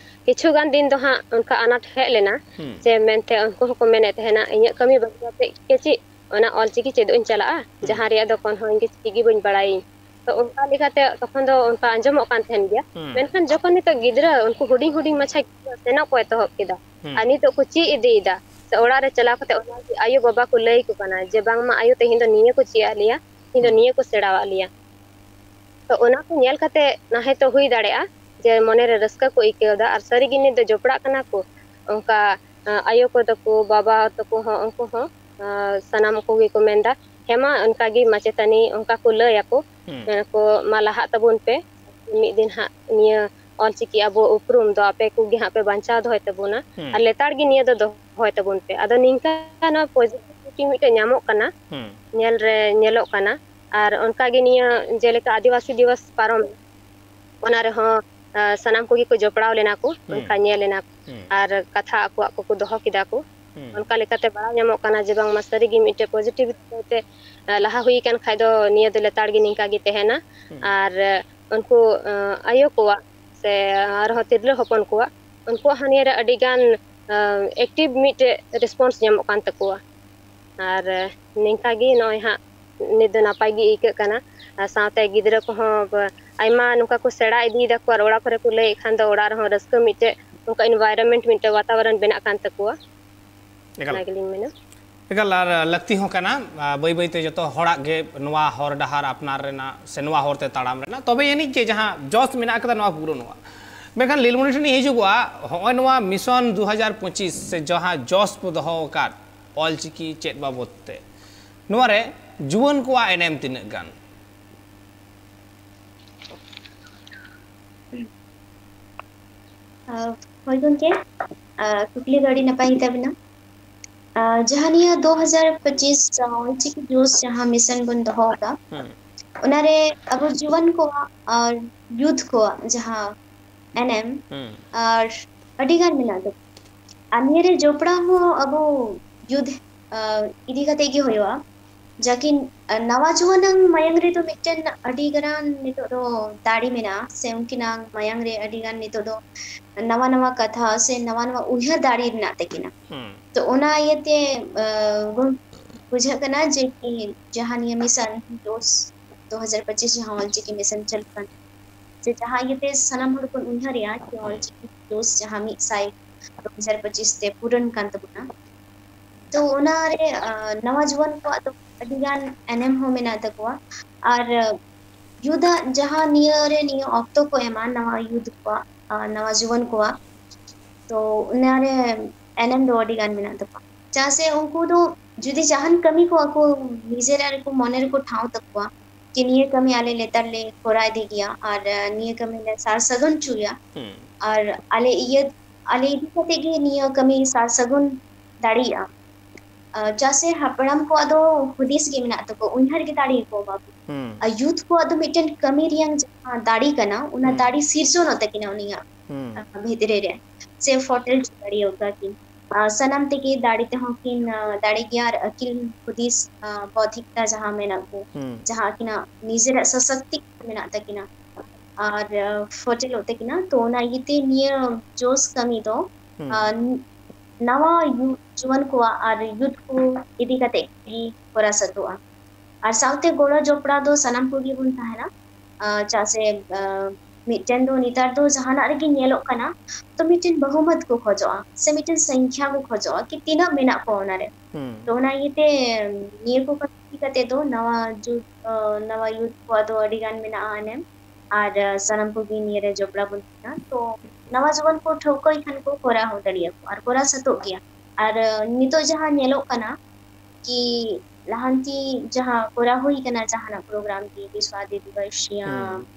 ᱠᱤᱪᱷᱩ ᱜᱟᱱ ᱫᱤᱱ ᱫᱚ ᱦᱟᱸᱜ ᱚᱱᱠᱟ ᱟᱱᱟᱴ ᱦᱮᱡ ᱞᱮᱱᱟ, ᱦᱩᱸ᱾ ᱡᱮ ᱢᱮᱱᱛᱮ ᱩᱱᱠᱩ ᱦᱚᱸᱠᱚ ᱢᱮᱱᱮᱫ ᱛᱟᱦᱮᱱᱟ, "ᱤᱧᱟᱹᱜ ᱠᱟᱹᱢᱤ ᱵᱟᱹᱜᱤ ᱠᱟᱛᱮ ᱜᱮ ᱪᱮᱫ ᱚᱱᱟ ᱚᱞᱪᱤᱠᱤ ᱪᱮᱫᱚᱜ ᱤᱧ ᱪᱟᱞᱟᱜᱼᱟ, ᱦᱩᱸ᱾ ᱡᱟᱦᱟᱸ ᱨᱮᱭᱟᱜ ᱫᱚ ᱠᱚᱱᱦᱚ ᱤᱧ ᱜᱮ ᱪᱮᱫ ᱜᱮ ᱵᱟᱹᱧ ᱵᱟᱲᱟᱭᱟᱹᱧ?" ᱛᱚ ᱚᱱᱠᱟ ᱞᱮᱠᱟᱛᱮ ᱛᱚᱠᱷᱚᱱ ᱫᱚ ᱚᱱᱠᱟ ᱟᱸᱡᱚᱢᱚᱜ ᱠᱟᱱ ᱛᱟᱦᱮᱱ ᱜᱮᱭᱟ᱾ ᱦᱩᱸ᱾ ᱢᱮᱱᱠᱷᱟᱱ ᱡᱚᱠᱷᱚᱱ ᱱᱤᱛᱚᱜ ᱜᱤᱫᱽᱨᱟᱹ ᱩᱱᱠᱩ ᱦᱩᱰᱤᱧ ᱦᱩᱰᱤᱧ ᱢᱟᱪᱷᱟ ᱜᱤᱫᱽᱨᱟᱹ ᱥᱮᱱᱚᱜ ᱠᱚ ᱮᱛᱚᱦᱚᱵ ᱠᱮᱫᱟ, ᱦᱩᱸ᱾ ᱟᱨ ᱱᱤᱛᱚᱜ ᱠᱚ ᱪᱮᱫ ᱤᱫᱤᱭᱮᱫᱟ, ᱥᱮ ᱚᱲᱟᱜ ᱨᱮ ᱪᱟᱞᱟᱣ ᱠᱟᱛᱮ ᱚᱱᱟ ᱜᱮ ᱟᱭᱳ ᱵᱟᱵᱟ ᱠᱚ ᱞᱟᱹᱭ ᱟᱠᱚ ᱠᱟᱱᱟ ᱡᱮ, "ᱵᱟᱝᱢᱟ ᱟᱭᱳ ᱛᱮᱦᱮᱧ ᱫᱚ ᱱᱤᱭᱟᱹ ᱠᱚ ᱪᱮᱫ ᱟᱫ ᱞᱮᱭᱟ, ᱛᱮᱦᱮᱧ ᱫᱚ ᱦᱩᱸ᱾ ᱱᱤᱭᱟᱹ ᱠᱚ ᱥᱮᱬᱟᱣᱟᱫ ᱞᱮᱭᱟ᱾" ᱛᱚ ᱚᱱᱟ ᱠᱚ ᱧᱮᱞ ᱠᱟᱛᱮ ᱱᱟᱦᱚᱭ ᱛᱚ ᱦᱩᱭ ᱫᱟᱲᱮᱭᱟᱜᱼᱟ ᱡᱮ ᱢᱚᱱᱮᱨᱮ ᱨᱟᱹᱥᱠᱟᱹ ᱠᱚ ᱟᱹᱭᱠᱟᱹᱣ ᱮᱫᱟ, ᱟᱨ ᱥᱟᱹᱨᱤᱜᱮ ᱱᱤᱛ ᱫᱚ ᱡᱚᱯᱲᱟᱜ ᱠᱟᱱᱟ ᱠᱚ᱾ ᱚᱱᱠᱟ ᱟᱸ, ᱟᱭᱳ ᱠᱚ ᱛᱟᱠᱚ, ᱵᱟᱵᱟ ᱛᱟᱠᱚ ᱦᱚᱸ, ᱩᱱᱠᱩ ᱦᱚᱸ ᱟᱸ, ᱥᱟᱱᱟᱢ ᱠᱚᱜᱮ ᱠᱚ ᱢᱮᱱᱫᱟ, "ᱦᱮᱸ ᱢᱟ, ᱚᱱᱠᱟᱜᱮ ᱢᱟᱪᱮᱛᱟᱹᱱᱤ ᱚᱱᱠᱟ ᱠᱚ ᱞᱟᱹᱭ ᱟᱠᱚ, ᱦᱩᱸ᱾ ᱢᱮᱱᱟᱠᱚ, 'ᱢᱟ ᱞᱟᱦᱟᱜ ᱛᱟᱵᱚᱱ ᱯᱮ, ᱢᱤᱫ ᱫᱤᱱ ᱦᱟᱸᱜ ᱱᱤᱭᱟᱹ ᱚᱞᱪᱤᱠᱤ ᱟᱵᱚ ᱩᱯᱨᱩᱢ ᱫᱚ ᱟᱯᱮ ᱠᱚᱜᱮ ᱦᱟᱸᱜ ᱯᱮ ᱵᱟᱧᱪᱟᱣ ᱫᱚᱦᱚᱭ ᱛᱟᱵᱚᱱᱟ, ᱦᱩᱸ᱾ ᱟᱨ ᱞᱮᱛᱟᱲ ᱜᱮ ᱱᱤᱭᱟᱹ ᱫᱚ ᱫᱚᱦᱚᱭ ᱛᱟᱵᱚᱱ ᱯᱮ᱾" ᱟᱫᱚ ᱱᱤᱝᱠᱟ ᱱᱚᱣᱟ ᱯᱚᱡᱤᱴᱤᱵᱷᱤᱴᱤ ᱢᱤᱫᱴᱮᱡ ᱧᱟᱢᱚᱜ ᱠᱟᱱᱟ, ᱦᱩᱸ᱾ ᱧᱮᱞ ᱨᱮ ᱧᱮᱞᱚᱜ ᱠᱟᱱᱟ᱾ ᱟᱨ ᱚᱱᱠᱟᱜᱮ ᱱᱤᱭᱟᱹ ᱡᱮᱞᱮᱠᱟ ᱟᱹᱫᱤᱵᱟᱹᱥᱤ ᱫᱤᱵᱚᱥ ᱯᱟᱨᱚᱢ, ᱚᱱᱟ ᱨᱮᱦᱚᱸ ᱟᱸ, ᱥᱟᱱᱟᱢ ᱠᱚᱜᱮ ᱠᱚ ᱡᱚᱯᱲᱟᱣ ᱞᱮᱱᱟ ᱠᱚ, ᱦᱩᱸ᱾ ᱚᱱᱠᱟ ᱧᱮᱞ ᱮᱱᱟ ᱠᱚ᱾ ᱦᱩᱸ᱾ ᱟᱨ ᱠᱟᱛᱷᱟ ᱟᱠᱚᱣᱟᱜ ᱠᱚᱠᱚ ᱫᱚᱦᱚ ᱠᱮᱫᱟ ᱠᱚ᱾ ᱦᱩᱸ᱾ ᱚᱱᱠᱟ ᱞᱮᱠᱟᱛᱮ ᱵᱟᱲᱟᱭ ᱧᱟᱢᱚᱜ ᱠᱟᱱᱟ ᱡᱮ ᱵᱟᱝᱢᱟ ᱥᱟᱹᱨᱤᱜᱮ ᱢᱤᱫᱴᱮᱡ positive ᱛᱮ, ᱮ, ᱞᱟᱦᱟ ᱦᱩᱭ ᱟᱠᱟᱱ ᱠᱷᱟᱡ ᱫᱚ ᱱᱤᱭᱟᱹ ᱫᱚ ᱞᱮᱛᱟᱲ ᱜᱮ ᱱᱤᱝᱠᱟ ᱜᱮ ᱛᱟᱦᱮᱱᱟ᱾ ᱦᱩᱸ᱾ ᱟᱨ, ᱮ, ᱩᱱᱠᱩ, ᱮ, ᱟᱭᱳ ᱠᱚᱣᱟᱜ ᱥᱮ ᱟᱨᱦᱚᱸ ᱛᱤᱨᱞᱟᱹ ᱦᱚᱯᱚᱱ ᱠᱚᱣᱟᱜ, ᱩᱱᱠᱩᱣᱟᱜ ᱦᱚᱸ ᱱᱤᱭᱟᱹ ᱨᱮ ᱟᱹᱰᱤ ᱜᱟᱱ, ᱮ, active ᱢᱤᱫᱴᱮᱡ response ᱧᱟᱢᱚᱜ ᱠᱟᱱ ᱛᱟᱠᱚᱣᱟ᱾ ᱟᱨ, ᱮ, ᱱᱤᱝᱠᱟ ᱜᱮ ᱱᱚᱜᱼᱚᱭ ᱦᱟᱸᱜ ᱱᱤᱛ ᱫᱚ ᱱᱟᱯᱟᱭ ᱜᱮ ᱟᱹᱭᱠᱟᱹᱜ ᱠᱟᱱᱟ᱾ ᱟᱨ ᱥᱟᱶᱛᱮ ᱜᱤᱫᱽᱨᱟᱹ ᱠᱚᱦᱚᱸ ᱵ-, ᱟᱭᱢᱟ ᱱᱚᱝᱠᱟ ᱠᱚ ᱥᱮᱬᱟ ᱤᱫᱤᱭᱮᱫᱟ ᱠᱚ ᱟᱨ ᱚᱲᱟᱜ ᱠᱚᱨᱮ ᱠᱚ ᱞᱟᱹᱭᱮᱫ ᱠᱷᱟᱱ ᱫᱚ ᱚᱲᱟᱜ ᱨᱮᱦᱚᱸ ᱨᱟᱹᱥᱠᱟᱹ ᱢᱤᱫᱴᱮᱡ ᱚᱱᱠᱟ environment ᱢᱤᱫᱴᱮᱡ ᱣᱟᱛᱟᱵᱚᱨᱚᱱ ᱵᱮᱱᱟᱜ ᱠᱟᱱ ᱛᱟᱠᱚᱣᱟ᱾ ᱮᱠᱟᱞ᱾ ᱚᱱᱟ ᱜᱮᱞᱤᱧ ᱢᱮᱱᱟ᱾ ᱮᱠᱟᱞ, ᱟᱨ ᱞᱟᱹᱠᱛᱤ ᱦᱚᱸ ᱠᱟᱱᱟ᱾ ᱟᱨ ᱵᱟᱹᱭ ᱵᱟᱹᱭ ᱛᱮ ᱡᱚᱛᱚ ᱦᱚᱲᱟᱜ ᱜᱮ ᱱᱚᱣᱟ ᱦᱚᱨ ᱰᱟᱦᱟᱨ ᱟᱯᱱᱟᱨ ᱨᱮᱱᱟᱜ ᱥᱮ ᱱᱚᱣᱟ ᱦᱚᱨ ᱛᱮ ᱛᱟᱲᱟᱢ ᱨᱮᱱᱟᱜ, ᱛᱚᱵᱮ ᱟᱹᱱᱤᱡ ᱜᱮ ᱡᱟᱦᱟᱸ ᱡᱚᱥ ᱢᱮᱱᱟᱜ ᱟᱠᱟᱫᱟ ᱱᱚᱣᱟ ᱯᱩᱨᱟᱹ ᱱᱚᱣᱟ᱾ ᱢᱮᱱᱠᱷᱟᱱ ᱞᱤᱞᱢᱚᱱᱤ ᱴᱷᱮᱱ ᱤᱧ ᱦᱤᱡᱩᱜᱚᱜᱼᱟ, ᱦᱚᱸᱜᱼᱚᱭ ᱱᱚᱣᱟ mission ᱫᱩ ᱦᱟᱡᱟᱨ ᱯᱚᱸᱪᱤᱥ ᱥᱮ ᱡᱟᱦᱟᱸ ᱡᱚᱥ ᱵᱚ ᱫᱚᱦᱚ ᱟᱠᱟᱫ ᱚᱞᱪᱤᱠᱤ ᱪᱮᱫ ᱵᱟᱵᱚᱫ ᱛᱮ, ᱱᱚᱣᱟ ᱨᱮ ᱡᱩᱣᱟᱹᱱ ᱠᱚᱣᱟᱜ ᱮᱱᱮᱢ ᱛᱤᱱᱟᱹᱜ ᱜᱟᱱ? ᱟᱸ, ᱦᱳᱭ ᱜᱚᱢᱠᱮ, ᱟᱸ, ᱠᱩᱠᱞᱤ ᱫᱚ ᱟᱹᱰᱤ ᱱᱟᱯᱟᱭ ᱜᱮᱛᱟᱵᱤᱱᱟ᱾ ᱟᱸ, ᱡᱟᱦᱟᱸ ᱱᱤᱭᱟᱹ ᱫᱩ ᱦᱟᱡᱟᱨ ᱯᱚᱸᱪᱤᱥ ᱚᱞᱪᱤᱠᱤ ᱡᱳᱥ ᱡᱟᱦᱟᱸ mission ᱵᱚᱱ ᱫᱚᱦᱚ ᱟᱠᱟᱫ, ᱦᱩᱸ᱾ ᱚᱱᱟᱨᱮ ᱟᱵᱚ ᱡᱩᱣᱟᱹᱱ ᱠᱚᱣᱟᱜ ᱟᱨ youth ᱠᱚᱣᱟᱜ ᱡᱟᱦᱟᱸ ᱮᱱᱮᱢ ᱦᱩᱸ᱾ ᱟᱨ ᱟᱹᱰᱤᱜᱟᱱ ᱢᱮᱱᱟᱜ ᱛᱟᱵᱚᱱᱟ᱾ ᱟᱨ ᱱᱤᱭᱟᱹᱨᱮ ᱡᱚᱯᱲᱟᱣ ᱦᱚᱸ ᱟᱵᱚ youth, ᱟᱸ, ᱤᱫᱤ ᱠᱟᱛᱮ ᱜᱮ ᱦᱩᱭᱩᱜᱼᱟ᱾ ᱡᱟᱠᱤ, ᱟᱸ, ᱱᱟᱣᱟ ᱡᱩᱣᱟᱹᱱᱟᱝ ᱢᱟᱭᱟᱝ ᱨᱮᱫᱚ ᱢᱤᱫᱴᱮᱱ ᱟᱹᱰᱤ ᱜᱟᱱ ᱱᱤᱛᱚᱜ ᱫᱚ ᱫᱟᱲᱮ ᱢᱮᱱᱟᱜᱼᱟ, ᱥᱮ ᱩᱱᱠᱤᱱᱟᱝ ᱢᱟᱭᱟᱝ ᱨᱮ ᱟᱹᱰᱤ ᱜᱟᱱ ᱱᱤᱛᱚᱜ ᱫᱚ ᱱᱟᱣᱟ ᱱᱟᱣᱟ ᱠᱟᱛᱷᱟ ᱥᱮ ᱱᱟᱣᱟ ᱱᱟᱣᱟ ᱩᱭᱦᱟᱹᱨ ᱫᱟᱲᱮ ᱨᱮᱱᱟᱜ ᱛᱟᱹᱠᱤᱱᱟ᱾ ᱦᱩᱸ᱾ ᱛᱚ ᱚᱱᱟ ᱤᱭᱟᱹᱛᱮ, ᱟᱸ, ᱵᱚᱱ ᱵᱩᱡᱷᱟᱹᱜ ᱠᱟᱱᱟ ᱡᱮ ᱠᱤ ᱡᱟᱦᱟᱸ ᱱᱤᱭᱟᱹ mission ᱡᱳᱥ ᱫᱩ ᱦᱟᱡᱟᱨ ᱯᱚᱸᱪᱤᱥ ᱡᱟᱦᱟᱸ ᱚᱞᱪᱤᱠᱤ mission ᱪᱟᱹᱞᱩᱜ ᱠᱟᱱ, ᱡᱮ ᱡᱟᱦᱟᱸ ᱤᱭᱟᱹᱛᱮ ᱥᱟᱱᱟᱢ ᱦᱚᱲ ᱵᱚᱱ ᱩᱭᱦᱟᱹᱨᱮᱜᱼᱟ ᱡᱮ ᱦᱩᱸ᱾ ᱚᱞᱪᱤᱠᱤ ᱡᱳᱥ ᱡᱟᱦᱟᱸ ᱢᱤᱫ ᱥᱟᱭ ᱫᱩ ᱦᱟᱡᱟᱨ ᱯᱚᱸᱪᱤᱥ ᱛᱮ ᱯᱩᱨᱟᱹᱱ ᱠᱟᱱ ᱛᱟᱵᱚᱱᱟ᱾ ᱛᱚ ᱚᱱᱟᱨᱮ, ᱟᱸ, ᱱᱟᱣᱟ ᱡᱩᱣᱟᱹᱱ ᱠᱚᱣᱟᱜ ᱫᱚ ᱟᱹᱰᱤᱜᱟᱱ ᱮᱱᱮᱢ ᱦᱚᱸ ᱢᱮᱱᱟᱜ ᱛᱟᱠᱚᱣᱟ᱾ ᱟᱨ, ᱟᱸ, youth ᱟᱜ ᱡᱟᱦᱟᱸ ᱱᱤᱭᱟᱹ ᱨᱮ ᱱᱤᱭᱟᱹ ᱚᱠᱛᱚ ᱠᱚ ᱮᱢᱟ ᱱᱟᱣᱟ youth ᱠᱚᱣᱟᱜ, ᱟᱸ, ᱱᱟᱣᱟ ᱡᱩᱣᱟᱹᱱ ᱠᱚᱣᱟᱜ, ᱛᱚ ᱚᱱᱟᱨᱮ ᱮᱱᱮᱢ ᱫᱚ ᱟᱹᱰᱤᱜᱟᱱ ᱢᱮᱱᱟᱜ ᱛᱟᱠᱚᱣᱟ᱾ ᱪᱮᱫᱟᱜ ᱥᱮ ᱩᱱᱠᱩ ᱫᱚ ᱡᱩᱫᱤ ᱡᱟᱦᱟᱱ ᱠᱟᱹᱢᱤ ᱠᱚ ᱟᱠᱚ ᱱᱤᱡᱮᱨᱟᱜ ᱨᱮᱠᱚ ᱢᱚᱱᱮ ᱨᱮᱠᱚ ᱴᱷᱟᱶ ᱛᱟᱠᱚᱣᱟ, ᱡᱮ ᱱᱤᱭᱟᱹ ᱠᱟᱹᱢᱤ ᱟᱞᱮ ᱞᱮᱛᱟᱲ ᱞᱮ ᱠᱚᱨᱟᱣ ᱤᱫᱤ ᱜᱮᱭᱟ ᱟᱨ, ᱟᱸ, ᱱᱤᱭᱟᱹ ᱠᱟᱹᱢᱤ ᱞᱮ ᱥᱟᱨ ᱥᱟᱹᱜᱩᱱ ᱦᱚᱪᱚᱭᱟ᱾ ᱦᱩᱸ᱾ ᱟᱨ ᱟᱞᱮ ᱤᱭᱟᱹ, ᱟᱞᱮ ᱤᱫᱤ ᱠᱟᱛᱮ ᱜᱮ ᱱᱤᱭᱟᱹ ᱠᱟᱹᱢᱤ ᱥᱟᱨ ᱥᱟᱹᱜᱩᱱ ᱫᱟᱲᱮᱭᱟᱜᱼᱟ᱾ ᱟᱸ, ᱪᱮᱫᱟᱜ ᱥᱮ ᱦᱟᱯᱲᱟᱢ ᱠᱚᱣᱟᱜ ᱫᱚ ᱦᱩᱫᱤᱥ ᱜᱮ ᱢᱮᱱᱟᱜ ᱛᱟᱠᱚᱣᱟ, ᱩᱭᱦᱟᱹᱨ ᱜᱮ ᱫᱟᱲᱮ ᱟᱠᱚᱣᱟ ᱵᱟᱵᱚ᱾ ᱦᱩᱸ᱾ ᱟᱨ youth ᱠᱚᱣᱟᱜ ᱫᱚ ᱢᱤᱫᱴᱮᱱ ᱠᱟᱹᱢᱤ ᱨᱮᱭᱟᱝ ᱡᱟᱦᱟᱸ ᱫᱟᱲᱮ ᱠᱟᱱᱟ, ᱚᱱᱟ ᱦᱩᱸ᱾ ᱫᱟᱲᱮ ᱥᱤᱨᱡᱚᱱᱚᱜ ᱛᱟᱹᱠᱤᱱᱟ ᱩᱱᱤᱭᱟᱜ, ᱦᱩᱸ᱾ ᱟᱸ, ᱵᱷᱤᱛᱨᱤ ᱨᱮ, ᱥᱮ ᱯᱷᱚᱴᱮᱞ ᱦᱚᱪᱚ ᱫᱟᱲᱮᱭᱟᱜᱼᱟ ᱠᱤᱱ᱾ ᱟᱨ ᱥᱟᱱᱟᱢ ᱛᱮᱜᱮ ᱫᱟᱲᱮ ᱛᱮᱦᱚᱸ ᱠᱤᱱ ᱟᱸ, ᱫᱟᱲᱮ ᱜᱮᱭᱟ, ᱟᱨ ᱟᱹᱠᱤᱞ ᱦᱩᱫᱤᱥ ᱟᱸ, ᱵᱚᱫᱷᱤᱠᱛᱟ ᱡᱟᱦᱟᱸ ᱢᱮᱱᱟᱜ ᱠᱚ, ᱦᱩᱸ᱾ ᱡᱟᱦᱟᱸ ᱟᱹᱠᱤᱱᱟᱜ ᱱᱤᱡᱮᱨᱟᱜ ᱥᱚᱥᱚᱠᱛᱤ ᱢᱮᱱᱟᱜ ᱛᱟᱹᱠᱤᱱᱟ, ᱟᱨ ᱟᱸ, ᱯᱷᱚᱴᱮᱞᱚᱜ ᱛᱟᱹᱠᱤᱱᱟ᱾ ᱛᱚ ᱚᱱᱟ ᱤᱭᱟᱹᱛᱮ ᱱᱤᱭᱟᱹ ᱡᱳᱥ ᱠᱟᱹᱢᱤ ᱫᱚ ᱦᱩᱸ᱾ ᱟᱸ, ᱱᱟᱣᱟ ᱭᱩ- ᱡᱩᱣᱟᱹᱱ ᱠᱚᱣᱟᱜ ᱟᱨ ᱭᱩᱛᱷ ᱠᱚ ᱤᱫᱤ ᱠᱟᱛᱮ ᱜᱮ ᱠᱚᱨᱟᱣ ᱥᱟᱹᱛᱚᱜᱼᱟ᱾ ᱟᱨ ᱥᱟᱶᱛᱮ ᱜᱚᱲᱚ ᱡᱚᱯᱲᱟᱣ ᱫᱚ ᱥᱟᱱᱟᱢ ᱠᱚᱜᱮ ᱵᱚᱱ ᱛᱟᱦᱮᱱᱟ᱾ ᱟᱨ ᱪᱮᱫᱟᱜ ᱥᱮ ᱟᱨ ᱢᱤᱫᱴᱮᱱ ᱫᱚ ᱱᱮᱛᱟᱨ ᱫᱚ ᱡᱟᱦᱟᱱᱟᱜ ᱨᱮᱜᱮ ᱧᱮᱞᱚᱜ ᱠᱟᱱᱟ, ᱛᱚ ᱢᱤᱫᱴᱮᱱ ᱵᱚᱦᱩᱢᱚᱛ ᱠᱚ ᱠᱷᱚᱡᱚᱜᱼᱟ ᱥᱮ ᱢᱤᱫᱴᱮᱱ ᱥᱚᱝᱠᱷᱟ ᱠᱚ ᱠᱷᱚᱡᱚᱜᱼᱟ ᱠᱤ ᱛᱤᱱᱟᱹᱜ ᱢᱮᱱᱟᱜ ᱠᱚᱣᱟ ᱚᱱᱟᱨᱮ᱾ ᱦᱩᱸ᱾ ᱛᱚ ᱚᱱᱟ ᱤᱭᱟᱹᱛᱮ ᱱᱤᱭᱟᱹ ᱠᱚ ᱠᱟᱹᱢᱤ ᱤᱫᱤ ᱠᱟᱛᱮ ᱫᱚ ᱱᱟᱣᱟ ᱡᱩᱜᱽ, ᱟᱨ, ᱱᱟᱣᱟ ᱭᱩᱛᱷ ᱠᱚᱣᱟᱜ ᱫᱚ ᱟᱹᱰᱤ ᱜᱟᱱ ᱢᱮᱱᱟᱜᱼᱟ ᱮᱱᱮᱢ᱾ ᱟᱨ ᱟᱨ ᱥᱟᱱᱟᱢ ᱠᱚᱜᱮ ᱱᱤᱭᱟᱹ ᱨᱮ ᱡᱚᱯᱲᱟᱣ ᱵᱚᱱ ᱛᱟᱦᱮᱱᱟ᱾ ᱛᱚ ᱱᱟᱣᱟ ᱡᱩᱣᱟᱹᱱ ᱠᱚ ᱴᱷᱟᱹᱣᱠᱟᱹᱭ ᱠᱷᱟᱱ ᱠᱚ ᱠᱚᱨᱟᱣ ᱦᱚᱸ ᱫᱟᱲᱮᱭᱟᱜᱼᱟ ᱠᱚ ᱟᱨ ᱠᱚᱨᱟᱣ ᱥᱟᱹᱛᱚᱜ ᱜᱮᱭᱟ᱾ ᱟᱨ ᱟᱨ ᱱᱤᱛᱚᱜ ᱡᱟᱦᱟᱸ ᱧᱮᱞᱚᱜ ᱠᱟᱱᱟ ᱠᱤ ᱞᱟᱦᱟᱱᱛᱤ ᱡᱟᱦᱟᱸ ᱠᱚᱨᱟᱣ ᱦᱩᱭ ᱠᱟᱱᱟ ᱡᱟᱦᱟᱱᱟᱜ ᱯᱨᱳᱜᱨᱟᱢ ᱜᱮ, ᱵᱤᱥᱣᱟ ᱟᱹᱫᱤᱵᱟᱹᱥᱤᱭᱟᱜ ᱦᱩᱸ᱾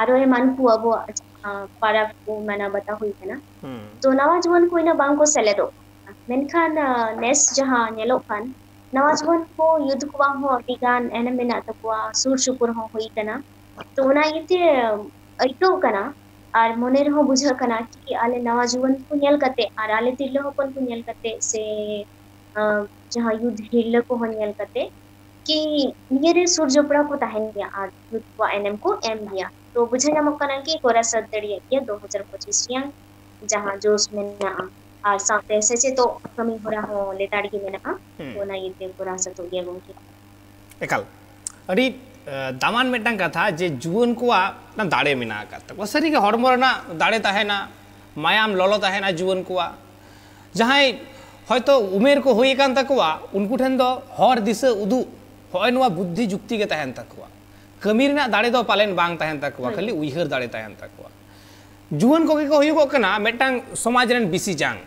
ᱟᱨᱚ ᱮᱢᱟᱱ ᱠᱚ ᱟᱵᱚᱣᱟᱜ ᱡᱟᱦᱟᱸ ᱯᱟᱨᱟᱵᱽ ᱠᱚ ᱢᱟᱱᱟᱣ ᱵᱟᱛᱟᱣ ᱦᱩᱭ ᱠᱟᱱᱟ, ᱦᱩᱸ᱾ ᱛᱚ ᱱᱟᱣᱟ ᱡᱩᱣᱟᱹᱱ ᱠᱚ ᱤᱱᱟᱹᱜ ᱵᱟᱝ ᱠᱚ ᱥᱮᱞᱮᱫᱚᱜ ᱠᱟᱱᱟ᱾ ᱢᱮᱱᱠᱷᱟᱱ ᱟᱨ ᱱᱮᱥ ᱡᱟᱦᱟᱸ ᱧᱮᱞᱚᱜ ᱠᱟᱱ, ᱱᱟᱣᱟ ᱡᱩᱣᱟᱹᱱ ᱠᱚ ᱭᱩᱛᱷ ᱠᱚᱣᱟᱜ ᱦᱚᱸ ᱟᱹᱰᱤ ᱜᱟᱱ ᱮᱱᱮᱢ ᱢᱮᱱᱟᱜ ᱛᱟᱠᱚᱣᱟ, ᱥᱩᱨ ᱥᱩᱯᱩᱨ ᱦᱚᱸ ᱦᱩᱭ ᱠᱟᱱᱟ᱾ ᱛᱚ ᱚᱱᱟ ᱤᱭᱟᱹᱛᱮ ᱟᱹᱭᱠᱟᱹᱜ ᱠᱟᱱᱟ ᱟᱨ ᱢᱚᱱᱮ ᱨᱮᱦᱚᱸ ᱵᱩᱡᱷᱟᱹᱜ ᱠᱟᱱᱟ ᱠᱤ ᱟᱞᱮ ᱱᱟᱣᱟ ᱡᱩᱣᱟᱹᱱ ᱠᱚ ᱧᱮᱞ ᱠᱟᱛᱮ ᱟᱨ ᱟᱞᱮ ᱛᱤᱨᱞᱟᱹ ᱦᱚᱯᱚᱱ ᱠᱚ ᱧᱮᱞ ᱠᱟᱛᱮ ᱥᱮ ᱟᱸ, ᱡᱟᱦᱟᱸ ᱭᱩᱛᱷ ᱦᱤᱨᱞᱟᱹ ᱠᱚᱦᱚᱸ ᱧᱮᱞ ᱠᱟᱛᱮ ᱠᱤ ᱱᱤᱭᱟᱹᱨᱮ ᱥᱩᱨ ᱡᱚᱯᱲᱟᱣ ᱠᱚ ᱛᱟᱦᱮᱱ ᱜᱮᱭᱟ ᱟᱨ ᱭᱩᱛᱷ ᱠᱚᱣᱟᱜ ᱮᱱᱮᱢ ᱠᱚ ᱮᱢ ᱜᱮᱭᱟ᱾ ᱛᱚ ᱵᱩᱡᱷᱟᱹᱣ ᱧᱟᱢᱚᱜ ᱠᱟᱱᱟ ᱠᱤ ᱠᱚᱨᱟᱣ ᱥᱟᱹᱛ ᱫᱟᱲᱮᱭᱟᱜ ᱜᱮᱭᱟ ᱫᱩ ᱦᱟᱡᱟᱨ ᱯᱚᱸᱪᱤᱥ ᱨᱮᱭᱟᱝ ᱡᱟᱦᱟᱸ ᱡᱳᱥ ᱢᱮᱱᱟᱜᱼᱟ ᱟᱨ ᱥᱟᱶᱛᱮ ᱥᱮᱪᱮᱫᱚᱜ ᱠᱟᱹᱢᱤ ᱦᱚᱨᱟ ᱦᱚᱸ ᱞᱮᱛᱟᱲ ᱜᱮ ᱢᱮᱱᱟᱜᱼᱟ᱾ ᱦᱩᱸ᱾ ᱛᱚ ᱚᱱᱟ ᱤᱭᱟᱹᱛᱮ ᱠᱚᱨᱟᱣ ᱥᱟᱹᱛᱚᱜ ᱜᱮᱭᱟ ᱜᱚᱢᱠᱮ᱾ ᱮᱠᱟᱞ᱾ ᱟᱹᱰᱤ, ᱮ, ᱫᱟᱢᱟᱱ ᱢᱤᱫᱴᱟᱝ ᱠᱟᱛᱷᱟ ᱡᱮ ᱡᱩᱣᱟᱹᱱ ᱠᱚᱣᱟᱜ ᱢᱤᱫᱴᱟᱝ ᱫᱟᱲᱮ ᱢᱮᱱᱟᱜ ᱟᱠᱟᱫ ᱛᱟᱠᱚᱣᱟ᱾ ᱥᱟᱹᱨᱤᱜᱮ ᱦᱚᱲᱢᱚ ᱨᱮᱱᱟᱜ ᱫᱟᱲᱮ ᱛᱟᱦᱮᱱᱟ, ᱢᱟᱭᱟᱢ ᱞᱚᱞᱚ ᱛᱟᱦᱮᱱᱟ ᱡᱩᱣᱟᱹᱱ ᱠᱚᱣᱟᱜ᱾ ᱡᱟᱦᱟᱸᱭ ᱦᱚᱭᱛᱳ ᱩᱢᱮᱨ ᱠᱚ ᱦᱩᱭ ᱟᱠᱟᱱ ᱛᱟᱠᱚᱣᱟ, ᱩᱱᱠᱩ ᱴᱷᱮᱱ ᱫᱚ ᱦᱚᱨ ᱫᱤᱥᱟᱹ ᱩᱫᱩᱜ, ᱦᱚᱸᱜᱼᱚᱭ ᱱᱚᱣᱟ ᱵᱩᱫᱽᱫᱷᱤ ᱡᱩᱠᱛᱤ ᱜᱮ ᱛᱟᱦᱮᱱ ᱛᱟᱠᱚᱣᱟ᱾ ᱠᱟᱹᱢᱤ ᱨᱮᱱᱟᱜ ᱫᱟᱲᱮ ᱫᱚ ᱯᱟᱞᱮᱱ ᱵᱟᱝ ᱛᱟᱦᱮᱱ ᱛᱟᱠᱚᱣᱟ, ᱦᱩᱸ᱾ ᱠᱷᱟᱹᱞᱤ ᱩᱭᱦᱟᱹᱨ ᱫᱟᱲᱮ ᱛᱟᱦᱮᱱ ᱛᱟᱠᱚᱣᱟ᱾ ᱡᱩᱣᱟᱹᱱ ᱠᱚᱜᱮ ᱠᱚ ᱦᱩᱭᱩᱜᱚᱜ ᱠᱟᱱᱟ ᱢᱤᱫᱴᱟᱝ ᱥᱚᱢᱟᱡᱽ ᱨᱮᱱ ᱵᱤᱥᱤ ᱡᱟᱝ᱾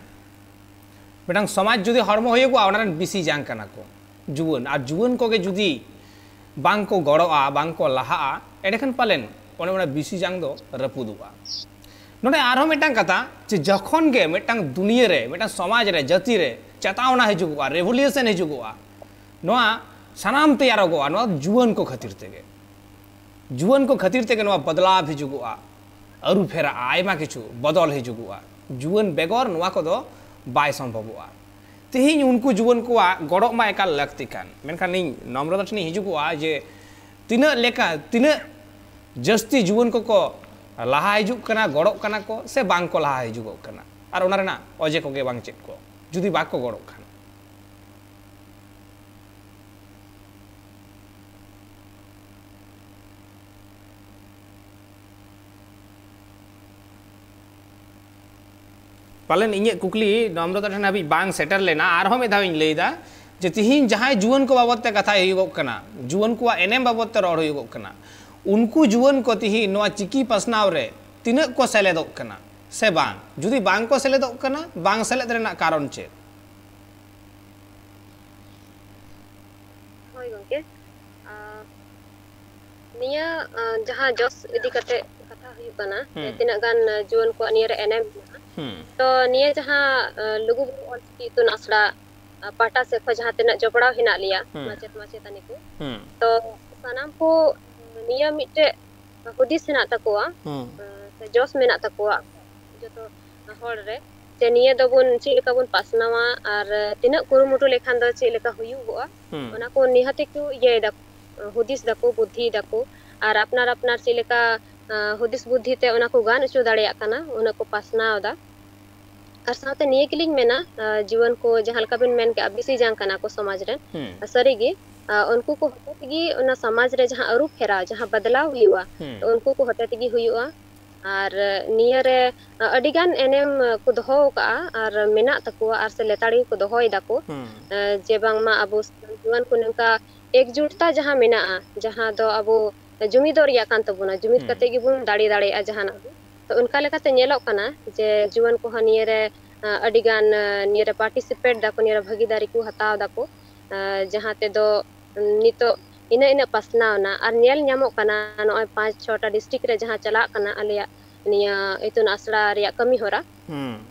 ᱢᱤᱫᱴᱟᱝ ᱥᱚᱢᱟᱡᱽ ᱡᱩᱫᱤ ᱦᱚᱲᱢᱚ ᱦᱩᱭᱩᱜᱚᱜᱼᱟ, ᱚᱱᱟ ᱨᱮᱱ ᱵᱤᱥᱤ ᱡᱟᱝ ᱠᱟᱱᱟ ᱠᱚ ᱡᱩᱣᱟᱹᱱ᱾ ᱟᱨ ᱡᱩᱣᱟᱹᱱ ᱠᱚᱜᱮ ᱡᱩᱫᱤ ᱵᱟᱝ ᱠᱚ ᱜᱚᱲᱚᱜᱼᱟ, ᱵᱟᱝ ᱠᱚ ᱞᱟᱦᱟᱜᱼᱟ, ᱮᱸᱰᱮᱠᱷᱟᱱ ᱯᱟᱞᱮᱱ ᱚᱱᱮ ᱚᱱᱟ ᱵᱤᱥᱤ ᱡᱟᱝ ᱫᱚ ᱨᱟᱹᱯᱩᱫᱚᱜᱼᱟ᱾ ᱱᱚᱰᱮ ᱟᱨᱦᱚᱸ ᱢᱤᱫᱴᱟᱝ ᱠᱟᱛᱷᱟ, ᱡᱮ ᱡᱚᱠᱷᱚᱱ ᱜᱮ ᱢᱤᱫᱴᱟᱝ ᱫᱩᱱᱤᱭᱟᱹ ᱨᱮ, ᱢᱤᱫᱴᱟᱝ ᱥᱚᱢᱟᱡᱽ ᱨᱮ, ᱡᱟᱹᱛᱤ ᱨᱮ ᱪᱮᱛᱟᱣᱱᱟ ᱦᱤᱡᱩᱜᱚᱜᱼᱟ, ᱨᱮᱵᱷᱚᱞᱩᱥᱚᱱ ᱦᱤᱡᱩᱜᱚᱜᱼᱟ, ᱱᱚᱣᱟ ᱥᱟᱱᱟᱢ ᱛᱮᱭᱟᱨᱚᱜᱚᱜᱼᱟ ᱱᱚᱣᱟ ᱡᱩᱣᱟᱹᱱ ᱠᱚ ᱠᱷᱟᱹᱛᱤᱨ ᱛᱮᱜᱮ᱾ ᱡᱩᱣᱟᱹᱱ ᱠᱚ ᱠᱷᱟᱹᱛᱤᱨ ᱛᱮᱜᱮ ᱱᱚᱣᱟ ᱵᱚᱫᱞᱟᱣ ᱦᱤᱡᱩᱜᱚᱜᱼᱟ, ᱟᱹᱨᱩ ᱯᱷᱮᱨᱟᱜᱼᱟ, ᱟᱭᱢᱟ ᱠᱤᱪᱷᱩ ᱵᱚᱫᱚᱞ ᱦᱤᱡᱩᱜᱚᱜᱼᱟ᱾ ᱡᱩᱣᱟᱹᱱ ᱵᱮᱜᱚᱨ ᱱᱚᱣᱟ ᱠᱚᱫᱚ ᱵᱟᱭ ᱥᱚᱢᱵᱷᱚᱵᱚᱜᱼᱟ᱾ ᱛᱮᱦᱮᱧ ᱩᱱᱠᱩ ᱡᱩᱣᱟᱹᱱ ᱠᱚᱣᱟᱜ ᱜᱚᱲᱚᱜ ᱢᱟ ᱮᱠᱟᱞ ᱞᱟᱹᱠᱛᱤ ᱠᱟᱱ, ᱢᱮᱱᱠᱷᱟᱱ ᱤᱧ ᱱᱚᱢᱨᱚᱛᱟ ᱴᱷᱮᱱᱤᱧ ᱦᱤᱡᱩᱜᱚᱜᱼᱟ ᱡᱮ ᱛᱤᱱᱟᱹᱜ ᱞᱮᱠᱟ, ᱛᱤᱱᱟᱹᱜ ᱡᱟᱹᱥᱛᱤ ᱡᱩᱣᱟᱹᱱ ᱠᱚᱠᱚ ᱞᱟᱦᱟ ᱦᱤᱡᱩᱜ ᱠᱟᱱᱟ, ᱜᱚᱲᱚᱜ ᱠᱟᱱᱟ ᱠᱚ, ᱥᱮ ᱵᱟᱝ ᱠᱚ ᱞᱟᱦᱟ ᱦᱤᱡᱩᱜᱚᱜ ᱠᱟᱱᱟ, ᱟᱨ ᱚᱱᱟ ᱨᱮᱱᱟᱜ ᱚᱡᱮ ᱠᱚᱜᱮ ᱵᱟᱝ ᱪᱮᱫ ᱠᱚ, ᱡᱩᱫᱤ ᱵᱟᱠᱚ ᱜᱚᱲᱚᱜ ᱠᱷᱟᱱ᱾ ᱯᱟᱞᱮᱱ ᱤᱧᱟᱹᱜ ᱠᱩᱠᱞᱤ ᱱᱚᱢᱨᱚᱛᱟ ᱴᱷᱮᱱ ᱦᱟᱹᱵᱤᱡ ᱵᱟᱝ ᱥᱮᱴᱮᱨ ᱞᱮᱱᱟ᱾ ᱟᱨᱦᱚᱸ ᱢᱤᱫ ᱫᱷᱟᱣ ᱤᱧ ᱞᱟᱹᱭᱫᱟ ᱡᱮ ᱛᱤᱦᱤᱧ ᱡᱟᱦᱟᱸᱭ ᱡᱩᱣᱟᱹᱱ ᱠᱚ ᱵᱟᱵᱚᱫ ᱛᱮ ᱠᱟᱛᱷᱟ ᱦᱩᱭᱩᱜᱚᱜ ᱠᱟᱱᱟ, ᱡᱩᱣᱟᱹᱱ ᱠᱚᱣᱟᱜ ᱮᱱᱮᱢ ᱵᱟᱵᱚᱫ ᱛᱮ ᱨᱚᱲ ᱦᱩᱭᱩᱜᱚᱜ ᱠᱟᱱᱟ, ᱩᱱᱠᱩ ᱡᱩᱣᱟᱹᱱ ᱠᱚ ᱛᱤᱦᱤᱧ ᱱᱚᱣᱟ ᱪᱤᱠᱤ ᱯᱟᱥᱱᱟᱣ ᱨᱮ ᱛᱤᱱᱟᱹᱜ ᱠᱚ ᱥᱮᱞᱮᱫᱚᱜ ᱠᱟᱱᱟ ᱥᱮ ᱵᱟᱝ? ᱡᱩᱫᱤ ᱵᱟᱝ ᱠᱚ ᱥᱮᱞᱮᱫᱚᱜ ᱠᱟᱱᱟ, ᱵᱟᱝ ᱥᱮᱞᱮᱫ ᱨᱮᱱᱟᱜ ᱠᱟᱨᱚᱱ ᱪᱮᱫ? ᱦᱳᱭ ᱜᱚᱢᱠᱮ, ᱟᱸ, ᱱᱤᱭᱟᱹ, ᱟᱸ, ᱡᱟᱦᱟᱸ ᱡᱚᱥ ᱤᱫᱤ ᱠᱟᱛᱮ ᱠᱟᱛᱷᱟ ᱦᱩᱭᱩᱜ ᱠᱟᱱᱟ, ᱦᱩᱸ᱾ ᱛᱤᱱᱟᱹᱜ ᱜᱟᱱ, ᱟᱸ, ᱡᱩᱣᱟᱹᱱ ᱠᱚᱣᱟᱜ ᱱᱤᱭᱟᱹ ᱨᱮ ᱮᱱᱮᱢ ᱢᱮᱱᱟᱜᱼᱟ᱾ ᱦᱩᱸ᱾ ᱛᱚ ᱱᱤᱭᱟᱹ ᱡᱟᱦᱟᱸ, ᱟᱸ, ᱞᱩᱜᱩᱵᱩᱨᱩ ᱚᱞᱪᱤᱠᱤ ᱤᱛᱩᱱ ᱟᱥᱲᱟ, ᱟᱸ, ᱯᱟᱦᱴᱟ ᱥᱮᱫ ᱠᱷᱚᱱ ᱡᱟᱦᱟᱸ ᱛᱤᱱᱟᱹᱜ ᱡᱚᱯᱲᱟᱣ ᱦᱮᱱᱟᱜ ᱞᱮᱭᱟ, ᱦᱩᱸ᱾ ᱢᱟᱪᱮᱫ ᱢᱟᱪᱮᱛᱟᱹᱱᱤ ᱠᱚ, ᱦᱩᱸ᱾ ᱛᱚ ᱥᱟᱱᱟᱢ ᱠᱚ ᱱᱤᱭᱟᱹ ᱢᱤᱫᱴᱮᱡ ᱦᱩᱫᱤᱥ ᱦᱮᱱᱟᱜ ᱛᱟᱠᱚᱣᱟ, ᱦᱩᱸ᱾ ᱟᱸ, ᱥᱮ ᱡᱚᱥ ᱢᱮᱱᱟᱜ ᱛᱟᱠᱚᱣᱟ ᱡᱚᱛᱚ ᱦᱚᱲ ᱨᱮ, ᱡᱮ ᱱᱤᱭᱟᱹ ᱫᱚᱵᱚᱱ ᱪᱮᱫ ᱞᱮᱠᱟ ᱵᱚᱱ ᱯᱟᱥᱱᱟᱣᱟ ᱟᱨ ᱛᱤᱱᱟᱹᱜ ᱠᱩᱨᱩᱢᱩᱴᱩ ᱞᱮᱠᱷᱟᱱ ᱫᱚ ᱪᱮᱫ ᱞᱮᱠᱟ ᱦᱩᱭᱩᱜᱚᱜᱼᱟ, ᱦᱩᱸ᱾ ᱚᱱᱟ ᱠᱚ ᱱᱤᱦᱟᱹᱛ ᱜᱮᱠᱚ ᱤᱭᱟᱹᱭ ᱫᱟᱠᱚ, ᱦᱩᱫᱤᱥ ᱫᱟᱠᱚ, ᱵᱩᱫᱽᱫᱷᱤᱭ ᱫᱟᱠᱚ, ᱟᱨ ᱟᱯᱱᱟᱨ ᱟᱯᱱᱟᱨ ᱪᱮᱫ ᱞᱮᱠᱟ, ᱟᱸ, ᱦᱩᱫᱤᱥ ᱵᱩᱫᱽᱫᱷᱤ ᱛᱮ ᱚᱱᱟ ᱠᱚ ᱜᱟᱱ ᱦᱚᱪᱚ ᱫᱟᱲᱮᱭᱟᱜ ᱠᱟᱱᱟ, ᱩᱱᱟᱹᱜ ᱠᱚ ᱯᱟᱥᱱᱟᱣ ᱮᱫᱟ᱾ ᱟᱨ ᱥᱟᱶᱛᱮ ᱱᱤᱭᱟᱹ ᱜᱮᱞᱤᱧ ᱢᱮᱱᱟ, ᱟᱸ, ᱡᱩᱣᱟᱹᱱ ᱠᱚ ᱡᱟᱦᱟᱸ ᱞᱮᱠᱟ ᱵᱤᱱ ᱢᱮᱱ ᱠᱮᱜᱼᱟ, ᱵᱤᱥᱤ ᱡᱟᱝ ᱠᱟᱱᱟ ᱠᱚ ᱥᱚᱢᱟᱡᱽ ᱨᱮᱱ᱾ ᱦᱩᱸ᱾ ᱥᱟᱹᱨᱤᱜᱮ, ᱟᱸ, ᱩᱱᱠᱩ ᱠᱚ ᱦᱚᱛᱮ ᱛᱮᱜᱮ ᱚᱱᱟ ᱥᱚᱢᱟᱡᱽ ᱨᱮ ᱡᱟᱦᱟᱸ ᱟᱹᱨᱩ ᱯᱷᱮᱨᱟᱣ, ᱡᱟᱦᱟᱸ ᱵᱟᱫᱞᱟᱣ ᱦᱩᱭᱩᱜᱼᱟ, ᱦᱩᱸ᱾ ᱩᱱᱠᱩ ᱠᱚ ᱦᱚᱛᱮ ᱛᱮᱜᱮ ᱦᱩᱭᱩᱜᱼᱟ᱾ ᱟᱨ ᱱᱤᱭᱟᱹ ᱨᱮ, ᱟᱸ, ᱟᱹᱰᱤ ᱜᱟᱱ ᱮᱱᱮᱢ ᱠᱚ ᱫᱚᱦᱚ ᱟᱠᱟᱫᱼᱟ ᱟᱨ ᱢᱮᱱᱟᱜ ᱛᱟᱠᱚᱣᱟ ᱟᱨ ᱥᱮ ᱞᱮᱛᱟᱲ ᱜᱮᱠᱚ ᱫᱚᱦᱚᱭ ᱫᱟᱠᱚ, ᱦᱩᱸ᱾ ᱟᱸ, ᱡᱮ ᱵᱟᱝᱢᱟ ᱟᱵᱚ ᱡᱩᱣᱟᱹᱱ ᱠᱚ ᱱᱚᱝᱠᱟ ᱮᱠᱡᱩᱴᱛᱟ ᱡᱟᱦᱟᱸ ᱢᱮᱱᱟᱜᱼᱟ, ᱡᱟᱦᱟᱸ ᱫᱚ ᱟᱵᱚ ᱡᱩᱢᱤᱫᱚᱜ ᱨᱮᱭᱟᱜ ᱠᱟᱱ ᱛᱟᱵᱚᱱᱟ, ᱡᱩᱢᱤᱫ ᱦᱩᱸ᱾ ᱠᱟᱛᱮ ᱜᱮᱵᱚᱱ ᱫᱟᱲᱮ ᱫᱟᱲᱮᱭᱟᱜᱼᱟ ᱡᱟᱦᱟᱱᱟᱜ ᱜᱮ᱾ ᱛᱚ ᱚᱱᱠᱟ ᱞᱮᱠᱟᱛᱮ ᱧᱮᱞᱚᱜ ᱠᱟᱱᱟ ᱡᱮ ᱡᱩᱣᱟᱹᱱ ᱠᱚᱦᱚᱸ ᱱᱤᱭᱟᱹ ᱨᱮ, ᱟᱸ, ᱟᱹᱰᱤ ᱜᱟᱱ, ᱟᱸ, ᱱᱤᱭᱟᱹ ᱨᱮ ᱯᱟᱨᱴᱤᱥᱤᱯᱮᱴ ᱫᱟᱠᱚ, ᱱᱤᱭᱟᱹ ᱨᱮ ᱵᱷᱟᱹᱜᱤᱫᱟᱨᱤ ᱠᱚ ᱦᱟᱛᱟᱣ ᱫᱟᱠᱚ, ᱟᱸ, ᱡᱟᱦᱟᱸ ᱛᱮᱫᱚ ᱱᱤᱛᱚᱜ ᱤᱱᱟᱹᱜ ᱤᱱᱟᱹᱜ ᱯᱟᱥᱱᱟᱣ ᱮᱱᱟ ᱟᱨ ᱧᱮᱞ ᱧᱟᱢᱚᱜ ᱠᱟᱱᱟ ᱱᱚᱜᱼᱚᱭ ᱯᱟᱸᱪ ᱪᱷᱚᱴᱟ ᱰᱤᱥᱴᱨᱤᱠᱴ ᱨᱮ ᱡᱟᱦᱟᱸ ᱪᱟᱞᱟᱜ ᱠᱟᱱᱟ ᱟᱞᱮᱭᱟᱜ ᱱᱤᱭᱟᱹ ᱤᱛᱩᱱ ᱟᱥᱲᱟ ᱨᱮᱭᱟᱜ ᱠᱟᱹᱢᱤ ᱦᱚᱨᱟ᱾ ᱦᱩᱸ᱾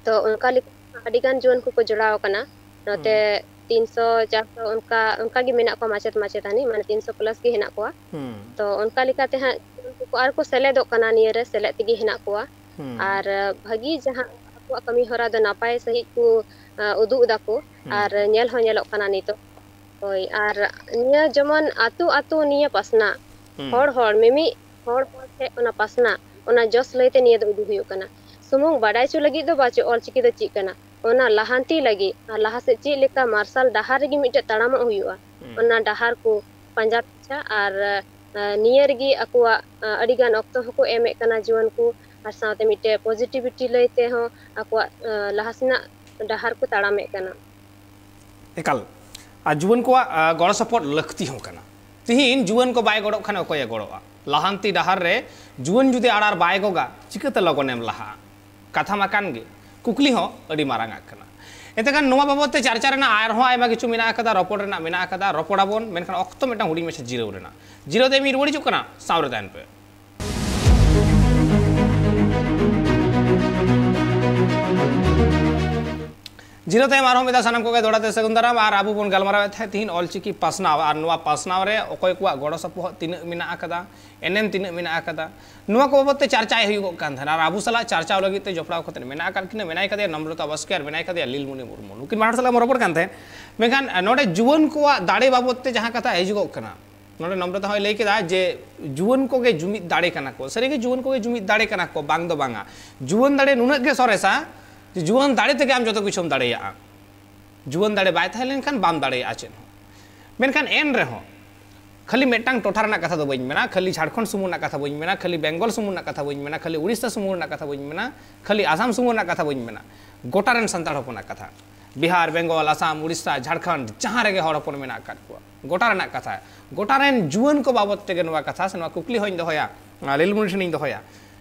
ᱛᱚ ᱚᱱᱠᱟ ᱞᱮᱠᱟ ᱟᱹᱰᱤ ᱜᱟᱱ ᱡᱩᱣᱟᱹᱱ ᱠᱚᱠᱚ ᱡᱚᱲᱟᱣ ᱟᱠᱟᱱᱟ᱾ ᱱᱚᱛᱮ ᱦᱩᱸ᱾ ᱛᱤᱱᱥᱚ, ᱪᱟᱨᱥᱚ ᱚᱱᱠᱟ, ᱚᱱᱠᱟ ᱜᱮ ᱢᱮᱱᱟᱜ ᱠᱚᱣᱟ ᱢᱟᱪᱮᱫ ᱢᱟᱪᱮᱛᱟᱹᱱᱤ, ᱢᱟᱱᱮ ᱛᱤᱱᱥᱚ ᱯᱞᱟᱥ ᱜᱮ ᱦᱮᱱᱟᱜ ᱠᱚᱣᱟ᱾ ᱦᱩᱸ᱾ ᱛᱚ ᱚᱱᱠᱟ ᱞᱮᱠᱟᱛᱮ ᱦᱟᱸᱜ ᱡᱩᱣᱟᱹᱱ ᱠᱚᱠᱚ ᱟᱨ ᱠᱚ ᱥᱮᱞᱮᱫᱚᱜ ᱠᱟᱱᱟ, ᱱᱤᱭᱟᱹ ᱨᱮ ᱥᱮᱞᱮᱫ ᱛᱮᱜᱮ ᱦᱮᱱᱟᱜ ᱠᱚᱣᱟ᱾ ᱦᱩᱸ᱾ ᱟᱨ ᱵᱷᱟᱹᱜᱤ ᱡᱟᱦᱟᱸ ᱟᱠᱚᱣᱟᱜ ᱠᱟᱹᱢᱤ ᱦᱚᱨᱟ ᱫᱚ ᱱᱟᱯᱟᱭ ᱥᱟᱺᱦᱤᱡ ᱠᱚ, ᱟ, ᱩᱫᱩᱜ ᱫᱟᱠᱚ᱾ ᱦᱩᱸ᱾ ᱟᱨ ᱧᱮᱞ ᱦᱚᱸ ᱧᱮᱞᱚᱜ ᱠᱟᱱᱟ ᱱᱤᱛᱚᱜ᱾ ᱦᱳᱭ, ᱟᱨ ᱱᱤᱭᱟᱹ ᱡᱮᱢᱚᱱ ᱟᱛᱳ ᱟᱛᱳ ᱱᱤᱭᱟᱹ ᱯᱟᱥᱱᱟᱜ, ᱦᱩᱸ᱾ ᱦᱚᱲ ᱦᱚᱲ, ᱢᱤᱢᱤᱫ ᱦᱚᱲ ᱦᱚᱲ ᱴᱷᱮᱡ ᱚᱱᱟ ᱯᱟᱥᱱᱟᱜ, ᱚᱱᱟ ᱡᱚᱥ ᱞᱟᱹᱭᱛᱮ ᱱᱤᱭᱟᱹ ᱫᱚ ᱤᱫᱤ ᱦᱩᱭᱩᱜ ᱠᱟᱱᱟ᱾ ᱥᱩᱢᱩᱝ ᱵᱟᱰᱟᱭ ᱦᱚᱪᱚ ᱞᱟᱹᱜᱤᱫ ᱫᱚ ᱵᱟᱪᱚ, ᱚᱞᱪᱤᱠᱤ ᱫᱚ ᱪᱮᱫ ᱠᱟᱱᱟ, ᱚᱱᱟ ᱞᱟᱦᱟᱱᱛᱤ ᱞᱟᱹᱜᱤᱫ ᱟᱨ ᱞᱟᱦᱟ ᱥᱮᱫ ᱪᱮᱫ ᱞᱮᱠᱟ ᱢᱟᱨᱥᱟᱞ ᱰᱟᱦᱟᱨ ᱨᱮᱜᱮ ᱢᱤᱫᱴᱮᱡ ᱛᱟᱲᱟᱢᱚᱜ ᱦᱩᱭᱩᱜᱼᱟ᱾ ᱦᱩᱸ᱾ ᱚᱱᱟ ᱰᱟᱦᱟᱨ ᱠᱚ ᱯᱟᱸᱡᱟ ᱯᱟᱸᱡᱟ ᱟᱨ, ᱟ, ᱱᱤᱭᱟᱹ ᱨᱮᱜᱮ ᱟᱠᱚᱣᱟᱜ, ᱟ, ᱟᱹᱰᱤᱜᱟᱱ ᱚᱠᱛᱚ ᱦᱚᱸᱠᱚ ᱮᱢᱮᱫ ᱠᱟᱱᱟ ᱡᱩᱣᱟᱹᱱ ᱠᱚ, ᱟᱨ ᱥᱟᱶᱛᱮ ᱢᱤᱫᱴᱮᱡ positivity ᱞᱟᱹᱭ ᱛᱮᱦᱚᱸ ᱟᱠᱚᱣᱟᱜ, ᱟ, ᱞᱟᱦᱟ ᱥᱮᱱᱟᱜ ᱰᱟᱦᱟᱨ ᱠᱚ ᱛᱟᱲᱟᱢᱮᱫ ᱠᱟᱱᱟ᱾ ᱮᱠᱟᱞ᱾ ᱟᱨ ᱡᱩᱣᱟᱹᱱ ᱠᱚᱣᱟᱜ, ᱟ, ᱜᱚᱲᱚ ᱥᱚᱯᱚᱦᱚᱫ ᱞᱟᱹᱠᱛᱤ ᱦᱚᱸ ᱠᱟᱱᱟ᱾ ᱛᱤᱦᱤᱧ ᱡᱩᱣᱟᱹᱱ ᱠᱚ ᱵᱟᱭ ᱜᱚᱲᱚᱜ ᱠᱷᱟᱱ ᱚᱠᱚᱭᱮ ᱜᱚᱲᱚᱜᱼᱟ? ᱞᱟᱦᱟᱱᱛᱤ ᱰᱟᱦᱟᱨ ᱨᱮ ᱡᱩᱣᱟᱹᱱ ᱡᱩᱫᱤ ᱟᱲᱟᱨ ᱵᱟᱭ ᱜᱚᱜᱟ, ᱪᱤᱠᱟᱹᱛᱮ ᱞᱚᱜᱚᱱᱮᱢ ᱞᱟᱦᱟᱜᱼᱟ? ᱠᱟᱛᱷᱟ ᱢᱟ ᱠᱟᱱ ᱜᱮ, ᱠᱩᱠᱞᱤ ᱦᱚᱸ ᱟᱹᱰᱤ ᱢᱟᱨᱟᱝ ᱟᱜ ᱠᱟᱱᱟ᱾ ᱮᱱᱛᱮ ᱠᱷᱟᱱ ᱱᱚᱣᱟ ᱵᱟᱵᱚᱫ ᱛᱮ ᱪᱟᱨᱪᱟ ᱨᱮᱱᱟᱜ ᱟᱨᱦᱚᱸ ᱟᱭᱢᱟ ᱠᱤᱪᱷᱩ ᱢᱮᱱᱟᱜ ᱟᱠᱟᱫᱟ, ᱨᱚᱯᱚᱲ ᱨᱮᱱᱟᱜ ᱢᱮᱱᱟᱜ ᱟᱠᱟᱫᱟ, ᱨᱚᱯᱚᱲ ᱟᱵᱚᱱ, ᱢᱮᱱᱠᱷᱟᱱ ᱚᱠᱛᱚ ᱢᱤᱫᱴᱟᱝ ᱦᱩᱰᱤᱧ ᱢᱟᱪᱷᱟ ᱡᱤᱨᱟᱹᱣ ᱨᱮᱱᱟᱜ᱾ ᱡᱤᱨᱟᱹᱣ ᱛᱟᱭᱚᱢ ᱤᱧ ᱨᱩᱣᱟᱹᱲ ᱦᱤᱡᱩᱜ ᱠᱟᱱᱟ, ᱥᱟᱶ ᱨᱮ ᱛᱟᱦᱮᱱ ᱯᱮ᱾ ᱡᱤᱨᱟᱹᱣ ᱛᱟᱭᱚᱢ ᱟᱨᱦᱚᱸ ᱢᱤᱫ ᱫᱷᱟᱣ ᱥᱟᱱᱟᱢ ᱠᱚᱜᱮ ᱫᱚᱦᱲᱟ ᱛᱮ ᱥᱟᱹᱜᱩᱱ ᱫᱟᱨᱟᱢ᱾ ᱟᱨ ᱟᱵᱚ ᱵᱚᱱ ᱜᱟᱞᱢᱟᱨᱟᱣᱮᱫ ᱛᱟᱦᱮᱸᱫ ᱛᱤᱦᱤᱧ ᱚᱞᱪᱤᱠᱤ ᱯᱟᱥᱱᱟᱣ ᱟᱨ ᱱᱚᱣᱟ ᱯᱟᱥᱱᱟᱣ ᱨᱮ ᱚᱠᱚᱭ ᱠᱚᱣᱟᱜ ᱜᱚᱲᱚ ᱥᱚᱯᱚᱦᱚᱫ ᱛᱤᱱᱟᱹᱜ ᱢᱮᱱᱟᱜ ᱟᱠᱟᱫᱟ, ᱮᱱᱮᱢ ᱛᱤᱱᱟᱹᱜ ᱢᱮᱱᱟᱜ ᱟᱠᱟᱫᱟ, ᱱᱚᱣᱟ ᱠᱚ ᱵᱟᱵᱚᱫ ᱛᱮ ᱪᱟᱨᱪᱟᱭ ᱦᱩᱭᱩᱜᱚᱜ ᱠᱟᱱ ᱛᱟᱦᱮᱸᱱᱟ᱾ ᱟᱨ ᱟᱵᱚ ᱥᱟᱞᱟᱜ ᱪᱟᱨᱪᱟᱣ ᱞᱟᱹᱜᱤᱫ ᱛᱮ ᱡᱚᱯᱲᱟᱣ ᱠᱟᱛᱮ ᱢᱮᱱᱟᱜ ᱟᱠᱟᱫ ᱠᱤᱱᱟ, ᱢᱮᱱᱟᱭ ᱠᱟᱫᱮᱭᱟ ᱱᱚᱢᱨᱚᱛᱟ ᱵᱟᱥᱠᱮ ᱟᱨ ᱢᱮᱱᱟᱭ ᱠᱟᱫᱮᱭᱟ ᱞᱤᱞᱢᱩᱱᱤ ᱢᱩᱨᱢᱩ, ᱱᱩᱠᱤᱱ ᱵᱟᱱᱟ ᱦᱚᱲ ᱥᱟᱞᱟᱜ ᱮᱢ ᱨᱚᱯᱚᱲ ᱠᱟᱱ ᱛᱟᱦᱮᱸᱫ᱾ ᱢᱮᱱᱠᱷᱟᱱ, ᱟ, ᱱᱚᱰᱮ ᱡᱩᱣᱟᱹᱱ ᱠᱚᱣᱟᱜ ᱫᱟᱲᱮ ᱵᱟᱵᱚᱫ ᱛᱮ ᱡᱟᱦᱟᱸ ᱠᱟᱛᱷᱟ ᱦᱤᱡᱩᱜᱚᱜ ᱠᱟᱱᱟ, ᱱᱚᱰᱮ ᱱᱚᱢᱨᱚᱛᱟ ᱦᱚᱸᱭ ᱞᱟᱹᱭ ᱠᱮᱫᱟ ᱡᱮ ᱡᱩᱣᱟᱹᱱ ᱠᱚᱜᱮ ᱡᱩᱢᱤᱫ ᱫᱟᱲᱮ ᱠᱟᱱᱟ ᱠᱚ᱾ ᱥᱟᱹᱨᱤᱜᱮ ᱡᱩᱣᱟᱹᱱ ᱠᱚᱜᱮ ᱡᱩᱢᱤᱫ ᱫᱟᱲᱮ ᱠᱟᱱᱟ ᱠᱚ, ᱵᱟᱝ ᱫᱚ ᱵᱟᱝᱟ᱾ ᱡᱩᱣᱟᱹᱱ ᱫᱟᱲᱮ ᱱᱩᱱᱟᱹᱜ ᱜᱮ ᱥᱚᱨᱮᱥᱟ ᱡᱮ ᱡᱩᱣᱟᱹᱱ ᱫᱟᱲᱮ ᱛᱮᱜᱮ ᱟᱢ ᱡᱚᱛᱚ ᱠᱤᱪᱷᱩᱢ ᱫᱟᱲᱮᱭᱟᱜᱼᱟ᱾ ᱡᱩᱣᱟᱹᱱ ᱫᱟᱲᱮ ᱵᱟᱭ ᱛᱟᱦᱮᱸ ᱞᱮᱱᱠᱷᱟᱱ ᱵᱟᱢ ᱫᱟᱲᱮᱭᱟᱜᱼᱟ ᱪᱮᱫ ᱦᱚᱸ᱾ ᱢᱮᱱᱠᱷᱟᱱ ᱮᱱ ᱨᱮᱦᱚᱸ ᱠᱷᱟᱹᱞᱤ ᱢᱤᱫᱴᱟᱝ ᱴᱚᱴᱷᱟ ᱨᱮᱱᱟᱜ ᱠᱟᱛᱷᱟ ᱫᱚ ᱵᱟᱹᱧ ᱢᱮᱱᱟ, ᱠᱷᱟᱹᱞᱤ ᱡᱷᱟᱲᱠᱷᱚᱸᱰ ᱥᱩᱢᱩᱝ ᱨᱮᱱᱟᱜ ᱠᱟᱛᱷᱟ ᱵᱟᱹᱧ ᱢᱮᱱᱟ, ᱠᱷᱟᱹᱞᱤ ᱵᱮᱝᱜᱚᱞ ᱥᱩᱢᱩᱝ ᱨᱮᱱᱟᱜ ᱠᱟᱛᱷᱟ ᱵᱟᱹᱧ ᱢᱮᱱᱟ, ᱠᱷᱟᱹᱞᱤ ᱩᱲᱤᱥᱥᱟ ᱥᱩᱢᱩᱝ ᱨᱮᱱᱟᱜ ᱠᱟᱛᱷᱟ ᱵᱟᱹᱧ ᱢᱮᱱᱟ, ᱠᱷᱟᱹᱞᱤ ᱟᱥᱟᱢ ᱥᱩᱢᱩᱝ ᱨᱮᱱᱟᱜ ᱠᱟᱛᱷᱟ ᱵᱟᱹᱧ ᱢᱮᱱᱟ, ᱜᱚᱴᱟ ᱨᱮᱱ ᱥᱟᱱᱛᱟᱲ ᱦᱚᱯᱚᱱᱟᱜ ᱠᱟᱛᱷᱟ᱾ ᱵᱤᱦᱟᱨ, ᱵᱮᱝᱜᱚᱞ, ᱟᱥᱟᱢ, ᱩᱲᱤᱥᱥᱟ, ᱡᱷᱟᱲᱠᱷᱚᱸᱰ, ᱡᱟᱦᱟᱸ ᱨᱮᱜᱮ ᱦᱚᱲ ᱦᱚᱯᱚᱱ ᱢᱮᱱᱟᱜ ᱟᱠᱟᱫ ᱠᱚᱣᱟ, ᱜᱚᱴᱟ ᱨᱮᱱᱟᱜ ᱠᱟᱛᱷᱟ, ᱜᱚᱴᱟ ᱨᱮᱱ ᱡᱩᱣᱟᱹᱱ ᱠᱚ ᱵᱟᱵᱚᱫ ᱛᱮᱜᱮ ᱱᱚᱣᱟ ᱠᱟᱛᱷᱟ ᱥᱮ ᱱᱚᱣᱟ ᱠᱩᱠᱞᱤ ᱦᱚᱸᱧ ᱫᱚᱦᱚᱭᱟ, ᱞᱤᱞᱢᱩᱱᱤ ᱴᱷᱮᱱᱤᱧ ᱫᱚᱦᱚᱭᱟ᱾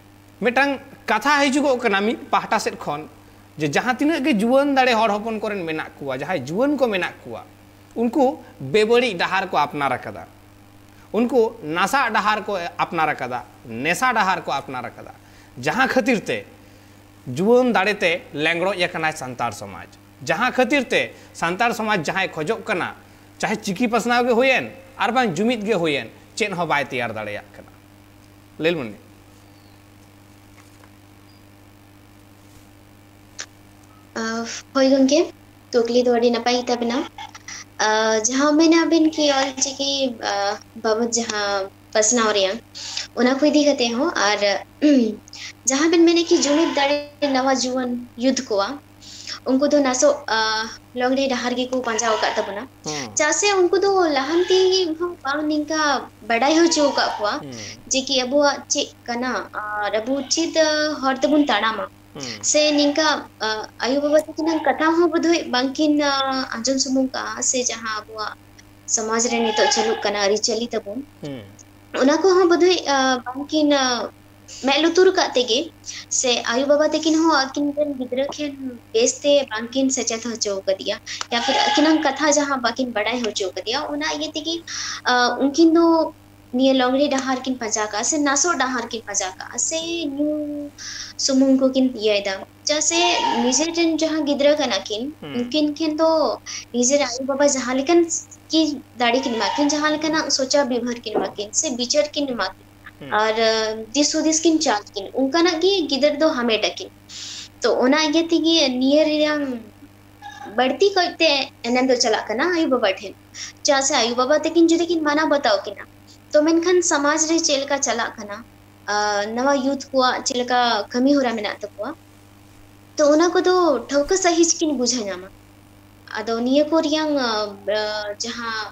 ᱢᱤᱫᱴᱟᱝ ᱠᱟᱛᱷᱟ ᱦᱤᱡᱩᱜᱚᱜ ᱠᱟᱱᱟ ᱢᱤᱫ ᱯᱟᱦᱴᱟ ᱥᱮᱫ ᱠᱷᱚᱱ, ᱡᱮ ᱡᱟᱦᱟᱸ ᱛᱤᱱᱟᱹᱜ ᱜᱮ ᱡᱩᱣᱟᱹᱱ ᱫᱟᱲᱮ ᱦᱚᱲ ᱦᱚᱯᱚᱱ ᱠᱚᱨᱮᱱ ᱢᱮᱱᱟᱜ ᱠᱚᱣᱟ, ᱡᱟᱦᱟᱸᱭ ᱡᱩᱣᱟᱹᱱ ᱠᱚ ᱢᱮᱱᱟᱜ ᱠᱚᱣᱟ, ᱩᱱᱠᱩ ᱵᱮᱵᱟᱹᱲᱤᱡ ᱰᱟᱦᱟᱨ ᱠᱚ ᱟᱯᱱᱟᱨ ᱟᱠᱟᱫᱟ, ᱩᱱᱠᱩ ᱱᱟᱥᱟᱜ ᱰᱟᱦᱟᱨ ᱠᱚ ᱟᱯᱱᱟᱨ ᱟᱠᱟᱫᱟ, ᱱᱮᱥᱟ ᱰᱟᱦᱟᱨ ᱠᱚ ᱟᱯᱱᱟᱨ ᱟᱠᱟᱫᱟ, ᱡᱟᱦᱟᱸ ᱠᱷᱟᱹᱛᱤᱨ ᱛᱮ ᱡᱩᱣᱟᱹᱱ ᱫᱟᱲᱮᱛᱮ ᱞᱮᱸᱜᱽᱲᱚᱡ ᱟᱠᱟᱱᱟᱭ ᱥᱟᱱᱛᱟᱲ ᱥᱚᱢᱟᱡᱽ, ᱡᱟᱦᱟᱸ ᱠᱷᱟᱹᱛᱤᱨ ᱛᱮ ᱥᱟᱱᱛᱟᱲ ᱥᱚᱢᱟᱡᱽ ᱡᱟᱦᱟᱸᱭ ᱠᱷᱚᱡᱚᱜ ᱠᱟᱱᱟ, ᱪᱟᱦᱮ ᱪᱤᱠᱤ ᱯᱟᱥᱱᱟᱣ ᱜᱮ ᱦᱩᱭᱮᱱ ᱟᱨ ᱵᱟᱝ ᱡᱩᱢᱤᱫ ᱜᱮ ᱦᱩᱭᱮᱱ, ᱪᱮᱫ ᱦᱚᱸ ᱵᱟᱭ ᱛᱮᱭᱟᱨ ᱫᱟᱲᱮᱭᱟᱜ ᱠᱟᱱᱟ᱾ ᱞᱤᱞᱢᱩᱱᱤ᱾ ᱟᱦ, ᱦᱳᱭ ᱜᱚᱢᱠᱮ, ᱠᱩᱠᱞᱤ ᱫᱚ ᱟᱹᱰᱤ ᱱᱟᱯᱟᱭ ᱜᱮ ᱛᱟᱵᱮᱱᱟ᱾ ᱟᱦ, ᱡᱟᱦᱟᱸ ᱢᱮᱱᱟ ᱵᱮᱱ ᱠᱤ ᱚᱞᱪᱤᱠᱤ, ᱟᱦ, ᱵᱟᱵᱚᱫ ᱡᱟᱦᱟᱸ ᱯᱟᱥᱱᱟᱣ ᱨᱮᱭᱟᱜ, ᱚᱱᱟ ᱠᱚ ᱤᱫᱤ ᱠᱟᱛᱮ ᱦᱚᱸ, ᱟᱨ ᱡᱟᱦᱟᱸ ᱵᱮᱱ ᱢᱮᱱᱮᱫ ᱠᱤ ᱡᱩᱢᱤᱫ ᱫᱟᱲᱮ ᱱᱟᱣᱟ ᱡᱩᱣᱟᱹᱱ youth ᱠᱚᱣᱟᱜ, ᱩᱱᱠᱩ ᱫᱚ ᱱᱟᱥᱚᱜ, ᱟᱦ, ᱞᱚᱝᱲᱤ ᱰᱟᱦᱟᱨ ᱜᱮᱠᱚ ᱯᱟᱸᱡᱟ ᱟᱠᱟᱫ ᱛᱟᱵᱚᱱᱟ᱾ ᱦᱩᱸ᱾ ᱪᱮᱫᱟᱜ ᱥᱮ ᱩᱱᱠᱩ ᱫᱚ ᱞᱟᱦᱟᱱᱛᱤ ᱦᱚᱸ ᱵᱟᱝ ᱱᱤᱝᱠᱟ ᱵᱟᱰᱟᱭ ᱦᱚᱪᱚ ᱟᱠᱟᱫ ᱠᱚᱣᱟ ᱦᱩᱸ᱾ ᱡᱮ ᱠᱤ ᱟᱵᱚᱣᱟᱜ ᱪᱮᱫ ᱠᱟᱱᱟ ᱟᱨ ᱟᱵᱚ ᱪᱮᱫ, ᱟᱦ, ᱦᱚᱨ ᱛᱮᱵᱚᱱ ᱛᱟᱲᱟᱢᱟ᱾ ᱦᱩᱸ᱾ ᱥᱮ ᱱᱤᱝᱠᱟ, ᱟᱦ, ᱟᱭᱳ ᱵᱟᱵᱟ ᱛᱟᱹᱠᱤᱱᱟᱜ ᱠᱟᱛᱷᱟ ᱦᱚᱸ ᱵᱳᱫᱷᱚᱭ ᱵᱟᱝᱠᱤᱱ, ᱟᱦ, ᱟᱸᱡᱚᱢ ᱥᱩᱢᱩᱝ ᱠᱟᱜᱼᱟ, ᱥᱮ ᱡᱟᱦᱟᱸ ᱟᱵᱚᱣᱟᱜ ᱥᱚᱢᱟᱡᱽ ᱨᱮ ᱱᱤᱛᱚᱜ ᱪᱟᱹᱞᱩᱜ ᱠᱟᱱᱟ ᱟᱹᱨᱤᱪᱟᱹᱞᱤ ᱛᱟᱵᱚᱱ, ᱦᱩᱸ᱾ ᱚᱱᱟ ᱠᱚᱦᱚᱸ ᱵᱳᱫᱷᱚᱭ, ᱟᱦ, ᱵᱟᱝᱠᱤᱱ, ᱟᱦ, ᱢᱮᱫ ᱞᱩᱛᱩᱨ ᱟᱠᱟᱫ ᱛᱮᱜᱮ, ᱥᱮ ᱟᱭᱳ ᱵᱟᱵᱟ ᱛᱟᱹᱠᱤᱱ ᱦᱚᱸ ᱟᱹᱠᱤᱱ ᱨᱮᱱ ᱜᱤᱫᱽᱨᱟᱹ ᱴᱷᱮᱱ ᱵᱮᱥᱛᱮ ᱵᱟᱝᱠᱤᱱ ᱥᱮᱪᱮᱫ ᱦᱚᱪᱚ ᱟᱠᱟᱫᱮᱭᱟ, ᱭᱟ ᱯᱷᱤᱨ ᱟᱹᱠᱤᱱᱟᱜ ᱠᱟᱛᱷᱟ ᱡᱟᱦᱟᱸ ᱵᱟᱹᱠᱤᱱ ᱵᱟᱰᱟᱭ ᱦᱚᱪᱚ ᱟᱠᱟᱫᱮᱭᱟ, ᱚᱱᱟ ᱤᱭᱟᱹ ᱛᱮᱜᱮ, ᱟᱦ, ᱩᱱᱠᱤᱱ ᱫᱚ ᱱᱤᱭᱟᱹ ᱞᱚᱝᱲᱤ ᱰᱟᱦᱟᱨ ᱠᱤᱱ ᱯᱟᱸᱡᱟ ᱠᱟᱜᱼᱟ, ᱥᱮ ᱱᱟᱥᱚᱜ ᱰᱟᱦᱟᱨ ᱠᱤᱱ ᱯᱟᱸᱡᱟ ᱠᱟᱜᱼᱟ, ᱥᱮ ᱧᱩ ᱥᱩᱢᱩᱝ ᱠᱚᱠᱤᱱ ᱤᱭᱟᱹᱭᱮᱫᱟ᱾ ᱪᱮᱫᱟᱜ ᱥᱮ ᱱᱤᱡᱮᱨ ᱨᱮᱱ ᱡᱟᱦᱟᱸ ᱜᱤᱫᱽᱨᱟᱹ ᱠᱟᱱᱟ ᱠᱤᱱ, ᱦᱩᱸ᱾ ᱩᱱᱠᱤᱱ ᱴᱷᱮᱱ ᱫᱚ ᱱᱤᱡᱮᱨ ᱟᱭᱳ ᱵᱟᱵᱟ ᱡᱟᱦᱟᱸ ᱞᱮᱠᱟᱱ ᱠᱤ ᱫᱟᱲᱮ ᱠᱤᱱ ᱮᱢᱟ ᱠᱤᱱ, ᱡᱟᱦᱟᱸ ᱞᱮᱠᱟᱱᱟᱜ ᱥᱚᱪᱟᱨ ᱵᱮᱵᱚᱦᱟᱨ ᱠᱤᱱ ᱮᱢᱟ ᱠᱤᱱ, ᱥᱮ ᱵᱤᱪᱟᱹᱨ ᱠᱤᱱ ᱮᱢᱟ ᱠᱤᱱ, ᱦᱩᱸ᱾ ᱟᱨ, ᱟᱦ, ᱫᱤᱥ ᱦᱩᱫᱤᱥ ᱠᱤᱱ ᱪᱟᱞ ᱠᱤᱱ, ᱚᱱᱠᱟᱱᱟᱜ ᱜᱮ ᱜᱤᱫᱟᱹᱨ ᱫᱚ ᱦᱟᱢᱮᱴ ᱟᱹᱠᱤᱱ᱾ ᱛᱚ, ᱚᱱᱟ ᱤᱭᱟᱹ ᱛᱮᱜᱮ ᱱᱤᱭᱟᱹ ᱨᱮᱭᱟᱝ ᱵᱟᱹᱲᱛᱤ ᱠᱚᱡᱛᱮ ᱮᱱᱮᱢ ᱫᱚ ᱪᱟᱞᱟᱜ ᱠᱟᱱᱟ ᱟᱭᱳ ᱵᱟᱵᱟ ᱴᱷᱮᱱ᱾ ᱪᱮᱫᱟᱜ ᱥᱮ ᱟᱭᱳ ᱵᱟᱵᱟ ᱛᱟᱹᱠᱤᱱ ᱡᱩᱫᱤ ᱠᱤᱱ ᱢᱟᱱᱟᱣ ᱵᱟᱛᱟᱣ ᱠᱤᱱᱟ, ᱛᱚ ᱢᱮᱱᱠᱷᱟᱱ ᱥᱚᱢᱟᱡᱽ ᱨᱮ ᱪᱮᱫ ᱞᱮᱠᱟ ᱪᱟᱞᱟᱜ ᱠᱟᱱᱟ, ᱟᱨ ᱱᱟᱣᱟ youth ᱠᱚᱣᱟᱜ ᱪᱮᱫ ᱞᱮᱠᱟ ᱠᱟᱹᱢᱤ ᱦᱚᱨᱟ ᱢᱮᱱᱟᱜ ᱛᱟᱠᱚᱣᱟ, ᱛᱚ ᱚᱱᱟ ᱠᱚᱫᱚ ᱴᱷᱟᱹᱣᱠᱟᱹ ᱥᱟᱹᱦᱤᱡ ᱠᱤᱱ ᱵᱩᱡᱷᱟᱹᱣ ᱧᱟᱢᱟ᱾ ᱟᱫᱚ ᱱᱤᱭᱟᱹ ᱠᱚ ᱨᱮᱭᱟᱝ, ᱟᱦ, ᱟᱦ, ᱡᱟᱦᱟᱸ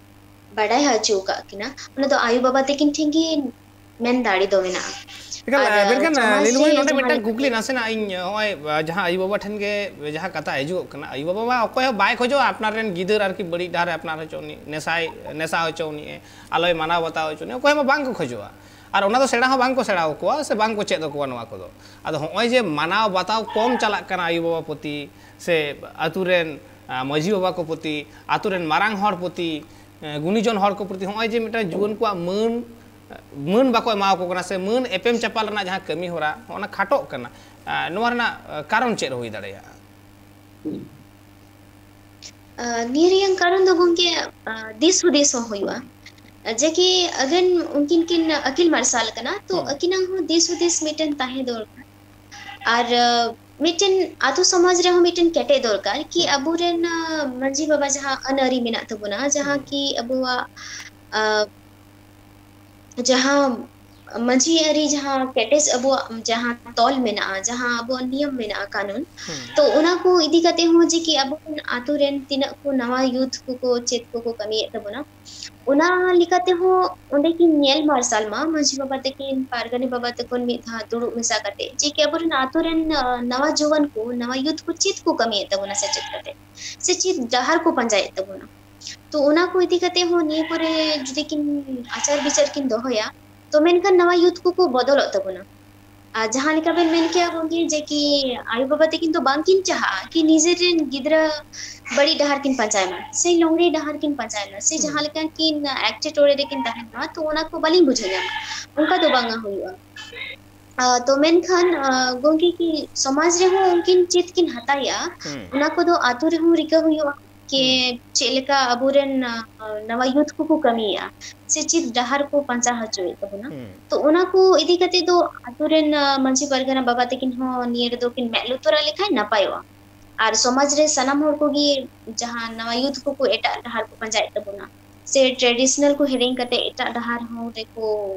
ᱵᱟᱰᱟᱭ ᱦᱚᱪᱚ ᱟᱠᱟᱫ ᱠᱤᱱᱟ, ᱚᱱᱟ ᱫᱚ ᱟᱭᱳ ᱵᱟᱵᱟ ᱛᱟᱹᱠᱤᱱ ᱴᱷᱮᱱ ᱜᱮ ᱢᱮᱱ ᱫᱟᱲᱮ ᱫᱚ ᱢᱮᱱᱟᱜᱼᱟ᱾ ᱮᱠᱟᱞ, ᱟᱨ, ᱢᱮᱱᱠᱷᱟᱱ, ᱥᱚᱢᱟᱡᱽ ᱞᱤᱞᱩᱢᱚᱭ, ᱨᱮ ᱱᱚᱰᱮ ᱡᱟᱦᱟᱸ ᱢᱤᱫᱴᱟᱝ ᱞᱮᱠᱟ ᱠᱩᱠᱞᱤ ᱜᱮ ᱱᱟᱥᱮᱱᱟᱜ ᱤᱧ, ᱱᱚᱜᱼᱚᱭ, ᱡᱟᱦᱟᱸ ᱟᱭᱳ ᱵᱟᱵᱟ ᱴᱷᱮᱱ ᱜᱮ ᱡᱟᱦᱟᱸ ᱠᱟᱛᱷᱟ ᱦᱤᱡᱩᱜᱚᱜ ᱠᱟᱱᱟ, ᱟᱭᱳ ᱵᱟᱵᱟ ᱢᱟ ᱚᱠᱚᱭ ᱦᱚᱸ ᱵᱟᱭ ᱠᱷᱚᱡᱚᱜᱼᱟ ᱟᱯᱱᱟᱨ ᱨᱮᱱ ᱜᱤᱫᱟᱹᱨ ᱟᱨᱠᱤ ᱵᱟᱹᱲᱤᱡ ᱰᱟᱦᱟᱨ ᱨᱮ ᱟᱯᱱᱟᱨ ᱦᱚᱪᱚ ᱩᱱᱤ, ᱱᱮᱥᱟᱭ, ᱱᱮᱥᱟ ᱦᱚᱪᱚ ᱩᱱᱤ, ᱟᱞᱚᱭ ᱢᱟᱱᱟᱣ ᱵᱟᱛᱟᱣ ᱦᱚᱪᱚ ᱩᱱᱤ, ᱚᱠᱚᱭ ᱦᱚᱸ ᱵᱟᱝ ᱠᱚ ᱠᱷᱚᱡᱚᱜᱼᱟ᱾ ᱟᱨ ᱚᱱᱟ ᱫᱚ ᱥᱮᱬᱟ ᱦᱚᱸ ᱵᱟᱝ ᱠᱚ ᱥᱮᱬᱟ ᱟᱠᱚᱣᱟ ᱥᱮ ᱵᱟᱝ ᱠᱚ ᱪᱮᱫ ᱟᱠᱚᱣᱟ ᱱᱚᱣᱟ ᱠᱚᱫᱚ᱾ ᱟᱫᱚ ᱦᱚᱸᱜᱼᱚᱭ ᱡᱮ ᱢᱟᱱᱟᱣ ᱵᱟᱛᱟᱣ ᱠᱚᱢ ᱪᱟᱞᱟᱜ ᱠᱟᱱᱟ ᱟᱭᱳ ᱵᱟᱵᱟ ᱯᱨᱚᱛᱤ, ᱥᱮ ᱟᱛᱳ ᱨᱮᱱ, ᱟᱸ, ᱢᱟᱹᱡᱷᱤ ᱵᱟᱵᱟ ᱠᱚ ᱯᱨᱚᱛᱤ, ᱟᱛᱳ ᱨᱮᱱ ᱢᱟᱨᱟᱝ ᱦᱚᱲ ᱯᱨᱚᱛᱤ, ᱮᱸ, ᱜᱩᱱᱤᱡᱚᱱ ᱦᱚᱲ ᱠᱚ ᱯᱨᱚᱛᱤ, ᱦᱚᱸᱜᱼᱚᱭ ᱡᱮ ᱢᱤᱫᱴᱟᱝ ᱡᱩᱣᱟᱹᱱ ᱠᱚᱣᱟᱜ ᱢᱟᱹᱱ, ᱢᱟᱹᱱ ᱵᱟᱠᱚ ᱮᱢᱟ ᱠᱚ ᱠᱟᱱᱟ ᱥᱮ ᱢᱟᱹᱱ ᱮᱯᱮᱢ ᱪᱟᱯᱟᱞ ᱨᱮᱱᱟᱜ ᱡᱟᱦᱟᱸ ᱠᱟᱹᱢᱤ ᱦᱚᱨᱟ, ᱚᱱᱟ ᱠᱷᱟᱴᱚᱜ ᱠᱟᱱᱟ᱾ ᱟᱸ, ᱱᱚᱣᱟ ᱨᱮᱱᱟᱜ, ᱟᱸ, ᱠᱟᱨᱚᱱ ᱪᱮᱫ ᱦᱩᱭ ᱫᱟᱲᱮᱭᱟᱜᱼᱟ? ᱟᱸ, ᱱᱤᱭᱟᱹ ᱨᱮᱭᱟᱜ ᱠᱟᱨᱚᱱ ᱫᱚ ᱜᱚᱢᱠᱮ, ᱟᱸ, ᱫᱤᱥ ᱦᱩᱫᱤᱥ ᱦᱚᱸ ᱦᱩᱭᱩᱜᱼᱟ᱾ ᱡᱮ ᱠᱤ ᱟᱹᱠᱤᱱ, ᱩᱱᱠᱤᱱ ᱠᱤᱱ ᱟᱹᱠᱤᱞ ᱢᱟᱨᱥᱟᱞ ᱠᱟᱱᱟ, ᱛᱚ ᱦᱩᱸ᱾ ᱟᱹᱠᱤᱱᱟᱜ ᱦᱚᱸ ᱫᱤᱥ ᱦᱩᱫᱤᱥ ᱢᱤᱫᱴᱮᱱ ᱛᱟᱦᱮᱸ ᱫᱚᱨᱠᱟᱨ᱾ ᱟᱨ, ᱟᱸ, ᱢᱤᱫᱴᱮᱱ ᱟᱛᱳ ᱥᱚᱢᱟᱡᱽ ᱨᱮᱦᱚᱸ ᱢᱤᱫᱴᱮᱱ ᱠᱮᱴᱮᱡ ᱫᱚᱨᱠᱟᱨ ᱠᱤ ᱦᱩᱸ᱾ ᱟᱵᱚᱨᱮᱱ, ᱟ, ᱢᱟᱹᱡᱷᱤ ᱵᱟᱵᱟ ᱡᱟᱦᱟᱸ ᱟᱹᱱ ᱟᱹᱨᱤ ᱢᱮᱱᱟᱜ ᱛᱟᱵᱚᱱᱟ, ᱡᱟᱦᱟᱸ ᱦᱩᱸ᱾ ᱠᱤ ᱟᱵᱚᱣᱟᱜ, ᱟ, ᱡᱟᱦᱟᱸ ᱢᱟᱹᱡᱷᱤ ᱟᱹᱨᱤ ᱡᱟᱦᱟᱸ ᱠᱮᱴᱮᱡ ᱟᱵᱚᱣᱟᱜ ᱡᱟᱦᱟᱸ ᱛᱚᱞ ᱢᱮᱱᱟᱜᱼᱟ, ᱡᱟᱦᱟᱸ ᱟᱵᱚᱣᱟᱜ ᱱᱤᱭᱚᱢ ᱢᱮᱱᱟᱜᱼᱟ, ᱠᱟᱹᱱᱩᱱ, ᱦᱩᱸ᱾ ᱛᱚ ᱚᱱᱟ ᱠᱚ ᱤᱫᱤ ᱠᱟᱛᱮ ᱦᱚᱸ ᱡᱮ ᱠᱤ ᱟᱵᱚ ᱨᱮᱱ ᱟᱛᱳ ᱨᱮᱱ ᱛᱤᱱᱟᱹᱜ ᱠᱚ ᱱᱟᱣᱟ ᱭᱩᱛᱷ ᱠᱚᱠᱚ ᱪᱮᱫ ᱠᱚᱠᱚ ᱠᱟᱹᱢᱤᱭᱮᱫ ᱛᱟᱵᱚᱱᱟ, ᱚᱱᱟ ᱞᱮᱠᱟ ᱛᱮᱦᱚᱸ ᱚᱸᱰᱮ ᱠᱤᱱ ᱧᱮᱞ ᱢᱟᱨᱥᱟᱞ ᱢᱟ ᱢᱟᱹᱡᱷᱤ ᱵᱟᱵᱟ ᱛᱟᱹᱠᱤᱱ, ᱯᱟᱨᱜᱟᱱᱟ ᱵᱟᱵᱟ ᱛᱟᱹᱠᱤᱱ ᱢᱤᱫ ᱫᱷᱟᱣ ᱫᱩᱲᱩᱵ ᱢᱮᱥᱟ ᱠᱟᱛᱮ, ᱡᱮ ᱠᱤ ᱟᱵᱚᱨᱮᱱ ᱟᱛᱳ ᱨᱮᱱ, ᱟ, ᱱᱟᱣᱟ ᱡᱩᱣᱟᱹᱱ ᱠᱚ, ᱱᱟᱣᱟ ᱭᱩᱛᱷ ᱠᱚ ᱪᱮᱫ ᱠᱚ ᱠᱟᱹᱢᱤᱭᱮᱫ ᱛᱟᱵᱚᱱᱟ ᱥᱮᱪᱮᱫ ᱠᱟᱛᱮ, ᱥᱮ ᱪᱮᱫ ᱰᱟᱦᱟᱨ ᱠᱚ ᱯᱟᱸᱡᱟᱭᱮᱫ ᱛᱟᱵᱚᱱᱟ᱾ ᱛᱚ ᱚᱱᱟ ᱠᱚ ᱤᱫᱤ ᱠᱟᱛᱮ ᱦᱚᱸ ᱱᱤᱭᱟᱹ ᱠᱚᱨᱮ ᱡᱩᱫᱤ ᱠᱤᱱ ᱟᱪᱟᱨ ᱵᱤᱪᱟᱹᱨ ᱠᱤᱱ ᱫᱚᱦᱚᱭᱟ, ᱛᱚ ᱢᱮᱱᱠᱷᱟᱱ ᱱᱟᱣᱟ ᱭᱩᱛᱷ ᱠᱚᱠᱚ ᱵᱚᱫᱚᱞᱚᱜ ᱛᱟᱵᱚᱱᱟ᱾ ᱟᱨ ᱡᱟᱦᱟᱸ ᱞᱮᱠᱟ ᱵᱮᱱ ᱢᱮᱱ ᱠᱮᱭᱟ ᱜᱚᱢᱠᱮ, ᱡᱮ ᱠᱤ ᱟᱭᱳ ᱵᱟᱵᱟ ᱛᱟᱹᱠᱤᱱ ᱫᱚ ᱵᱟᱝᱠᱤᱱ ᱪᱟᱦᱟᱜᱼᱟ ᱠᱤ ᱱᱤᱡᱮᱨ ᱨᱮᱱ ᱜᱤᱫᱽᱨᱟᱹ ᱵᱟᱹᱲᱤᱡ ᱰᱟᱦᱟᱨ ᱠᱤᱱ ᱯᱟᱸᱡᱟᱭ ᱢᱟ, ᱥᱮ ᱞᱚᱝᱲᱤ ᱰᱟᱦᱟᱨ ᱠᱤᱱ ᱯᱟᱸᱡᱟᱭ ᱢᱟ, ᱥᱮ ᱦᱩᱸ᱾ ᱡᱟᱦᱟᱸ ᱞᱮᱠᱟ ᱠᱤᱱ ᱮᱴᱠᱮᱴᱚᱬᱮ ᱨᱮᱠᱤᱱ ᱛᱟᱦᱮᱱ ᱢᱟ, ᱛᱚ ᱚᱱᱟ ᱠᱚ ᱵᱟᱹᱞᱤᱧ ᱵᱩᱡᱷᱟᱹᱣ ᱧᱟᱢᱟ, ᱚᱱᱠᱟ ᱫᱚ ᱵᱟᱝᱟ ᱦᱩᱭᱩᱜᱼᱟ᱾ ᱟ, ᱛᱚ ᱢᱮᱱᱠᱷᱟᱱ, ᱟ, ᱜᱚᱢᱠᱮ, ᱠᱤ ᱥᱚᱢᱟᱡᱽ ᱨᱮᱦᱚᱸ ᱩᱱᱠᱤᱱ ᱪᱮᱫ ᱠᱤᱱ ᱦᱟᱛᱟᱭᱮᱜᱼᱟ, ᱦᱩᱸ᱾ ᱚᱱᱟ ᱠᱚᱫᱚ ᱟᱛᱳ ᱨᱮᱦᱚᱸ ᱨᱤᱠᱟᱹ ᱦᱩᱭᱩᱜᱼᱟ᱾ ᱠᱤ ᱦᱩᱸ᱾ ᱪᱮᱫ ᱞᱮᱠᱟ ᱟᱵᱚᱨᱮᱱ, ᱟ, ᱱᱟᱣᱟ ᱭᱩᱛᱷ ᱠᱚᱠᱚ ᱠᱟᱹᱢᱤᱭᱮᱜᱼᱟ, ᱥᱮ ᱪᱮᱫ ᱰᱟᱦᱟᱨ ᱠᱚ ᱯᱟᱸᱡᱟ ᱦᱚᱪᱚᱭᱮᱫ ᱛᱟᱵᱚᱱᱟ᱾ ᱦᱩᱸ᱾ ᱛᱚ ᱚᱱᱟ ᱠᱚ ᱤᱫᱤ ᱠᱟᱛᱮ ᱫᱚ ᱟᱛᱳ ᱨᱮᱱ, ᱟ, ᱢᱟᱹᱡᱷᱤ ᱯᱟᱨᱜᱟᱱᱟ ᱵᱟᱵᱟ ᱛᱟᱹᱠᱤᱱ ᱦᱚᱸ ᱱᱤᱭᱟᱹ ᱨᱮᱫᱚ ᱠᱤᱱ ᱢᱮᱫ ᱞᱩᱛᱩᱨᱟᱜ ᱞᱮᱠᱷᱟᱱ ᱱᱟᱯᱟᱭᱚᱜᱼᱟ᱾ ᱟᱨ ᱥᱚᱢᱟᱡᱽ ᱨᱮ ᱥᱟᱱᱟᱢ ᱦᱚᱲ ᱠᱚᱜᱮ ᱡᱟᱦᱟᱸ ᱱᱟᱣᱟ ᱭᱩᱛᱷ ᱠᱚᱠᱚ ᱮᱴᱟᱜ ᱰᱟᱦᱟᱨ ᱠᱚ ᱯᱟᱸᱡᱟᱭᱮᱫ ᱛᱟᱵᱚᱱᱟ, ᱥᱮ traditional ᱠᱚ ᱦᱤᱲᱤᱧ ᱠᱟᱛᱮ ᱮᱴᱟᱜ ᱰᱟᱦᱟᱨ ᱦᱚᱸ ᱨᱮᱠᱚ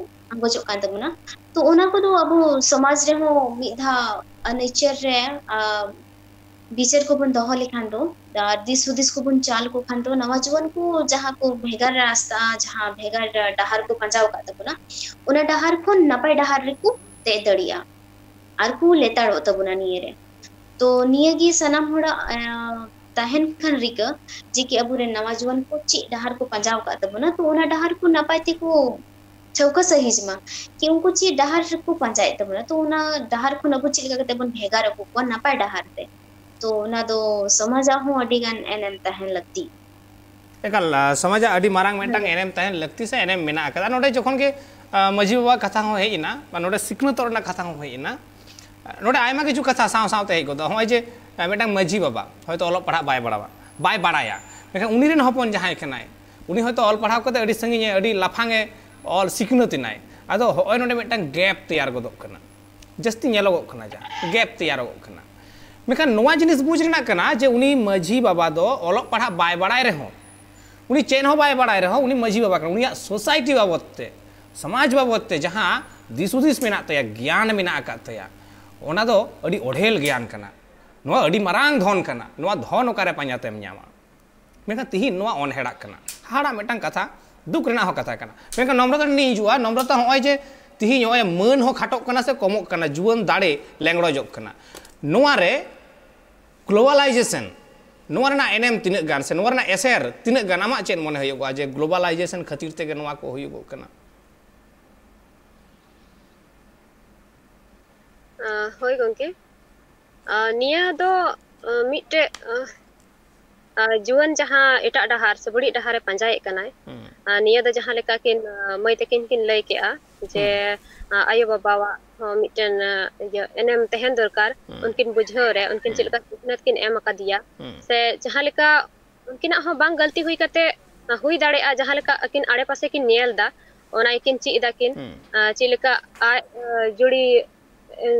ᱟᱸᱜᱚᱪᱚᱜ ᱠᱟᱱ ᱛᱟᱵᱚᱱᱟ᱾ ᱛᱚ ᱚᱱᱟ ᱠᱚᱫᱚ ᱟᱵᱚ ᱥᱚᱢᱟᱡᱽ ᱨᱮᱦᱚᱸ ᱢᱤᱫ ᱫᱷᱟᱣ ᱱᱤᱪᱟᱹᱨ ᱨᱮ, ᱟ, ᱵᱤᱪᱟᱹᱨ ᱠᱚᱵᱚᱱ ᱫᱚᱦᱚ ᱞᱮᱠᱷᱟᱱ ᱫᱚ, ᱟᱨ ᱫᱤᱥ ᱦᱩᱫᱤᱥ ᱠᱚᱵᱚᱱ ᱪᱟᱞ ᱠᱚ ᱠᱷᱟᱱ ᱫᱚ, ᱱᱟᱣᱟ ᱡᱩᱣᱟᱹᱱ ᱠᱚ ᱡᱟᱦᱟᱸ ᱠᱚ ᱵᱷᱮᱜᱟᱨ ᱨᱟᱥᱛᱟ, ᱡᱟᱦᱟᱸ ᱵᱷᱮᱜᱟᱨ ᱰᱟᱦᱟᱨ ᱠᱚ ᱯᱟᱸᱡᱟᱣ ᱟᱠᱟᱫ ᱛᱟᱵᱚᱱᱟ, ᱚᱱᱟ ᱰᱟᱦᱟᱨ ᱠᱷᱚᱱ ᱱᱟᱯᱟᱭ ᱰᱟᱦᱟᱨ ᱨᱮᱠᱚ ᱫᱮᱡ ᱫᱟᱲᱮᱭᱟᱜᱼᱟ ᱟᱨ ᱠᱚ ᱞᱮᱛᱟᱲᱚᱜ ᱛᱟᱵᱚᱱᱟ ᱱᱤᱭᱟᱹ ᱨᱮ᱾ ᱛᱚ ᱱᱤᱭᱟᱹ ᱜᱮ ᱥᱟᱱᱟᱢ ᱦᱚᱲᱟᱜ, ᱮᱸ, ᱛᱟᱦᱮᱱ ᱠᱷᱟᱱ ᱨᱤᱠᱟᱹ, ᱡᱮ ᱠᱤ ᱟᱵᱚᱨᱮᱱ ᱱᱟᱣᱟ ᱡᱩᱣᱟᱹᱱ ᱠᱚ ᱪᱮᱫ ᱰᱟᱦᱟᱨ ᱠᱚ ᱯᱟᱸᱡᱟᱣ ᱟᱠᱟᱫ ᱛᱟᱵᱚᱱᱟ, ᱛᱚ ᱚᱱᱟ ᱰᱟᱦᱟᱨ ᱠᱚ ᱱᱟᱯᱟᱭ ᱛᱮᱠᱚ ᱴᱷᱟᱹᱣᱠᱟᱹ ᱥᱟᱹᱦᱤᱡ ᱢᱟ, ᱠᱤ ᱩᱱᱠᱩ ᱪᱮᱫ ᱰᱟᱦᱟᱨ ᱨᱮᱠᱚ ᱯᱟᱸᱡᱟᱭᱮᱫ ᱛᱟᱵᱚᱱᱟ, ᱛᱚ ᱚᱱᱟ ᱰᱟᱦᱟᱨ ᱠᱷᱚᱱ ᱟᱵᱚ ᱪᱮᱫ ᱞᱮᱠᱟ ᱠᱟᱛᱮ ᱵᱚᱱ ᱵᱷᱮᱜᱟᱨ ᱟᱹᱜᱩ ᱠᱚᱣᱟ ᱱᱟᱯᱟᱭ ᱰᱟᱦᱟᱨ ᱛᱮ᱾ ᱛᱚ ᱚᱱᱟ ᱫᱚ ᱥᱚᱢᱟᱡᱟᱜ ᱦᱚᱸ ᱟᱹᱰᱤ ᱜᱟᱱ ᱮᱱᱮᱢ ᱛᱟᱦᱮᱱ ᱞᱟᱹᱠᱛᱤ᱾ ᱮᱠᱟᱞ, ᱟ, ᱥᱚᱢᱟᱡᱟᱜ ᱟᱹᱰᱤ ᱢᱟᱨᱟᱝ ᱢᱤᱫᱴᱟᱝ ᱦᱮᱸ᱾ ᱮᱱᱮᱢ ᱛᱟᱦᱮᱱ ᱞᱟᱹᱠᱛᱤ ᱥᱮ ᱮᱱᱮᱢ ᱢᱮᱱᱟᱜ ᱟᱠᱟᱫᱟ᱾ ᱱᱚᱰᱮ ᱡᱚᱠᱷᱚᱱ ᱜᱮ, ᱟ, ᱢᱟᱹᱡᱷᱤ ᱵᱟᱵᱟ ᱠᱟᱛᱷᱟ ᱦᱚᱸ ᱦᱮᱡ ᱮᱱᱟ, ᱵᱟ ᱱᱚᱰᱮ ᱥᱤᱠᱷᱱᱟᱹᱛᱚᱜ ᱨᱮᱱᱟᱜ ᱠᱟᱛᱷᱟ ᱦᱚᱸ ᱦᱮᱡ ᱮᱱᱟ, ᱱᱚᱰᱮ ᱟᱭᱢᱟ ᱠᱤᱪᱷᱩ ᱠᱟᱛᱷᱟ ᱥᱟᱶ ᱥᱟᱶᱛᱮ ᱦᱮᱡ ᱜᱚᱫᱚᱜᱼᱟ᱾ ᱱᱚᱜᱼᱚᱭ ᱡᱮ, ᱟ, ᱢᱤᱫᱴᱟᱝ ᱢᱟᱹᱡᱷᱤ ᱵᱟᱵᱟ ᱦᱚᱭᱛᱳ ᱚᱞᱚᱜ ᱯᱟᱲᱦᱟᱜ ᱵᱟᱭ ᱵᱟᱲᱟᱣᱟ, ᱵᱟᱭ ᱵᱟᱲᱟᱭᱟ, ᱢᱮᱱᱠᱷᱟᱱ ᱩᱱᱤ ᱨᱮᱱ ᱦᱚᱯᱚᱱ ᱡᱟᱦᱟᱸᱭ ᱠᱟᱱᱟᱭ, ᱩᱱᱤ ᱦᱚᱭᱛᱳ ᱚᱞ ᱯᱟᱲᱦᱟᱣ ᱠᱟᱛᱮ ᱟᱹᱰᱤ ᱥᱟᱺᱜᱤᱧ ᱮ, ᱟᱹᱰᱤ ᱞᱟᱯᱷᱟᱝ ᱮ ᱚᱞ ᱥᱤᱠᱷᱱᱟᱹᱛ ᱮᱱᱟᱭ᱾ ᱟᱫᱚ ᱦᱚᱸᱜᱼᱚᱭ ᱱᱚᱰᱮ ᱢᱤᱫᱴᱟᱝ gap ᱛᱮᱭᱟᱨ ᱜᱚᱫᱚᱜ ᱠᱟᱱᱟ, ᱡᱟᱹᱥᱛᱤ ᱧᱮᱞᱚᱜᱚᱜ ᱠᱟᱱᱟ, ᱡᱟ gap ᱛᱮᱭᱟᱨᱚᱜᱚᱜ ᱠᱟᱱᱟ᱾ ᱢᱮᱱᱠᱷᱟᱱ ᱱᱚᱣᱟ ᱡᱤᱱᱤᱥ ᱵᱩᱡᱽ ᱨᱮᱱᱟᱜ ᱠᱟᱱᱟ ᱡᱮ ᱩᱱᱤ ᱢᱟᱹᱡᱷᱤ ᱵᱟᱵᱟ ᱫᱚ ᱚᱞᱚᱜ ᱯᱟᱲᱦᱟᱜ ᱵᱟᱭ ᱵᱟᱲᱟᱭ ᱨᱮᱦᱚᱸ, ᱩᱱᱤ ᱪᱮᱫ ᱦᱚᱸ ᱵᱟᱭ ᱵᱟᱲᱟᱭ ᱨᱮᱦᱚᱸ, ᱩᱱᱤ ᱢᱟᱹᱡᱷᱤ ᱵᱟᱵᱟ ᱠᱟᱱᱟ, ᱩᱱᱤᱭᱟᱜ ᱥᱳᱥᱟᱭᱴᱤ ᱵᱟᱵᱚᱫ ᱛᱮ, ᱥᱚᱢᱟᱡᱽ ᱵᱟᱵᱚᱫ ᱛᱮ ᱡᱟᱦᱟᱸ ᱫᱤᱥ ᱦᱩᱫᱤᱥ ᱢᱮᱱᱟᱜ ᱛᱟᱭᱟ, ᱜᱮᱭᱟᱱ ᱢᱮᱱᱟᱜ ᱟᱠᱟᱫ ᱛᱟᱭᱟ, ᱚᱱᱟ ᱫᱚ ᱟᱹᱰᱤ ᱚᱰᱷᱮᱞ ᱜᱮᱭᱟᱱ ᱠᱟᱱᱟ᱾ ᱱᱚᱣᱟ ᱟᱹᱰᱤ ᱢᱟᱨᱟᱝ ᱫᱷᱚᱱ ᱠᱟᱱᱟ᱾ ᱱᱚᱣᱟ ᱫᱷᱚᱱ ᱚᱠᱟᱨᱮ ᱯᱟᱸᱡᱟ ᱛᱮᱢ ᱧᱟᱢᱟ? ᱢᱮᱱᱠᱷᱟᱱ ᱛᱤᱦᱤᱧ ᱱᱚᱣᱟ ᱚᱱᱦᱮᱲᱟᱜ ᱠᱟᱱᱟ᱾ ᱦᱟᱦᱟᱲᱟᱜ ᱢᱤᱫᱴᱟᱝ ᱠᱟᱛᱷᱟ, ᱫᱩᱠ ᱨᱮᱱᱟᱜ ᱦᱚᱸ ᱠᱟᱛᱷᱟ ᱠᱟᱱᱟ᱾ ᱢᱮᱱᱠᱷᱟᱱ ᱱᱚᱢᱨᱚᱛᱟ ᱴᱷᱮᱱ ᱤᱧ ᱦᱤᱡᱩᱜᱼᱟ, ᱱᱚᱢᱨᱚᱛᱟ, ᱦᱚᱸᱜᱼᱚᱭ ᱡᱮ ᱛᱤᱦᱤᱧ ᱱᱚᱜᱼᱚᱭ ᱢᱟᱹᱱ ᱦᱚᱸ ᱠᱷᱟᱴᱚᱜ ᱠᱟᱱᱟ ᱥᱮ ᱠᱚᱢᱚᱜ ᱠᱟᱱᱟ, ᱡᱩᱣᱟᱹᱱ ᱫᱟᱲᱮ ᱞᱮᱝᱲᱚᱡᱚᱜ ᱠᱟᱱᱟ, ᱱᱚᱣᱟ ᱨᱮ ᱜᱞᱳᱵᱟᱞᱟᱭᱡᱮᱥᱚᱱ, ᱱᱚᱣᱟ ᱨᱮᱱᱟᱜ ᱮᱱᱮᱢ ᱛᱤᱱᱟᱹᱜ ᱜᱟᱱ ᱥᱮ ᱱᱚᱣᱟ ᱨᱮᱱᱟᱜ ᱮᱥᱮᱨ ᱛᱤᱱᱟᱹᱜ ᱜᱟᱱ ᱟᱢᱟᱜ ᱪᱮᱫ ᱢᱚᱱᱮ ᱦᱩᱭᱩᱜᱚᱜᱼᱟ ᱡᱮ ᱜᱞᱳᱵᱟᱞᱟᱭᱡᱮᱥᱚᱱ ᱠᱷᱟᱹᱛᱤᱨ ᱛᱮᱜᱮ ᱱᱚᱣᱟ ᱠᱚ ᱦᱩᱭᱩᱜᱚᱜ ᱠᱟᱱᱟ? ᱟᱸ, ᱦᱳᱭ ᱜᱚᱢᱠᱮ, ᱟᱸ, ᱱᱤᱭᱟᱹ ᱫᱚ, ᱟᱸ, ᱢᱤᱫᱴᱮᱡ, ᱟᱸ, ᱟᱸ, ᱡᱩᱣᱟᱹᱱ ᱡᱟᱦᱟᱸ ᱮᱴᱟᱜ ᱰᱟᱦᱟᱨ ᱥᱮ ᱵᱟᱹᱲᱤᱡ ᱰᱟᱦᱟᱨᱮ ᱯᱟᱸᱡᱟᱭᱮᱫ ᱠᱟᱱᱟᱭ, ᱦᱩᱸ᱾ ᱟᱸ, ᱱᱤᱭᱟᱹ ᱫᱚ ᱡᱟᱦᱟᱸ ᱞᱮᱠᱟ ᱠᱤᱱ, ᱟᱸ, ᱢᱟᱹᱭ ᱛᱟᱹᱠᱤᱱ ᱠᱤᱱ ᱞᱟᱹᱭ ᱠᱮᱜᱼᱟ ᱡᱮ, ᱦᱩᱸ᱾ ᱟᱸ, ᱟᱭᱳᱼᱵᱟᱵᱟᱣᱟᱜ ᱦᱚᱸ ᱢᱤᱫᱴᱮᱱ, ᱟᱸ, ᱤᱭᱟᱹ, ᱮᱱᱮᱢ ᱛᱟᱦᱮᱱ ᱫᱚᱨᱠᱟᱨ, ᱦᱩᱸ᱾ ᱩᱱᱠᱤᱱ ᱵᱩᱡᱷᱟᱹᱣ ᱨᱮ, ᱩᱱᱠᱤᱱ ᱪᱮᱫ ᱦᱩᱸ᱾ ᱞᱮᱠᱟ ᱥᱤᱠᱷᱱᱟᱹᱛ ᱠᱤᱱ ᱮᱢ ᱟᱠᱟᱫᱮᱭᱟ, ᱦᱩᱸ᱾ ᱥᱮ ᱡᱟᱦᱟᱸ ᱞᱮᱠᱟ ᱩᱱᱠᱤᱱᱟᱜ ᱦᱚᱸ ᱵᱟᱝ ᱜᱟᱹᱞᱛᱤ ᱦᱩᱭ ᱠᱟᱛᱮ, ᱦᱩᱭ ᱫᱟᱲᱮᱭᱟᱜᱼᱟ, ᱡᱟᱦᱟᱸ ᱞᱮᱠᱟ ᱟᱹᱠᱤᱱ ᱟᱲᱮᱯᱟᱥᱮ ᱠᱤᱱ ᱧᱮᱞ ᱮᱫᱟ, ᱚᱱᱟ ᱜᱮᱠᱤᱱ ᱪᱮᱫ ᱮᱫᱟ ᱠᱤᱱ᱾ ᱦᱩᱸ᱾ ᱟᱸ, ᱪᱮᱫ ᱞᱮᱠᱟ ᱟᱡ, ᱟᱸ, ᱡᱩᱲᱤ, ᱟᱸ,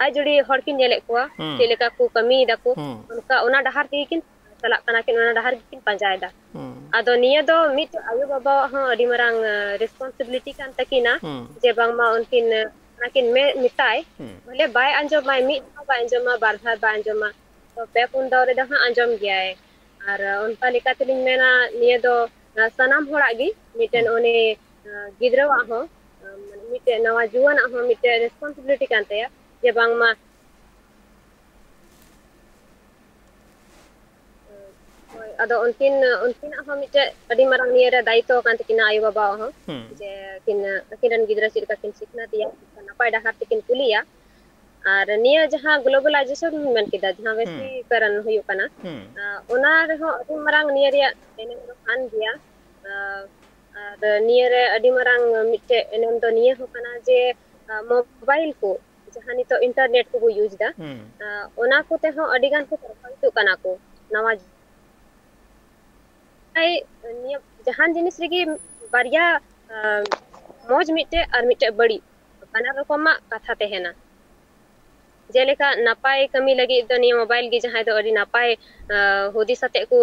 ᱟᱡ ᱡᱩᱲᱤ ᱦᱚᱲ ᱠᱤᱱ ᱧᱮᱞᱮᱫ ᱠᱚᱣᱟ, ᱦᱩᱸ᱾ ᱪᱮᱫ ᱞᱮᱠᱟ ᱠᱚ ᱠᱟᱹᱢᱤᱭᱮᱫᱟ ᱠᱚ, ᱦᱩᱸ᱾ ᱚᱱᱠᱟ ᱚᱱᱟ ᱰᱟᱦᱟᱨ ᱛᱮᱜᱮ ᱠᱤᱱ ᱪᱟᱞᱟᱜ ᱠᱟᱱᱟ ᱠᱤᱱ, ᱚᱱᱟ ᱰᱟᱦᱟᱨ ᱜᱮᱠᱤᱱ ᱯᱟᱸᱡᱟᱭᱮᱫᱟ᱾ ᱦᱩᱸ᱾ ᱟᱫᱚ ᱱᱤᱭᱟᱹ ᱫᱚ ᱢᱤᱫᱴᱮᱡ ᱟᱭᱳ ᱵᱟᱵᱟᱣᱟᱜ ᱦᱚᱸ ᱟᱹᱰᱤ ᱢᱟᱨᱟᱝ, ᱟᱸ, ᱨᱮᱥᱯᱚᱱᱥᱤᱵᱤᱞᱤᱴᱤ ᱠᱟᱱ ᱛᱟᱹᱠᱤᱱᱟ, ᱦᱩᱸ᱾ ᱡᱮ ᱵᱟᱝᱢᱟ ᱩᱱᱠᱤᱱ, ᱟᱸ, ᱚᱱᱟᱠᱤᱱ ᱢᱮ-, ᱢᱮᱛᱟᱭ, ᱦᱩᱸ᱾ ᱵᱚᱞᱮ ᱵᱟᱭ ᱟᱸᱡᱚᱢᱟᱭ, ᱢᱤᱫ ᱫᱷᱟᱣ ᱵᱟᱭ ᱟᱸᱡᱚᱢᱟ, ᱵᱟᱨ ᱫᱷᱟᱣ ᱵᱟᱭ ᱟᱸᱡᱚᱢᱟ, ᱛᱚ ᱯᱮ ᱯᱩᱱ ᱫᱷᱟᱣ ᱨᱮᱫᱚ ᱦᱟᱸᱜ ᱟᱸᱡᱚᱢ ᱜᱮᱭᱟᱭ᱾ ᱟᱨ, ᱟᱸ, ᱚᱱᱠᱟ ᱞᱮᱠᱟ ᱛᱮᱞᱤᱧ ᱢᱮᱱᱟ, ᱱᱤᱭᱟᱹ ᱫᱚ, ᱟᱸ, ᱥᱟᱱᱟᱢ ᱦᱚᱲᱟᱜ ᱜᱮ ᱢᱤᱫᱴᱮᱱ ᱦᱩᱸ᱾ ᱩᱱᱤ, ᱟᱸ, ᱜᱤᱫᱽᱨᱟᱹᱣᱟᱜ ᱦᱚᱸ, ᱟᱸ, ᱢᱤᱫᱴᱮᱱ ᱱᱟᱣᱟ ᱡᱩᱣᱟᱹᱱᱟᱜ ᱦᱚᱸ ᱢᱤᱫᱴᱮᱱ ᱨᱮᱥᱯᱚᱱᱥᱤᱵᱤᱞᱤᱴᱤ ᱠᱟᱱ ᱛᱟᱭᱟ ᱡᱮ ᱵᱟᱝᱢᱟ ᱦᱳᱭ, ᱟᱫᱚ ᱩᱱᱠᱤᱱ, ᱩᱱᱠᱤᱱᱟᱜ ᱦᱚᱸ ᱢᱤᱫᱴᱮᱡ ᱟᱹᱰᱤ ᱢᱟᱨᱟᱝ ᱱᱤᱭᱟᱹ ᱨᱮ ᱫᱟᱭᱤᱛᱛᱚ ᱠᱟᱱ ᱛᱟᱹᱠᱤᱱᱟ ᱟᱭᱳ ᱵᱟᱵᱟᱣᱟᱜ ᱦᱚᱸ, ᱦᱩᱸ᱾ ᱡᱮ ᱠᱤᱱ, ᱟᱹᱠᱤᱱ ᱨᱮᱱ ᱜᱤᱫᱽᱨᱟᱹ ᱪᱮᱫ ᱞᱮᱠᱟ ᱠᱤᱱ ᱥᱤᱠᱷᱱᱟᱹᱛ ᱮᱭᱟ, ᱱᱟᱯᱟᱭ ᱰᱟᱦᱟᱨ ᱛᱮᱠᱤᱱ ᱠᱩᱞᱤᱭᱟ᱾ ᱟᱨ ᱱᱤᱭᱟᱹ ᱡᱟᱦᱟᱸ ᱜᱞᱳᱵᱟᱞᱟᱭᱡᱮᱥᱚᱱ ᱢᱮᱱ ᱠᱮᱫᱟ, ᱡᱟᱦᱟᱸ ᱦᱩᱸ᱾ ᱵᱮᱥᱤᱠᱟᱨᱚᱱ ᱦᱩᱭᱩᱜ ᱠᱟᱱᱟ, ᱦᱩᱸ᱾ ᱟᱸ, ᱚᱱᱟ ᱨᱮᱦᱚᱸ ᱟᱹᱰᱤ ᱢᱟᱨᱟᱝ ᱱᱤᱭᱟᱹ ᱨᱮᱭᱟᱜ ᱮᱱᱮᱢ ᱫᱚ ᱠᱟᱱ ᱜᱮᱭᱟ᱾ ᱟᱸ, ᱟᱨ ᱱᱤᱭᱟᱹ ᱨᱮ ᱟᱹᱰᱤ ᱢᱟᱨᱟᱝ ᱢᱤᱫᱴᱮᱡ ᱮᱱᱮᱢ ᱫᱚ ᱱᱤᱭᱟᱹ ᱦᱚᱸ ᱠᱟᱱᱟ ᱡᱮ, ᱟᱸ, ᱢᱳᱵᱟᱭᱤᱞ ᱠᱚ, ᱡᱟᱦᱟᱸ ᱱᱤᱛᱚᱜ ᱤᱱᱴᱟᱨᱱᱮᱴ ᱠᱚᱵᱚ ᱤᱭᱩᱡᱽ ᱮᱫᱟ, ᱦᱩᱸ᱾ ᱟᱸ, ᱚᱱᱟ ᱠᱚᱛᱮ ᱦᱚᱸ ᱟᱹᱰᱤ ᱜᱟᱱ ᱠᱚ ᱯᱨᱚᱵᱷᱟᱵᱤᱛᱚᱜ ᱠᱟᱱᱟ ᱠᱚ᱾ ᱱᱟᱣᱟ ᱱᱤᱭᱟᱹ ᱡᱟᱦᱟᱱ ᱡᱤᱱᱤᱥ ᱨᱮᱜᱮ ᱵᱟᱨᱭᱟ, ᱟᱸ, ᱢᱚᱡᱽ ᱢᱤᱫᱴᱮᱡ ᱟᱨ ᱢᱤᱫᱴᱮᱡ ᱵᱟᱹᱲᱤᱡ, ᱵᱟᱱᱟᱨ ᱨᱚᱠᱚᱢᱟᱜ ᱠᱟᱛᱷᱟ ᱛᱟᱦᱮᱱᱟ᱾ ᱡᱮᱞᱮᱠᱟ ᱱᱟᱯᱟᱭ ᱠᱟᱹᱢᱤ ᱞᱟᱹᱜᱤᱫ ᱫᱚ ᱱᱤᱭᱟᱹ ᱢᱳᱵᱟᱭᱤᱞ ᱜᱮ ᱡᱟᱦᱟᱸᱭ ᱫᱚ ᱟᱹᱰᱤ ᱱᱟᱯᱟᱭ ᱦᱩᱫᱤᱥ ᱟᱛᱮᱫ ᱠᱚ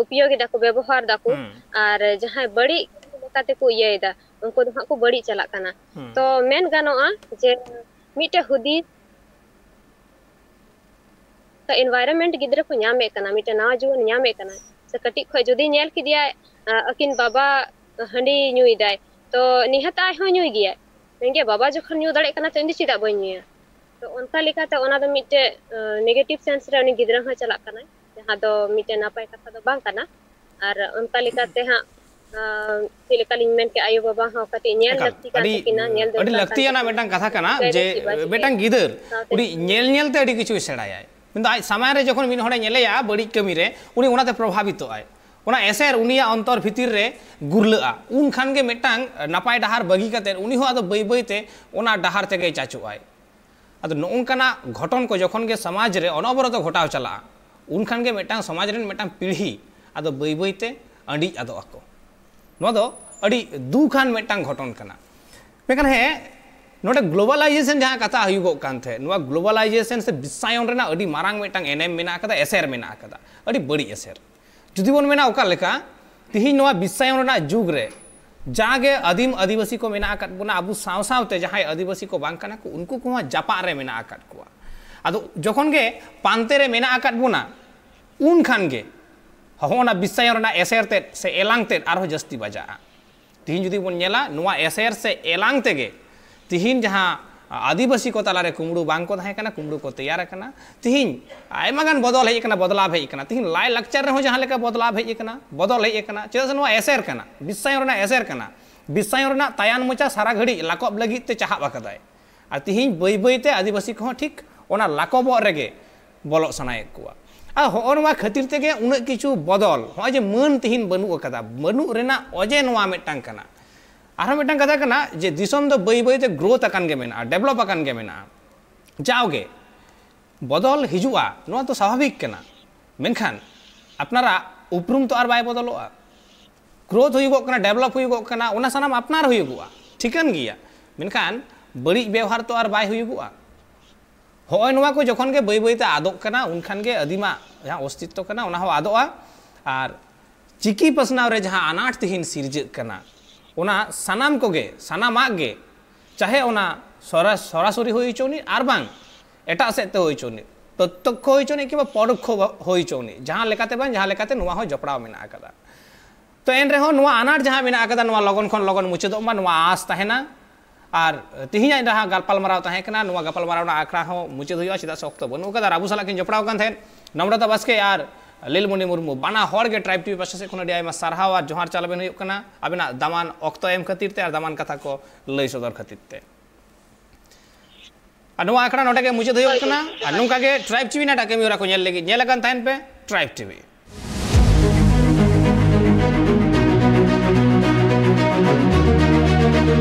ᱩᱯᱭᱳᱜ ᱮᱫᱟ ᱠᱚ, ᱵᱮᱵᱚᱦᱟᱨ ᱫᱟᱠᱚ᱾ ᱟᱨ ᱡᱟᱦᱟᱸᱭ ᱵᱟᱹᱲᱤᱡ ᱞᱮᱠᱟᱛᱮ ᱠᱚ ᱤᱭᱟᱹᱭᱮᱫᱟ, ᱩᱱᱠᱩ ᱫᱚ ᱦᱟᱸᱜ ᱠᱚ ᱵᱟᱹᱲᱤᱡ ᱪᱟᱞᱟᱜ ᱠᱟᱱᱟ᱾ ᱛᱚ ᱢᱮᱱ ᱜᱟᱱᱚᱜᱼᱟ ᱡᱮ ᱢᱤᱫᱴᱮᱡ ᱦᱩᱫᱤᱥ ᱮᱱᱣᱟᱭᱨᱚᱱᱢᱮᱱᱴ ᱜᱤᱫᱽᱨᱟᱹ ᱠᱚ ᱧᱟᱢᱮᱫ ᱠᱟᱱᱟ, ᱢᱤᱫᱴᱮᱱ ᱱᱟᱣᱟ ᱡᱩᱣᱟᱹᱱ ᱧᱟᱢᱮᱫ ᱠᱟᱱᱟ, ᱥᱮ ᱠᱟᱹᱴᱤᱡ ᱠᱷᱚᱱ ᱡᱩᱫᱤ ᱧᱮᱞ ᱠᱮᱫᱮᱭᱟᱭ ᱟᱹᱠᱤᱱ ᱵᱟᱵᱟ ᱦᱟᱺᱰᱤ ᱧᱩᱭᱮᱫᱟᱭ, ᱛᱚ ᱱᱤᱦᱟᱹᱛ ᱟᱡ ᱦᱚᱸ ᱧᱩᱭ ᱜᱮᱭᱟᱭ᱾ ᱢᱮᱱ ᱜᱮᱭᱟ, "ᱵᱟᱵᱟ ᱡᱚᱠᱷᱚᱱ ᱧᱩ ᱫᱟᱲᱮᱭᱟᱜ ᱠᱟᱱᱟ, ᱛᱚ ᱤᱧ ᱫᱚ ᱪᱮᱫᱟᱜ ᱵᱟᱹᱧ ᱧᱩᱭᱟ?" ᱛᱚ ᱚᱱᱠᱟ ᱞᱮᱠᱟᱛᱮ ᱚᱱᱟ ᱫᱚ ᱢᱤᱫᱴᱮᱡ ᱱᱮᱜᱮᱴᱤᱵᱷ ᱥᱮᱱᱥ ᱨᱮ ᱩᱱᱤ ᱜᱤᱫᱽᱨᱟᱹ ᱦᱚᱸ ᱪᱟᱞᱟᱜ ᱠᱟᱱᱟᱭ, ᱡᱟᱦᱟᱸ ᱫᱚ ᱢᱤᱫᱴᱮᱡ ᱱᱟᱯᱟᱭ ᱠᱟᱛᱷᱟ ᱫᱚ ᱵᱟᱝ ᱠᱟᱱᱟ᱾ ᱟᱨ ᱚᱱᱠᱟ ᱞᱮᱠᱟᱛᱮ ᱦᱟᱸᱜ ᱪᱮᱫ ᱞᱮᱠᱟᱞᱤᱧ ᱢᱮᱱ ᱠᱮᱫ, ᱟᱭᱳ ᱵᱟᱵᱟ ᱦᱚᱸ ᱠᱟᱹᱴᱤᱡ ᱧᱮᱞ ᱞᱟᱹᱠᱛᱤ ᱠᱟᱱ ᱛᱟᱹᱠᱤᱱᱟ, ᱧᱮᱞ ᱫᱚᱨᱠᱟᱨ ᱠᱟᱱ ᱛᱟᱹᱠᱤᱱᱟ᱾ ᱢᱤᱫᱴᱟᱝ ᱠᱟᱛᱷᱟ ᱠᱟᱱᱟ ᱡᱮ ᱢᱤᱫᱴᱟᱝ ᱜᱤᱫᱟᱹᱨ ᱩᱱᱤ ᱧᱮᱞ ᱧᱮᱞ ᱛᱮ ᱟᱹᱰᱤ ᱠᱤᱪᱷᱩᱭ ᱥᱮᱬᱟᱭᱟᱭ᱾ ᱢᱮᱱᱫᱚ ᱟᱡ ᱥᱟᱢᱟᱝ ᱨᱮ ᱡᱚᱠᱷᱚᱱ ᱢᱤᱫ ᱦᱚᱲᱮ ᱧᱮᱞᱮᱭᱟ ᱵᱟᱹᱲᱤᱡ ᱠᱟᱹᱢᱤ ᱨᱮ, ᱩᱱᱤ ᱚᱱᱟᱛᱮ ᱯᱨᱚᱵᱷᱟᱵᱤᱛᱚᱜ ᱟᱭ᱾ ᱚᱱᱟ ᱮᱥᱮᱨ ᱩᱱᱤᱭᱟᱜ ᱚᱱᱛᱚᱨ ᱵᱷᱤᱛᱤᱨ ᱨᱮ ᱜᱩᱨᱞᱟᱹᱜᱼᱟ᱾ ᱩᱱ ᱠᱷᱟᱱ ᱜᱮ ᱢᱤᱫᱴᱟᱝ ᱱᱟᱯᱟᱭ ᱰᱟᱦᱟᱨ ᱵᱟᱹᱜᱤ ᱠᱟᱛᱮ ᱩᱱᱤ ᱦᱚᱸ ᱟᱫᱚ ᱵᱟᱹᱭ ᱵᱟᱹᱭ ᱛᱮ ᱚᱱᱟ ᱰᱟᱦᱟᱨ ᱛᱮᱜᱮᱭ ᱪᱟᱪᱳᱜᱼᱟᱭ᱾ ᱟᱫᱚ ᱱᱚᱜᱼᱚ ᱱᱚᱝᱠᱟᱱᱟᱜ ᱜᱷᱚᱴᱚᱱ ᱠᱚ ᱡᱚᱠᱷᱚᱱ ᱜᱮ ᱥᱚᱢᱟᱡᱽ ᱨᱮ ᱚᱱᱚᱵᱚᱨᱚᱛᱚ ᱜᱷᱚᱴᱟᱣ ᱪᱟᱞᱟᱜᱼᱟ, ᱩᱱ ᱠᱷᱟᱱ ᱜᱮ ᱢᱤᱫᱴᱟᱝ ᱥᱚᱢᱟᱡᱽ ᱨᱮᱱ ᱢᱤᱫᱴᱟᱝ ᱯᱤᱲᱦᱤ ᱟᱫᱚ ᱵᱟᱹᱭ ᱵᱟᱹᱭ ᱛᱮ ᱟᱹᱰᱤᱡ ᱟᱫᱚᱜ ᱟᱠᱚ᱾ ᱱᱚᱣᱟ ᱫᱚ ᱟᱹᱰᱤ ᱫᱩᱠᱷᱟᱱ ᱢᱤᱫᱴᱟᱝ ᱜᱷᱚᱴᱚᱱ ᱠᱟᱱᱟ᱾ ᱢᱮᱱᱠᱷᱟᱱ ᱦᱮᱸ, ᱱᱚᱰᱮ ᱜᱞᱳᱵᱟᱞᱟᱭᱡᱮᱥᱚᱱ ᱡᱟᱦᱟᱸ ᱠᱟᱛᱷᱟ ᱦᱩᱭᱩᱜᱚᱜ ᱠᱟᱱ ᱛᱟᱦᱮᱸᱫ, ᱱᱚᱣᱟ ᱜᱞᱳᱵᱟᱞᱟᱭᱡᱮᱥᱚᱱ ᱥᱮ ᱵᱤᱥᱥᱟᱭᱚᱱ ᱨᱮᱱᱟᱜ ᱟᱹᱰᱤ ᱢᱟᱨᱟᱝ ᱢᱤᱫᱴᱟᱝ ᱮᱱᱮᱢ ᱢᱮᱱᱟᱜ ᱟᱠᱟᱫᱟ, ᱮᱥᱮᱨ ᱢᱮᱱᱟᱜ ᱟᱠᱟᱫᱟ, ᱟᱹᱰᱤ ᱵᱟᱹᱲᱤᱡ ᱮᱥᱮᱨ᱾ ᱡᱩᱫᱤ ᱵᱚᱱ ᱢᱮᱱᱟ ᱚᱠᱟ ᱞᱮᱠᱟ, ᱛᱤᱦᱤᱧ ᱱᱚᱣᱟ ᱵᱤᱥᱥᱟᱭᱚᱱ ᱨᱮᱱᱟᱜ ᱡᱩᱜᱽ ᱨᱮ ᱡᱟᱜᱮ ᱟᱹᱫᱤᱢ ᱟᱹᱫᱤᱵᱟᱹᱥᱤ ᱠᱚ ᱢᱮᱱᱟᱜ ᱟᱠᱟᱫ ᱵᱚᱱᱟ, ᱟᱵᱚ ᱥᱟᱶ ᱥᱟᱶᱛᱮ ᱡᱟᱦᱟᱸᱭ ᱟᱹᱫᱤᱵᱟᱹᱥᱤ ᱠᱚ ᱵᱟᱝ ᱠᱟᱱᱟ ᱠᱚ, ᱩᱱᱠᱩ ᱠᱚᱦᱚᱸ ᱡᱟᱯᱟᱜ ᱨᱮ ᱢᱮᱱᱟᱜ ᱟᱠᱟᱫ ᱠᱚᱣᱟ᱾ ᱟᱫᱚ ᱡᱚᱠᱷᱚᱱ ᱜᱮ ᱯᱟᱱᱛᱮ ᱨᱮ ᱢᱮᱱᱟᱜ ᱟᱠᱟᱫ ᱵᱚᱱᱟ, ᱩᱱ ᱠᱷᱟᱱ ᱜᱮ ᱦᱚᱸᱜᱼᱚ ᱱᱟ ᱵᱤᱥᱥᱟᱭᱚᱱ ᱨᱮᱱᱟᱜ ᱮᱥᱮᱨ ᱛᱮᱫ ᱥᱮ ᱮᱞᱟᱝ ᱛᱮᱫ ᱟᱨᱦᱚᱸ ᱡᱟᱹᱥᱛᱤ ᱵᱟᱡᱟᱜᱼᱟ᱾ ᱛᱤᱦᱤᱧ ᱡᱩᱫᱤ ᱵᱚᱱ ᱧᱮᱞᱟ, ᱱᱚᱣᱟ ᱮᱥᱮᱨ ᱥᱮ ᱮᱞᱟᱝ ᱛᱮᱜᱮ ᱛᱤᱦᱤᱧ ᱡᱟᱦᱟᱸ ᱟᱹᱫᱤᱵᱟᱹᱥᱤ ᱠᱚ ᱛᱟᱞᱟᱨᱮ ᱠᱩᱢᱵᱽᱲᱩ ᱵᱟᱝ ᱠᱚ ᱛᱟᱦᱮᱸ ᱠᱟᱱᱟ, ᱠᱩᱢᱵᱽᱲᱩ ᱠᱚ ᱛᱮᱭᱟᱨ ᱟᱠᱟᱱᱟ᱾ ᱛᱤᱦᱤᱧ ᱟᱭᱢᱟ ᱜᱟᱱ ᱵᱚᱫᱚᱞ ᱦᱮᱡ ᱟᱠᱟᱱᱟ, ᱵᱚᱫᱞᱟᱣ ᱦᱮᱡ ᱟᱠᱟᱱᱟ᱾ ᱛᱤᱦᱤᱧ ᱞᱟᱭ ᱞᱟᱠᱪᱟᱨ ᱨᱮᱦᱚᱸ ᱡᱟᱦᱟᱸ ᱞᱮᱠᱟ ᱵᱚᱫᱞᱟᱣ ᱦᱮᱡ ᱟᱠᱟᱱᱟ, ᱵᱚᱫᱚᱞ ᱦᱮᱡ ᱟᱠᱟᱱᱟ, ᱪᱮᱫᱟᱜ ᱥᱮ ᱱᱚᱣᱟ ᱮᱥᱮᱨ ᱠᱟᱱᱟ, ᱵᱤᱥᱥᱟᱭᱚᱱ ᱨᱮᱱᱟᱜ ᱮᱥᱮᱨ ᱠᱟᱱᱟ᱾ ᱵᱤᱥᱥᱟᱭᱚᱱ ᱨᱮᱱᱟᱜ ᱛᱟᱭᱟᱱ ᱢᱚᱪᱟ ᱥᱟᱨᱟ ᱜᱷᱟᱹᱲᱤᱡ ᱞᱟᱠᱚᱵ ᱞᱟᱹᱜᱤᱫ ᱛᱮ ᱪᱟᱦᱟᱵ ᱟᱠᱟᱫᱟᱭ᱾ ᱟᱨ ᱛᱤᱦᱤᱧ ᱵᱟᱹᱭ ᱵᱟᱹᱭ ᱛᱮ ᱟᱹᱫᱤᱵᱟᱹᱥᱤ ᱠᱚᱦᱚᱸ ᱴᱷᱤᱠ ᱚᱱᱟ ᱞᱟᱠᱚᱵᱚᱜ ᱨᱮᱜᱮ ᱵᱚᱞᱚᱜ ᱥᱟᱱᱟᱭᱮᱫ ᱠᱚᱣᱟ᱾ ᱟᱨ ᱦᱚᱸᱜᱼᱚ ᱱᱚᱣᱟ ᱠᱷᱟᱹᱛᱤᱨ ᱛᱮᱜᱮ ᱩᱱᱟᱹᱜ ᱠᱤᱪᱷᱩ ᱵᱚᱫᱚᱞ, ᱦᱚᱸᱜᱼᱚᱭ ᱡᱮ ᱢᱟᱹᱱ ᱛᱤᱦᱤᱧ ᱵᱟᱹᱱᱩᱜ ᱟᱠᱟᱫᱟ, ᱵᱟᱹᱱᱩᱜ ᱨᱮᱱᱟᱜ ᱚᱡᱮ ᱱᱚᱣᱟ ᱢᱤᱫᱴᱟᱝ ᱠᱟᱱᱟ᱾ ᱟᱨᱦᱚᱸ ᱢᱤᱫᱴᱟᱝ ᱠᱟᱛᱷᱟ ᱠᱟᱱᱟ ᱡᱮ ᱫᱤᱥᱚᱢ ᱫᱚ ᱵᱟᱹᱭ ᱵᱟᱹᱭ ᱛᱮ ᱜᱨᱳᱛᱷ ᱟᱠᱟᱱ ᱜᱮ ᱢᱮᱱᱟᱜᱼᱟ, ᱰᱮᱵᱷᱞᱚᱯ ᱟᱠᱟᱱ ᱜᱮ ᱢᱮᱱᱟᱜᱼᱟ᱾ ᱡᱟᱣᱜᱮ ᱵᱚᱫᱚᱞ ᱦᱤᱡᱩᱜᱼᱟ, ᱱᱚᱣᱟ ᱫᱚ ᱥᱟᱵᱷᱟᱵᱤᱠ ᱠᱟᱱᱟ᱾ ᱢᱮᱱᱠᱷᱟᱱ ᱟᱯᱱᱟᱨᱟᱜ ᱩᱯᱨᱩᱢ ᱛᱚ ᱟᱨ ᱵᱟᱭ ᱵᱚᱫᱚᱞᱚᱜᱼᱟ᱾ ᱜᱨᱳᱛᱷ ᱦᱩᱭᱩᱜᱚᱜ ᱠᱟᱱᱟ, ᱰᱮᱵᱷᱞᱚᱯ ᱦᱩᱭᱩᱜᱚᱜ ᱠᱟᱱᱟ, ᱚᱱᱟ ᱥᱟᱱᱟᱢ ᱟᱯᱱᱟᱨ ᱦᱩᱭᱩᱜᱚᱜᱼᱟ, ᱴᱷᱤᱠᱟᱹᱱ ᱜᱮᱭᱟ᱾ ᱢᱮᱱᱠᱷᱟᱱ ᱵᱟᱹᱲᱤᱡ ᱵᱮᱣᱦᱟᱨ ᱛᱚ ᱟᱨ ᱵᱟᱭ ᱦᱩᱭᱩᱜᱚᱜᱼᱟ᱾ ᱦᱚᱸᱜᱼᱚᱭ ᱱᱚᱣᱟ ᱠᱚ ᱡᱚᱠᱷᱚᱱ ᱜᱮ ᱵᱟᱹᱭ ᱵᱟᱹᱭᱛᱮ ᱟᱫᱚᱜ ᱠᱟᱱᱟ, ᱩᱱᱠᱷᱟᱱ ᱜᱮ ᱟᱹᱫᱤᱢᱟᱜ ᱡᱟᱦᱟᱸ ᱚᱥᱛᱤᱛᱛᱚ ᱠᱟᱱᱟ, ᱚᱱᱟ ᱦᱚᱸ ᱟᱫᱚᱜᱼᱟ᱾ ᱟᱨ ᱪᱤᱠᱤ ᱯᱟᱥᱱᱟᱣ ᱨᱮ ᱡᱟᱦᱟᱸ ᱟᱱᱟᱴ ᱛᱤᱦᱤᱧ ᱥᱤᱨᱡᱟᱹᱜ ᱠᱟᱱᱟ, ᱚᱱᱟ ᱥᱟᱱᱟᱢ ᱠᱚᱜᱮ, ᱥᱟᱱᱟᱢᱟᱜ ᱜᱮ, ᱪᱟᱦᱮ ᱚᱱᱟ ᱥᱚᱨᱟ-, ᱥᱚᱨᱟᱥᱚᱨᱤ ᱦᱩᱭ ᱦᱚᱪᱚᱱᱤᱡ ᱟᱨ ᱵᱟᱝ ᱮᱴᱟᱜ ᱥᱮᱫ ᱛᱮ ᱦᱩᱭ ᱦᱚᱪᱚᱱᱤᱡ, ᱯᱨᱚᱛᱛᱚᱠᱠᱷᱚ ᱦᱩᱭ ᱦᱚᱪᱚᱱᱤᱡ ᱠᱤᱝᱵᱟ ᱯᱚᱨᱚᱠᱠᱷᱚ ᱦᱩᱭ ᱦᱚᱪᱚᱱᱤᱡ, ᱡᱟᱦᱟᱸ ᱞᱮᱠᱟᱛᱮ ᱵᱟᱝ ᱡᱟᱦᱟᱸ ᱞᱮᱠᱟᱛᱮ ᱱᱚᱣᱟ ᱦᱚᱸ ᱡᱚᱯᱲᱟᱣ ᱢᱮᱱᱟᱜ ᱟᱠᱟᱫᱟ᱾ ᱛᱚ ᱮᱱ ᱨᱮᱦᱚᱸ ᱱᱚᱣᱟ ᱟᱱᱟᱴ ᱡᱟᱦᱟᱸ ᱢᱮᱱᱟᱜ ᱟᱠᱟᱫᱟ, ᱱᱚᱣᱟ ᱞᱚᱜᱚᱱ ᱠᱷᱚᱱ ᱞᱚᱜᱚᱱ ᱢᱩᱪᱟᱹᱫᱚᱜ ᱢᱟ, ᱱᱚᱣᱟ ᱟᱸᱥ ᱛᱟᱦᱮᱱᱟ᱾ ᱟᱨ ᱛᱮᱦᱮᱧᱟᱜ ᱡᱟᱦᱟᱸ ᱜᱟᱯᱟᱞᱢᱟᱨᱟᱣ ᱛᱟᱦᱮᱸ ᱠᱟᱱᱟ, ᱱᱚᱣᱟ ᱜᱟᱯᱟᱞᱢᱟᱨᱟᱣ ᱨᱮᱱᱟᱜ ᱟᱠᱷᱲᱟ ᱦᱚᱸ ᱢᱩᱪᱟᱹᱫ ᱦᱩᱭᱩᱜᱼᱟ, ᱪᱮᱫᱟᱜ ᱥᱮ ᱚᱠᱛᱚ ᱵᱟᱹᱱᱩᱜ ᱟᱠᱟᱫᱟ᱾ ᱟᱨ ᱟᱵᱚ ᱥᱟᱞᱟᱜ ᱠᱤᱱ ᱡᱚᱯᱲᱟᱣ ᱠᱟᱱ ᱛᱟᱦᱮᱸᱫ ᱱᱚᱢᱨᱚᱛᱟ ᱵᱟᱥᱠᱮ ᱟᱨ ᱞᱤᱞᱢᱚᱱᱤ ᱢᱩᱨᱢᱩ, ᱵᱟᱱᱟ ᱦᱚᱲ ᱜᱮ ᱴᱨᱟᱭᱤᱵᱽ ᱴᱤᱵᱷᱤ ᱯᱟᱥᱴᱟ ᱥᱮᱫ ᱠᱷᱚᱱ ᱟᱹᱰᱤ ᱟᱭᱢᱟ ᱥᱟᱨᱦᱟᱣ ᱟᱨ ᱡᱚᱦᱟᱨ ᱪᱟᱞ ᱟᱵᱮᱱ ᱦᱩᱭᱩᱜ ᱠᱟᱱᱟ, ᱟᱵᱮᱱᱟᱜ ᱫᱟᱢᱟᱱ ᱚᱠᱛᱚ ᱮᱢ ᱠᱷᱟᱹᱛᱤᱨ ᱛᱮ ᱟᱨ ᱫᱟᱢᱟᱱ ᱠᱟᱛᱷᱟ ᱠᱚ ᱞᱟᱹᱭ ᱥᱚᱫᱚᱨ ᱠᱷᱟᱹᱛᱤᱨ ᱛᱮ᱾ ᱟᱨ ᱱᱚᱣᱟ ᱟᱠᱷᱲᱟ ᱱᱚᱰᱮ ᱜᱮ ᱢᱩᱪᱟᱹᱫ ᱦᱩᱭᱩᱜ ᱠᱟᱱᱟ᱾ ᱟᱨ ᱱᱚᱝᱠᱟ ᱜᱮ ᱴᱨᱟᱭᱤᱵᱽ ᱴᱤᱵᱷᱤ ᱨᱮᱱᱟᱜ ᱠᱟᱹᱢᱤ ᱦᱚᱨᱟ ᱠᱚ ᱧᱮᱞ ᱞᱟᱹᱜᱤᱫ ᱧᱮᱞ ᱟᱠᱟᱱ ᱛᱟᱦᱮᱱ ᱯᱮ ᱴᱨᱟᱭᱤᱵᱽ ᱴᱤᱵᱷᱤ᱾